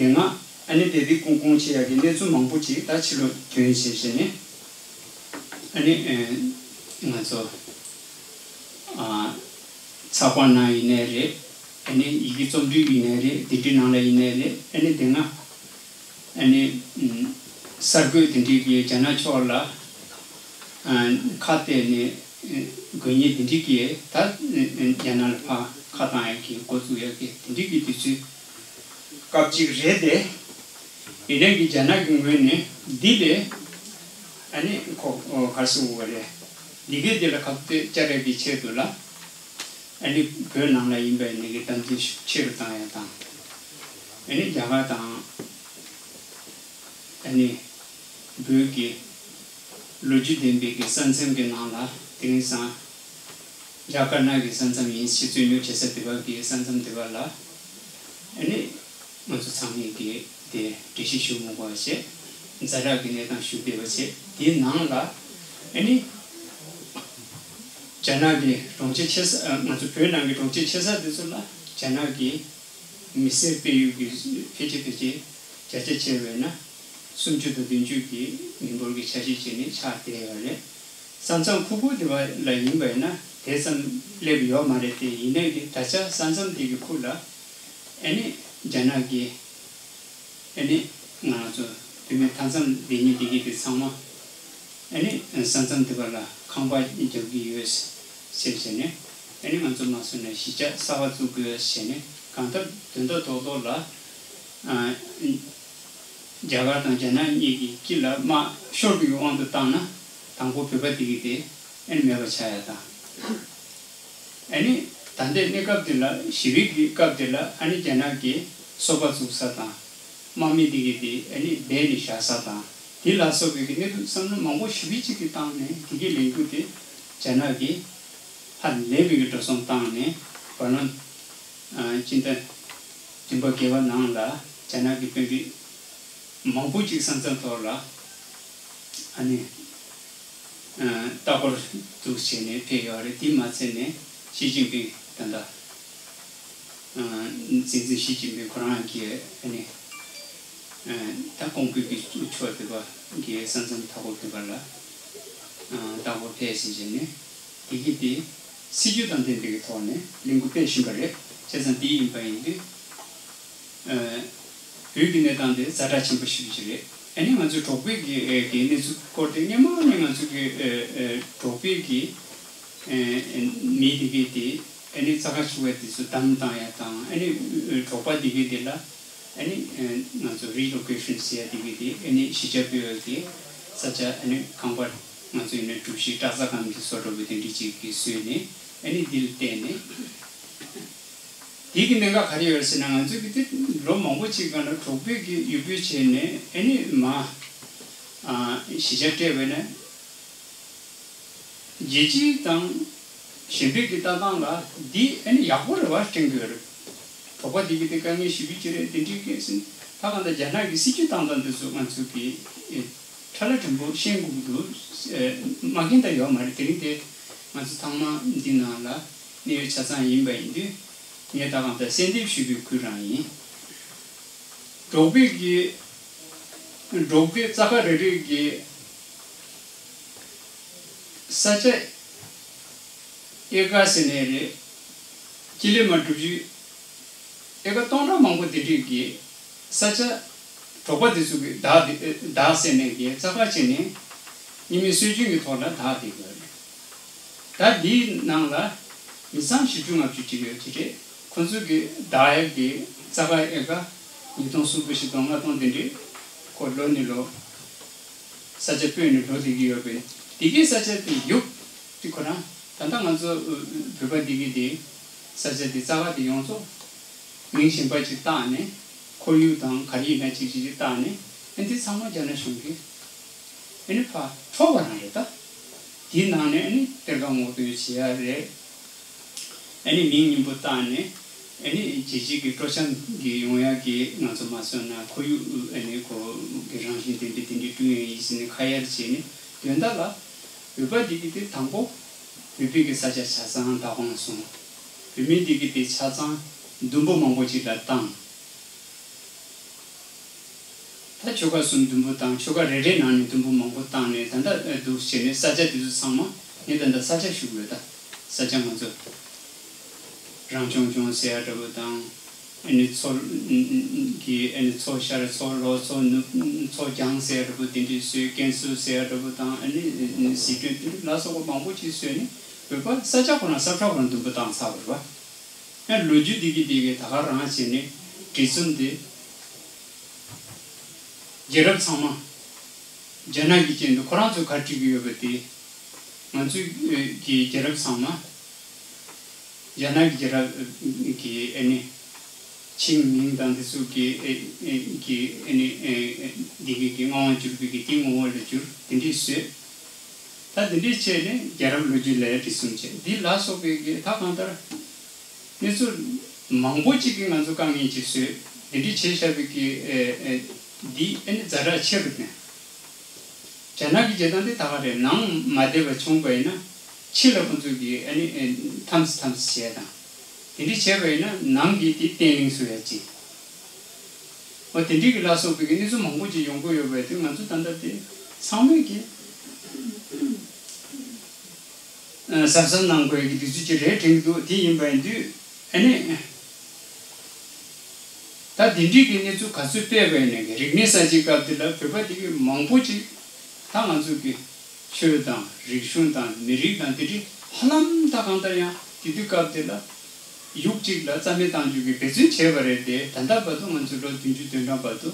དེ་སྔ་ཨ་ནི་དེ་དེ་ཀུང་ཀུང་བྱེད་ཡག་གི་གནས་ཚུལ་མང་པོ་ཅིག་ད་ཕྱི་ལོགས་ཐོན་བྱས་བྱས་ནས། ཨ་ནི་ཨ་ང་ཚོ་ཨ་ཚགས་པར་ནང་ཡིན་ནའི་རེད། ཨ་ནི་ཡི་གེ་རྩོམ་སྒྲིག་ཡིན་ནའི་རེད། འདི་འདྲའི་ནང་ལ་ཡིན་ནའི་རེད། ཨ་ནི་དེ་སྔ་ཨ་ནི་ཨ་གསར་འགོད་དེ་འདྲའི་གི་རྒྱ་ནག་ཕྱོགས་ལ་ཨ་ཁ་གཏད་ནས་ཨ་དགོས་ངེས་དེ་འདྲའི་གི་ད་ཨ་རྒྱ་ནག་ལ་ཕར་ཁ་བཏང་ཡག་གི་འགོ་བཙུགས་ཡག་གི་དེ་འདྲའི་གི་དུས་ཚོད་སྐབས་གཅིག་རེད་དེ། ཡིན་ནའི་གི་རྒྱ་ནག་གི་ངོས་ནས་འདི་ལས་ཨ་ནི་ཁོ་ག་རེ་ཟེར་དགོས་རེད། འདི་གའི་འདི་ལ་ཁ་གཏད་བཅའ་རེས་ཀྱི་ཆེད་དུ་ལ། ཨ་ནི་བོད་ནང་ལ་ཡིན་པའི་ནི་གི་དམ་འཛིན་ཤུགས་ཆེ་རུ་བཏང་ཡ་དང་། ཨ་ནི་རྒྱ་གར་དང་ཨ་ནི་བོད་ཀྱི་ ལོ་རྒྱུས་ལྡན་པའི་གི་ས་མཚམས་ཀྱི་ནང་ལ། དེང་སང་རྒྱ་དཀར་ནག་གི་ས་མཚམས་ཡིན། ཕྱི་ཚུལ་ཉོ་བྱེད་ས་དེ་བ་གི་ས་མཚམས་དེ་བ་ལ། ཨ་ནི་ང་ཚོ་ཚང་མས་གི་དེ་འགྲེལ་བཤད་ཞུ་མི་དགོས་པ་བྱས། ཛ་དྲག་གི་གནས་སྟངས་ཞུ་བདེ་བ་བྱས། དེའི་ནང་ལ་ཨ་ནི་རྒྱ་ནག་གི་གྲོང་ཁྱེར་ཆེ་ས། ང་ཚོ་བོད་ནང་གི་གྲོང་ཁྱེར་ཆེ་ས་དེ་ཚོ་ལ་རྒྱ་ནག་གི་མི་སེར་སྤེལ་ཡུལ་གྱི་ཕལ་ཆེར་ཕལ་ཆེར་བརྒྱ་ཆ་བྱས་པས་ན་སུམ་ཅུ་དང་བདུན་ཅུ་གི་མི་འབོར་གྱི་ཆ་ཤས་བྱས་ནས་ཆགས་བསྡད་ཡོད་རེད། ས་མཚམས་ཁུག་ཁུག་དེ་བ་ལ་ཡིན་པས་ན་དེ་ཙམ་སླེབས་ཡོད་མ་རེད་དེ། ཡིན་ནའི་གི་ད་ཆ་ས་མཚམས་དེ་གི་ཁུལ་ལ་ཨ་ནི་རྒྱ་ནག་གི་ཨ་ནི་ང་རང་ཚོ་བོད་མི་མཐའ་མཚམས་སྡོད་མཁན་དེ་གི་དེ་ཚང་མ་ཨ་ནི་ས་མཚམས་དེ་བ་ལ་ཁང་པ་རྒྱག་གི་ཡོད་ཟེར་བྱས་ནས། ཨ་ནི་ང་ཚོ་མ་སོང་ན་གཞིས་ཆགས་གསར་པ་བཙུགས་དགོས་ཟེར་ནས། གང་ལྟར་དོན་དག་རྡོག་རྡོག་ལ་ཨ་རྒྱ་གར་དང་རྒྱ་ནག་གཉིས་ཀྱི་དཀྱིལ་ལ་དམག་ཤོར་བའི་དབང་དུ་བཏང་ན། དང་པོ་བོད་པ་དེ་གི་དེ་ཨ་ནི་མེད་པ་ཆགས་ཡ་དང་། ཨ་ནི་ད་ལྟའི་གནས་སྐབས་དེ་ལ། ཞི་བའི་གི་སྐབས་དེ་ལ་ཨ་ནི་རྒྱ་ནག་གིས་སོ་པ་བཙུགས་ས་དང་། དམག་མི་དེ་གི་དེ་ཨ་ནི་སྦས་ནས་བཞག་ས་དང་། དེ་ལ་སོགས་པའི་གི་གནད་དུ་བསམ་བློ་མང་པོ་ཞེ་པོ་ཅིག་གི་བཏང་ནས། དེ་གི་ལས་འགུལ་དེ་རྒྱ་ནག་གིས་ཧ་ལས་པའི་གི་འགྲོ་སོང་བཏང་ནས། བར་ལོ་ཨ་སྤྱི་ཟླ་བདུན་པ་བརྒྱད་པ་ནང་ལ་རྒྱ་ནག་གི་དཔོན་རིགས་མང་པོ་ཅིག་ས་མཚམས་ཐོག་ལ་ཨ་ནི་ཨ་ལྟ་སྐོར་འདུག་བྱས་ནས་ཕེབས་ཡོད་རེད། དེ་མ་ཚད་ནས་ཞི་ཅིན་ཕིང་ད་ལྟ་ཨ་སྲིད་འཛིན་ཞི་ཅིན་ཕིང་ཁོ་རང་གིས་ཨ་ནི་ཨ་ད་ཀོང་པོའི་གི་ཕྱོགས་དེ་བ་གི་ས་མཚམས་མཐའ་འཁོབ་དེ་བ་ལ་ཨ་ལྟ་སྐོར་ཕེབས་ཟིན་བྱས་ནས། དེ་གི་དེ་སྲིད་ཇུས་དང་ལྡན་པའི་གི་ཐོག་ནས་ལས་འགུལ་སྤེལ་བཞིན་པ་རེད། བྱས་ཙང་དེ་ཡིན་པ་ཡིན་དུས། ཨ་བོད་ཀྱི་གནས་སྟངས་དེ་ཛ་དྲག་ཆེན་པོ་ཞེ་པོ་ཅིག་རེད། ཨ་ནི་ང་ཚོས་འབྲོག་པའི་གི་ཨ་གི་གནས་ཚུལ་སྐོར་དེ་སྔོན་མ་ནས་ང་ཚོ་གི་ཨ་ཨ་འབྲོག་པའི་གི་ཨ་མི་དེ་གི་དེ་ཨ་ནི་རྩྭ་ཁ་ཆུ་ཁ་དེ་ཚོ་བསྡམས་བཏང་ཡ་དང་། ཨ་ནི་འབྲོག་པ་དེ་གི་དེ་ལ་ཨ་ནི་ཨ་ང་ཚོ་རི་ལོ་ཀེ་ཤན་ཟེར་ཡ་དེ་གི་དེ། ཨ་ནི་གཞིས་ཆགས་སྤོ་ཡ་གི་ས་ཆ། ཨ་ནི་ཁང་པ་ང་ཚོ་ཡིན་ན་གྲུ་བཞི་པྲ་ཚག་གམ་གྱི་བཟོ་འདྲ་པོ་དེ་འདྲ་ཅིག་གི་བཟོས་ནས། ཨ་ནི་འདི་ལ་བརྟེན་ནས། དེ་གི་གནད་འགག་ག་རེ་ཡོད་རེད་ཟེར་ན། ང་ཚོ་གི་དེ་ལོ་མང་པོ་ཅིག་སྒང་ལ་འབྲོག་པའི་གི་ཡུལ་སྤོས་བྱས་ནས། ཨ་ནི་མ་ཨ་གཞིས་ཆགས་སྤྲད་པ་ཡིན་ན། རྒྱལ་སྤྱི་དང་གཞན་པའི་གི་ལྟ་སྟངས་ལ་འདི་ཨ་ནི་ཡག་པོ་རེད་པ་དྲན་གྱི་ཡོད་རེད། འབྲོག་པ་འདི་གི་དེ་དཀའ་ངལ་ཞེ་པོ་ཅིག་རེད། དེ་འདྲའི་གི་ཟིན། ད་གང་ལྟར་རྒྱ་ནག་གི་སྲིད་ཇུས་བཏང་སྟངས་འདི་ཚོ་ང་ཚོ་གི་ཨེ་ཁྲ་ལ་དྲོན་པོ་ཤེས་དགོས་ཀྱི་འདུག། ཨེ་མ་མཁྱེན་ད་ཡོད་མ་རེད། དེ་རིང་དེ་ང་ཚོ་ཚང་མ་འདི་ནང་ལ་གནས་ཡོད་ཆ་ཚང་ཡིན་པ་ཡིན་དུས། ངས་ད་གང་ལྟར་གསལ་འདེབས་ཞུ་རྒྱུའི་ཁུལ་རང་ཡིན། འབྲོག་པའི་གི་འབྲོག་པའི་རྩྭ་ཁ་རེ་རེ་གི་ས་ཆ་ཨེ་ཀར་ཟེར་ནའི་རེད། སྤྱི་ལེ་མ་དྲུག་ཅུ། ཨེ་ཀར་སྟོང་ཕྲག་མང་པོ་དེ་འདྲས་ཀྱི་ས་ཆ། འབྲོག་པ་དེ་ཚོ་གི་བདག་དེ་བདག་ཟེར་ནའི་གི་རྩྭ་ཁ་བྱས་ནས་གཉིས་མེད་སྲོལ་རྒྱུན་གྱི་ཐོག་ལ་བདག་དེ་དགོས་རེད། ད་འདིའི་ནང་ལ་མི་ཚང་བཞི་བཅུ་ལྔ་བཅུ་ཅིག་ཡོད་ཀྱི་རེད། ཁོ་ཚོ་གི་བདག་ཡག་གི་རྩྭ་ཁ་ཨེ་ཀར་ཉིས་སྟོང་སུམ་བརྒྱ་བཞི་སྟོང་ལྔ་སྟོང་དེ་འདྲས། ཁོ་ལོ་ནས་ལོ་ས་ཆ་སྤོས་ནས་འགྲོ་བསྡད་ཀྱི་ཡོད་པས། དེ་གའི་ས་ཆ་དེ་ཡུག་དེ་ཁོ་རང་ད་ལྟ་ང་ཚོ་བོད་པ་འདི་གའི་དེ་ས་ཆ་དེ་རྩྭ་ཁ་དེ་ཡོངས་རྫོགས་མིང་གཞན་པ་ཅིག་བཏགས་ནས། ཁོར་ཡུག་དང་ག་རེ་ཡིན་ན་ཅིག་ཅིག་ཅིག་བཏགས་ནས། ཨ་འདི་ཚང་མ་རྒྱ་ནག་གཞུང་གིས་ཨ་ནི་ཕར་འཕྲོག་པ་རང་རེད་ད། དེའི་ནང་ནས་ཨ་ནི་གཏེར་ཁ་སྔོག་འདོན་བྱེད་ཡ་རེད། ཨ་ནི་མིང་སྙན་པོ་བཏགས་ནས། ཨ་ནི་རྒྱལ་སྤྱི་གི་སྤྲོ་འཆམ་གི་ཡོང་ཡ་གི། ང་ཚོ་མ་སོན་ན་ཁོར་ཡུག་ཨ་ནི་ཁོ་གི་རང་བཞིན་ལྡན་པའི་དེ་འདྲའི་བསྐྲུན་ཡ་ཡིན་ཟེར་ནས་ཁ་གཡར་བྱས་ནས། དོན་དག་ལ་བོད་པ་འདི་གི་དེ་དང་པོ་བོད་པའི་གི་ས་ཆ་ཆ་ཚང་བདག་དབང་བཟུང་། བོད་མི་འདི་གི་དེ་ཆ་ཚང་དུམ་བུ་མང་པོ་ཅིག་ལ་བཏང་། ད་ཆོལ་ཁ་གསུམ་དུམ་བུ་བཏང་། ཆོལ་ཁ་རེ་རེའི་ནང་ནས་དུམ་བུ་མང་པོ་བཏང་ནས། ད་ལྟ་འདུག་བྱས་ནས་ས་ཆ་དེ་ཚོ་ཚང་མ། ངས་ད་ལྟ་ས་ཆ་ཞུ་དགོས། ད་ས་ཆ་ང་ཚོ་རང་སྐྱོང་ལྗོངས་ཟེར་ཡ་འདྲ་པོ་དང་། ཨ་ནི་མཚོ་གི་ཨ་ནི་མཚོ་ཤར། མཚོ་ལྷོ། མཚོ་ནུབ། མཚོ་བྱང་ཟེར་ཡ་འདྲ་པོ་དེ་འདྲས་བཟོས། ཀན་སུའུ་ཟེར་ཡ་འདྲ་པོ་དང་། ཨ་ནི་ཟི་ཁྲོན་དེ་འདྲ་ལ་སོགས་པ་མང་པོ་ཅིག་བཟོས་ནས། བོད་པ་ས་ཆ་ཁོ་ན་ས་ཁྲ་ཁོ་ན་དུམ་བུ་བཏང་ཚར་བ་རེད་པ། ཡང་ལོ་རྒྱུས་འདི་གི་འདི་གི་ད་ག་རང་བྱས་ནས་བྲིས་རྩོམ་དེ་རྒྱལ་རབས་ཚང་མ་རྒྱ་ནག་གི་རྐྱེན་དུ་ཁོ་རང་ཚོས་ག་བྲིས་ཀྱི་ཡོད་པ་དེ། ང་ཚོའི་གི་རྒྱལ་རབས་ཚང་མ་རྒྱ་ནག་གི་རྒྱལ་རབས་ཀྱི་ཨ་ནི་ཆིང་མིང་དང་དེ་ཚོ་གི་ཨ་ཨ་གི་ཨ་ནི་ཨ་ཨ་འདི་གི་གི་མངའ་དབང་བསྒྱུར་བའི་གི་དེའི་ངོ་བོ་ལ་བསྒྱུར། དེ་འདྲས་བཟོས། ད་འདི་འདྲའི་ཆེད་ནས་རྒྱལ་རབས་ལོ་རྒྱུས་ལ་ཡང་བྲིས་གསུངས་བྱས། འདི་ལ་སོགས་པའི་གི་ད་གང་ལྟར་གནས་ཚུལ་མང་པོ་ཅིག་གིས་ང་ཚོ་དཀའ་ངལ་ཅིག་བཟོས། འདི་འདྲའི་བྱས་བཞག་པའི་གི་ཨེ་ཨེ་འདི་ཨ་ནི་ཛ་དྲག་ཆེ་རུ་ཕྱིན། རྒྱ་ནག་གི་བྱེད་སྟངས་འདི་ད་ག་རེད། ནང་མ་བདེ་བ་བྱུང་བ་ཡིན་ན་ཕྱི་ལ་ཁོང་ཚོས་གི་ཨ་ནི་ཨེ་ཐམས་ཐམས་བྱས་དང་། དེ་འདྲའི་བྱས་པ་ཡིན་ན་ནང་གི་དེ་བརྟན་ལྷིང་བཟོ་ཡ་ཅིག་འོ་དེ་འདྲའི་གི་ལ་སོགས་པའི་གི་གནས་ཚུལ་མང་པོ་ཅིག་ཡོང་གི་ཡོད་པའི་དུས། ང་ཚོ་ད་ལྟ་དེ་ཚང་མས་གི་གཟབ་གཟབ་གནང་དགོས་ཀྱི་དུས་ཚོད་ཅིག་རེད་དྲན་གྱི་འདུག་དེ་ཡིན་པ་ཡིན་དུས་ཨ་ནི། ད་དེ་འདྲའི་གི་གནས་ཚུལ་ག་ཚོད་སྤེལ་བ་ཡིན་ནའི་གི་རིག་གནས་གསར་བརྗེའི་སྐབས་དེ་ལ་བོད་པ་དེ་གི་མང་པོ་ཅིག་ད་ང་ཚོ་གི་ཆོས་དང་རིག་གཞུང་དང་མི་རིགས་དང་དེ་འདྲའི་ཧ་ལམ་ད་གང་ལྟར་ཡང་དེ་དུས་སྐབས་དེ་ལ་ཡུག་གཅིག་ལ་རྩ་མེད་བཏང་རྒྱུ་གི་འབད་བརྩོན་བྱས་པ་རེད་དེ། ད་ལྟ་བར་དུ་ང་ཚོ་ལོ་བདུན་ཅུ་དོན་གྲངས་བར་དུ་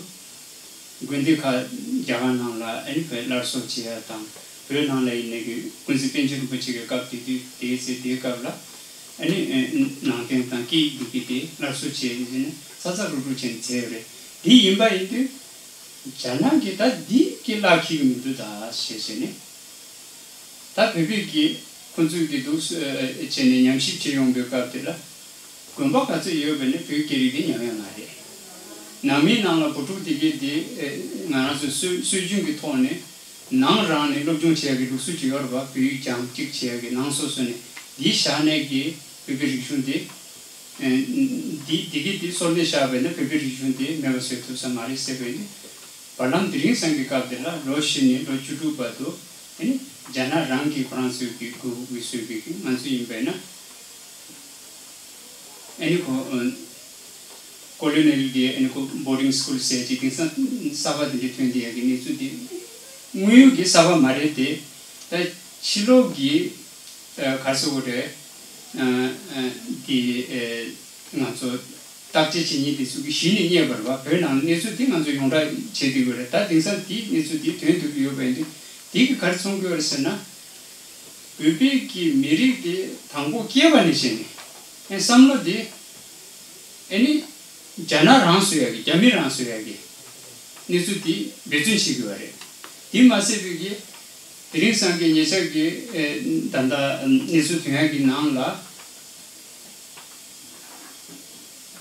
དགོན་སྡེ་ཁག་རྒྱ་གར་ནང་ལ་ཨ་ནི་བོད་སླར་གསོ་བྱེད་ཡ་དང་། བོད་ནང་ལ་ཡིན་ནའི་གི་ཀུན་གཟིགས་པཎ་ཆེན་རིན་པོ་ཆེ་གི་སྐབས་དེ་དུས་དེའི་ཚེ་དེའི་སྐབས་ལ་ཨ་ནི་ཨེ་ནང་རྟེན་དང་སྐད་ཡིག་འདི་གི་དེ་སླར་གསོ་བྱེད་ཡིན་ནས་ཚ་ཚ་རུག་རུག་བྱས་ནས་བྱས་ཡོད་རེད། དེ་ཡིན་པ་ཡིན་དུས་རྒྱ་ནག་གིས་ད་འདི་གི་གླགས་འཁེལ་གི་མི་འདུག་ད་ཞེས་བྱས་ནས། ད་བོད་པའི་གི་ཁོང་ཚོས་གི་འདུག་སེ་བྱས་ནས་ཉམས་ཞིབ་བྱེད་ཡོང་པའི་སྐབས་དེ་ལ་དགོན་པ་ག་ཚོད་ཡོད་པ་ནི་བོད་སྐད་རིགས་དེ་ཉམས་ཡ་མ་རེད། ནང་མིའི་ནང་ལ་བུ་ཕྲུག་དེ་གས་དེ་ཨེ་ང་རང་ཚོའི་སྲོལ་སྲོལ་རྒྱུན་གྱི་ཐོག་ནས་ནང་རང་ནས་སློབ་སྦྱོང་བྱེད་ཡ་གི་ལུགས་སྲོལ་ཅིག་ཡོད་རེད་པ། བོད་ཡིག་སྦྱང་གཅིག་བྱེད་ཡ་གི་ནང་སོ་སོ་ནས་འདི་བཞག་ནས་གི་བོད་པའི་རིག་གཞུང་དེ་ཨེ་འདི་དེ་གས་དེ་སོར་གནས་བཞག་པ་ན་བོད་པའི་རིག་གཞུང་དེ་མེད་པ་བཟོ་ཐུབ་ས་མ་རེད་ཟེར་བས་ནི། བར་ལམ་དེ་རིང་སང་གི་སྐབས་དེ་ལ་ལོ་བཞི་ནས་ལོ་བཅུ་དྲུག་བར་དུ་ཨ་ནི་རྒྱ་ནག་རང་གིས་ཁོ་རང་ཚོའི་གི་གུ་གུ་བཟོས་པའི་གི་ང་ཚོ་ཡིན་པས་ན་ཨ་ནི་ཁོ་ཨ་ཀོ་ལོ་ནི་ཡལ་གི་ཨ་ནི་ཁོ་བོར་ཌིང་སི་ཀུལ་ཟེར་གྱི་དེང་སང་གསར་པ་དེ་འདྲ་ཐོན་བསྡད་ཡ་གི་གནས་ཚུལ་དེ་དངོས་ཡོད་ཀྱི་གསར་པ་མ་རེད་དེ། ད་ཕྱི་ལོགས་ཀྱི་ཨ་ག་རེ་ཟེར་དགོས་རེད། ཨ་ཨ་དེ་ཨ་ང་ཚོ་བརྟག་དཔྱད་བྱེད་མཁན་དེ་ཚོ་གིས་གཞི་ནས་རྙེད་པ་རེད་པ། བོད་ནང་གནས་ཚུལ་དེ་ང་ཚོ་ཡོངས་གྲགས་བྱེད་བསྡད་ཡོད་རེད། ད་དེང་སང་དེའི་གནས་ཚུལ་དེ་ཐོན་ཐུབ་ཀྱི་ཡོད་པ་ཡིན་དུས་དེ་གིས་ག་རེ་མཚོན་གྱི་ཡོད་རེད་ཟེར་ན། བོད་པའི་གི་མི་རིགས་དེ་དང་པོ་སྐྱེས་པ་ནས་བྱས་ནས་ཨེ་བསམ་བློ་དེ་ཨེ་ནི་རྒྱ་ནག་རང་བཟོ་ཡ་གི་རྒྱ་མི་རང་བཟོ་ཡ་གི་གནས་ཚུལ་དེ་འབད་བརྩོན་བྱེད་དགོས་པ་རེད། དེ་མ་ཟད་པའི་གི་དེ་རིང་སང་གི་ཉེ་ཆར་གི་ཨེ་ད་ལྟ་གནས་ཚུལ་ཐོན་ཡ་གི་ནང་ལ་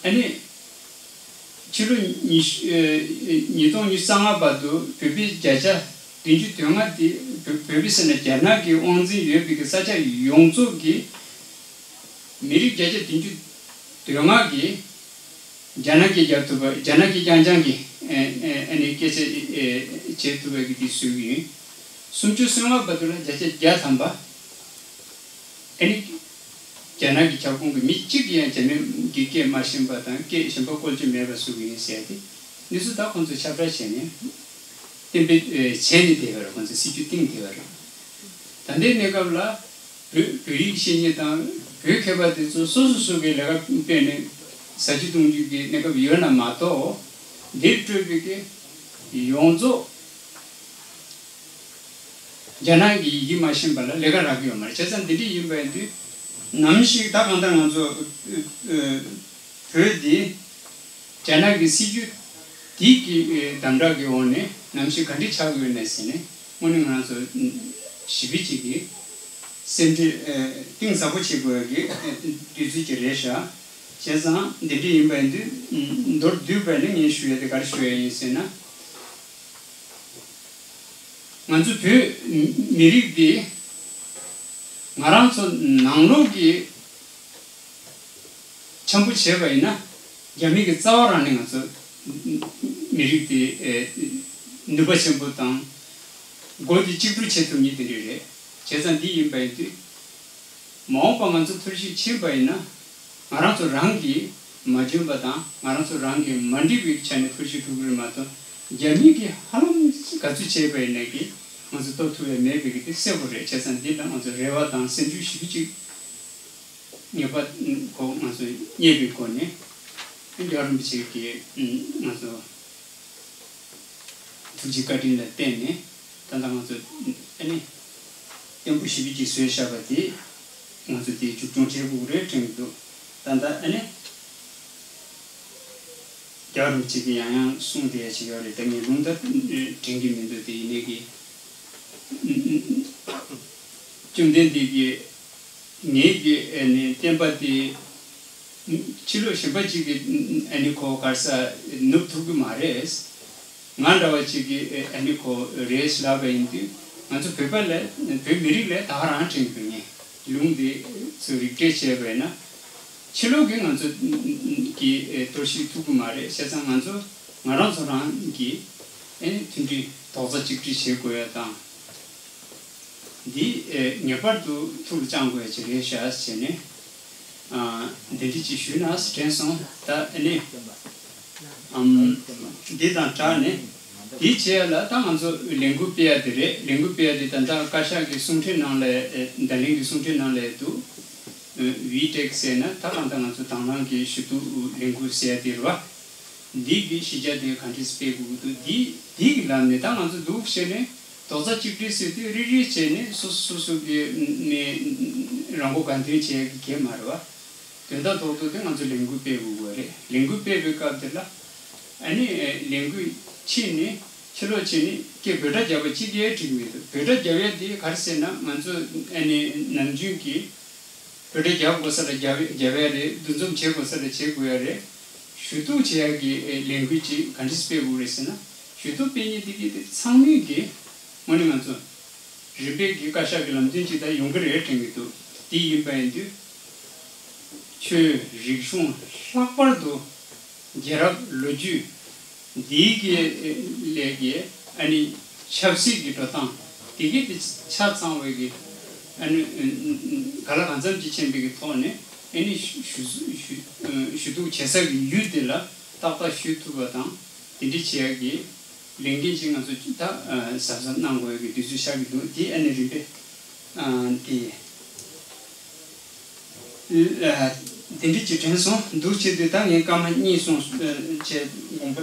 ཨ་ནི་ཕྱི་ལོ་ཉི་ཤུ་ཨེ་ཉིས་སྟོང་ཉི་ཤུ་རྩ་ལྔ་བར་དུ་བོད་པའི་བརྒྱ་ཆ་བདུན་ཅུ་དོན་ལྔ་དེ་བོད་བོད་པའི་ཟེར་ན་རྒྱ་ནག་གི་དབང་འཛིན་ཡོད་པའི་གི་ས་ཆ་ཡོངས་རྫོགས་ཀྱི་མི་རིགས་བརྒྱ་ཆ་བདུན་ཅུ་དོན་ལྔ་གིས་རྒྱ་ནག་གིས་རྒྱབ་ཐུབ་པ། རྒྱ་ནག་གིས་རྐྱང་རྐྱང་གིས་ཨེ་ཨེ་ཨ་ནི་སྐད་ཆ་ཨེ་ཨེ་བྱེད་ཐུབ་པའི་གི་དེ་བཟོས་ཀྱི་ཡིན། སུམ་ཅུ་སོ་ལྔ་བར་དུ་ལ་བརྒྱ་ཆ་བརྒྱ་ཐམ་པ་ཨ་ནི་རྒྱ་ནག་གི་ཁྱབ་ཁོངས་ཀྱི་མི་གཅིག་གིས་ཡང་རྒྱ་མི་གི་སྐད་མ་ཤེས་པ་དང་སྐད་གཞན་པ་བཀོལ་སྤྱོད་མེད་པ་བཟོ་གི་ཡིན་ཟེར་ཏེ་གནས་ཚུལ་ད་ཁོང་ཚོས་ཁྱབ་བསྒྲགས་བྱས་ནས་གཏན་འབེབས་ཨེ་བྱས་ནས་བསྡད་པ་རེད། ཁོང་ཚོས་སྲིད་ཇུས་བཏིང་བསྡད་པ་རེད། ད་ལྟའི་གནས་སྐབས་ལ་བོད་བོད་ཡིག་ཤེས་མཁན་དང་བོད་མཁས་པ་དེ་ཚོ་སོ་སོ་སོ་གི་ལས་ཀ་སྤེལ་ནས་ཟ་རྒྱུ་བཏུང་རྒྱུ་གི་གནས་སྐབས་ཡོད་ན་མ་གཏོགས་འདིར་སྤྲོད་པའི་གི་ཡོངས་རྫོགས་རྒྱ་ནག་གི་ཡི་གེ་མ་ཤེས་པ་ལ་ལས་ཀ་རག་གི་ཡོད་མ་རེད། བྱས་ཙང་འདི་འདྲ་ཡིན་པ་ཡིན་དུས་ནམ་ཞིག་ད་གང་ལྟར་ང་ཚོ་ཨ་ཨ་བོད་འདི་རྒྱ་ནག་གི་སྲིད་ཇུས་འདི་གི་ཨེ་དམ་དྲག་གི་འོག་ནས་ནམ་ཞིག་ག་འདྲ་ཆགས་ཀྱི་ཡོད་ནས་ཟེར་ནས་དངོས་གནས་ང་རང་ཚོ་ཞི་བའི་ཅིག་གི་སེམས་ཁྲལ་ཨེ་གཏིང་ཟབ་པོ་བྱེད་དགོས་ཀྱི་ཨེ་དུས་ཚོད་ཅིག་རེད་ཤག་བྱས་ཙང་འདི་འདྲ་ཡིན་པ་ཡིན་དུས་མདོར་བསྡུས་པ་ནི་ངས་ཞུ་ཡ་དེ་ག་རེ་ཞུ་ཡ་ཡིན་ཟེར་ན། ང་ཚོ་བོད་མི་རིགས་འདི་ང་རང་ཚོ་ནང་ལོགས་ཀྱི་འཆམ་པོ་བྱས་པ་ཡིན་ན་རྒྱ་མི་གི་རྩ་བ་རང་ནས་ང་ཚོ་མི་རིགས་དེ་ཨེ་ནུས་པ་ཆེན་པོ་དང་སྒོ་དེ་གཅིག་སྒྲིལ་བྱེད་ཐུབ་མཁན་དེ་འདྲ་རེད། བྱས་ཙང་འདི་ཡིན་པ་ཡིན་དུས། མ་འོངས་པ་ང་ཚོ་ཐུར་ཞིག་ཕྱིན་པ་ཡིན་ན། ང་རང་ཚོ་རང་གིས་མ་འཇོན་པ་དང་ང་རང་ཚོ་རང་གིས་མ་འགྲིག་པའི་ཆ་ནས་ཐུར་ཞིག་འགྲོ་གི་རེད་མ་གཏོགས། རྒྱ་མི་གིས་ཧ་ལམ་ག་ཚོད་བྱས་པ་ཡིན་ན་གི་ང་ཚོ་གཏོར་ཐུབ་ཡ་མེད་པའི་གི་དེ་གསལ་པོ་རེད། བྱས་ཙང་འདི་ལ་ང་ཚོ་རེ་བ་དང་སེམས་ཤུགས་ཞེ་པོ་ཅིག་ངེས་པ་ཁོ་ང་ཚོ་རྙེད་པའི་སྒོ་ནས་རྒྱལ་བ་རིན་པོ་ཆེ་གིས་ང་ཚོ། ཐུགས་རྗེ་བཀའ་དྲིན་ལ་བརྟེན་ནས་ད་ལྟ་ང་ཚོ་ཨ་ནི་བརྟན་པོ་ཞེ་པོ་ཅིག་བཟོས་བཞག་པ་དེ་ང་ཚོ་དེ་མཇུག་སྐྱོང་བྱེད་དགོས་ཀྱི་རེད་དྲན་གྱི་འདུག་ད་ལྟ་ཨ་ནི་རྒྱལ་བ་རིན་པོ་ཆེ་གིས་ཡང་ཡང་གསུངས་བསྡད་ཡ་ཅིག་ཡོད་རེད། ད་ངས་ལུང་ད་དྲན་གྱི་མི་འདུག་དེ་ཡིན་ནའི་གི་ བཅོམ་ལྡན་འདས་ཀྱིས་ངེད་ཀྱི་ཨ་ནི་བསྟན་པ་དེ་ཕྱི་ལོགས་གཞན་པ་ཅིག་གིས་ཨ་ནི་ཁོ་ག་རེ་ཟེར་ནུབ་ཐུབ་ཀྱི་མ་རེད། ང་འདྲ་བ་ཅིག་གིས་ཨ་ནི་ཁོ་རེད་ལབ་པ་ཡིན་དུས། ང་ཚོ་བོད་པ་ལ་བོད་མི་རིགས་ལ་ད་ག་རང་དྲན་གྱི་ཡོད། ལུང་དེ་ཚོ་རིགས་འགྲེ་བྱས་པ་ཡིན་ན། ཕྱི་ལོགས་ཀྱིས་ང་ཚོ་གི་གཏོར་བཤིག་ཐུབ་ཀྱི་མ་རེད། བྱས་ཙང་ང་ཚོ་ང་རང་ཚོ་རང་གིས་ཨ་ནི་མཐུན་སྒྲིལ་རྡོག་རྩ་གཅིག་སྒྲིལ་བྱེད་དགོས་ཡ་དང་། འདི་ཨེ་ངེས་པར་དུ་ཐུགས་ལ་བཅངས་དགོས་ཡ་ཅིག་རེད་ཤག་བྱས་ནས། ཨ་འདི་འདྲ་ཅིག་ཞུས་ན་དྲན་སོང་། ད་ཨ་ནི་ཨམ་འདི་དང་སྦྲགས་ནས་འདི་བྱས་ལ་ད་ང་ཚོ་ལས་འགུལ་སྤེལ་ཡ་དེ་རེད། ལས་འགུལ་སྤེལ་ཡ་དེ་ད་ལྟ་བཀའ་ཤག་གི་གསུང་འཕྲིན་ནང་ལ་ཨེ་ད་ལན་གྱི་གསུང་འཕྲིན་ནང་ལ་འདུག་ཨེ་བི་ཊེག་ཟེར་ན་ད་གང་ལྟར་ང་ཚོ་དང་བླངས་ཀྱི་ཞུ་གཏུག་ལས་འགུལ་ཟེར་ཡ་དེ་རེད་བ། འདི་གི་གཞི་རྒྱ་དེ་ག་འདྲས་སྤེལ་དགོས་ཀྱི་འདུག་འདི་འདི་གི་ལམ་ནས་ད་ང་ཚོ་འདུག་བྱས་ནས་རྡོག་རྩ་གཅིག་སྒྲིལ་ཟེར་དུས་རིལ་རིལ་བྱས་ནས་སོ་སོ་སོ་སོ་གི་ནས་རང་མགོ་ག་འདོན་བྱེད་ཡ་གི་གེ་མ་རེད་བ། དོན་དག་ཐོག་ཏུ་དེ་ང་ཚོ་ལས་འགུལ་སྤེལ་དགོས་ཀྱི་རེད། ལས་འགུལ་སྤེལ་བའི་སྐབས་དེ་ལ་ཨ་ནི་ལས་འགུལ་ཕྱིན་ནས་ཕྱི་ལོགས་ཕྱིན་ནས་ཀྱེ་བོད་སྒྲ་བརྒྱབ་པ་གཅིག་ཀྱང་འགྲིག་མི་འདུག་བོད་སྒྲ་བརྒྱབ་ཡ་དེ་ག་རེ་ཟེར་ན་ང་ཚོ་ཨ་ནི་ནམ་རྒྱུན་གྱི་བོད་སྒྲ་རྒྱག་དགོས་ས་ལ་རྒྱག་རྒྱག་ཡ་རེད། འདུ་འཛོམས་བྱེད་དགོས་ས་ལ་བྱེད་དགོས་ཡ་རེད། ཞུ་གཏུག་བྱེད་ཡ་གི་ཨེ་ལས་འགུལ་ཅིག་ག་འདྲས་སྤེལ་དགོས་རེད་ཟེར་ན། ཞུ་གཏུག་སྤེལ་མཁན་དེ་གི་དེ་ཚང་མས་གི་དངོས་གནས་ང་ཚོ་རིམ་པས་གི་བཀའ་ཤག་གི་ལམ་སྟོན་ཅིག་ད་ཡོང་གི་རེད་དྲན་གི་འདུག་དེ་ཡིན་པ་ཡིན་དུས་ཆོས་རིག་གཞུང་ལྷག་པར་དུ་རྒྱལ་རབས་ལོ་རྒྱུས། འདིའི་གི་ལས་ཀྱི་ཨ་ནི་ཆབ་སྲིད་ཀྱི་འགྲོ་སྟངས་དེ་གི་དེ་ཆ་ཚང་བའི་གི་ཨ་ནི་ག་ལ་གང་འཚམ་གྱིས་མཁྱེན་པའི་གི་ཐོག་ནས་ཨ་ནི་ཞུ་ཞུ་ཞུ་གཏུག་བྱེད་ས་གི་ཡུལ་དེ་ལ་ཏག་ཏག་ཞུ་ཐུབ་པ་དང་དེ་འདྲ་བྱེད་ཡ་གི་ལས་འགན་ཅིག་ང་ཚོ་ད་གཟབ་གཟབ་གནང་དགོས་ཡ་གི་དུས་ཚོད་ཤར་གི་འདུག་དེ་ཨ་ནི་རིམ་པས། ཨ་དེ། ཨ་དེ་འདྲ་ཅིག་དྲན་སོང་། འདུག་བྱེད་དུས་ད་ངས་སྐར་མ་གཉིས་སོང་བྱས་དགོངས་པ་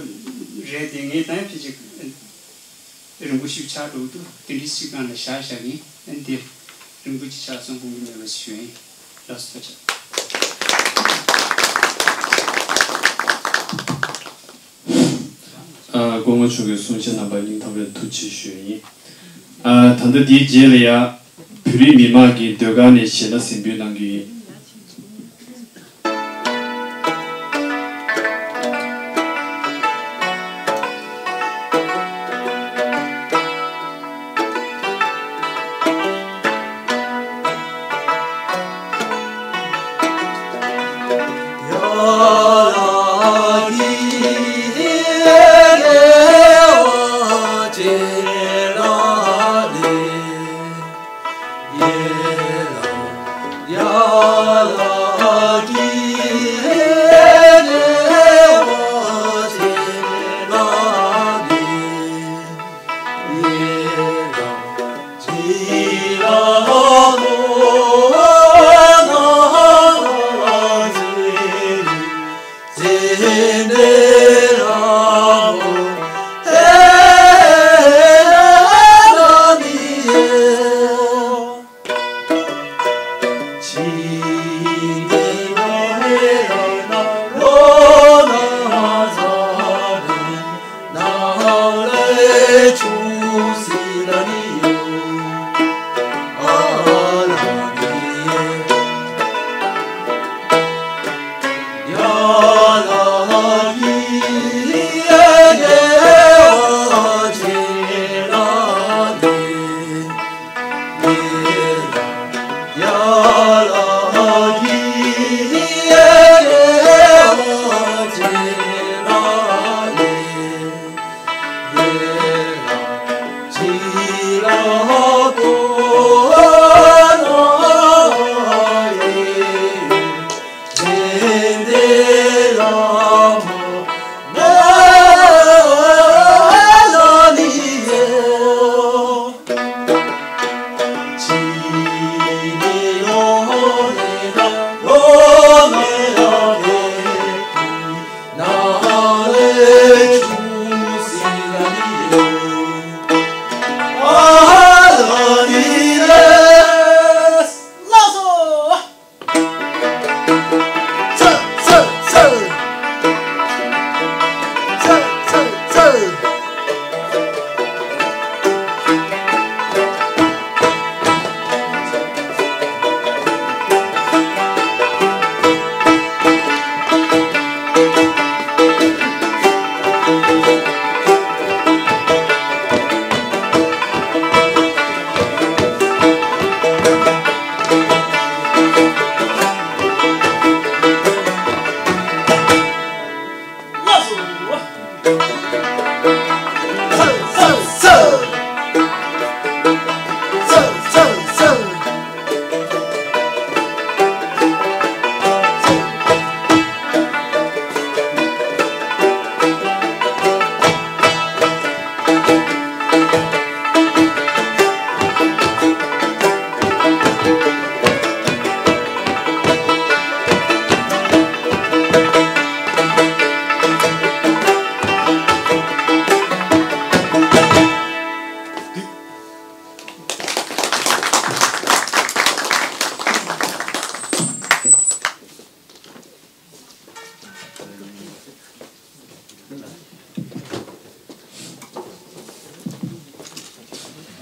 རེད་དེ། ངས་ད་ཡང་ཕལ་ཆེར་རིང་པོ་ཞིག་ཆགས་འགྲོ་འདུག་དེ་འདྲ་ཞིག་སྒང་ལ་བཞག་བཞག་ཡིན། ཨ་དེ་རིང་པོ་ཅིག་ཆགས་སོང་། དགོངས་ཀྱི་མེད་པ་ཞུ་ཡིན། ལགས་སོ། ཐུགས་རྗེ་ཆེ། ཨ་སྐུ་ངོ་མཆོག་གི་གསུང་བཤད་རྣམ་པར་སྙིང་ཐག་པའི་ཐུགས་རྗེ་ཆེ་ཞུ་ཡིན། ཨ་ད་ལྟ་འདིའི་རྗེས་ལ་ཡ་བོད་རིགས་མི་མང་གི་ཟློས་གར་ནས་གཞས་སྣ་གཟིགས་འབུལ་གནང་གི་ཡིན།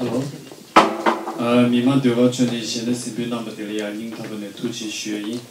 ཨ། མི་མང་ཟློས་གར་ཚོགས་ནས་གཞས་སྣ་གཟིགས་འབུལ་གནང་བ་དེ་ལ་ཡང་སྙིང་ཐག་པ་ནས་ཐུགས་རྗེ་ཆེ་ཞུ་ཡ་ཡིན།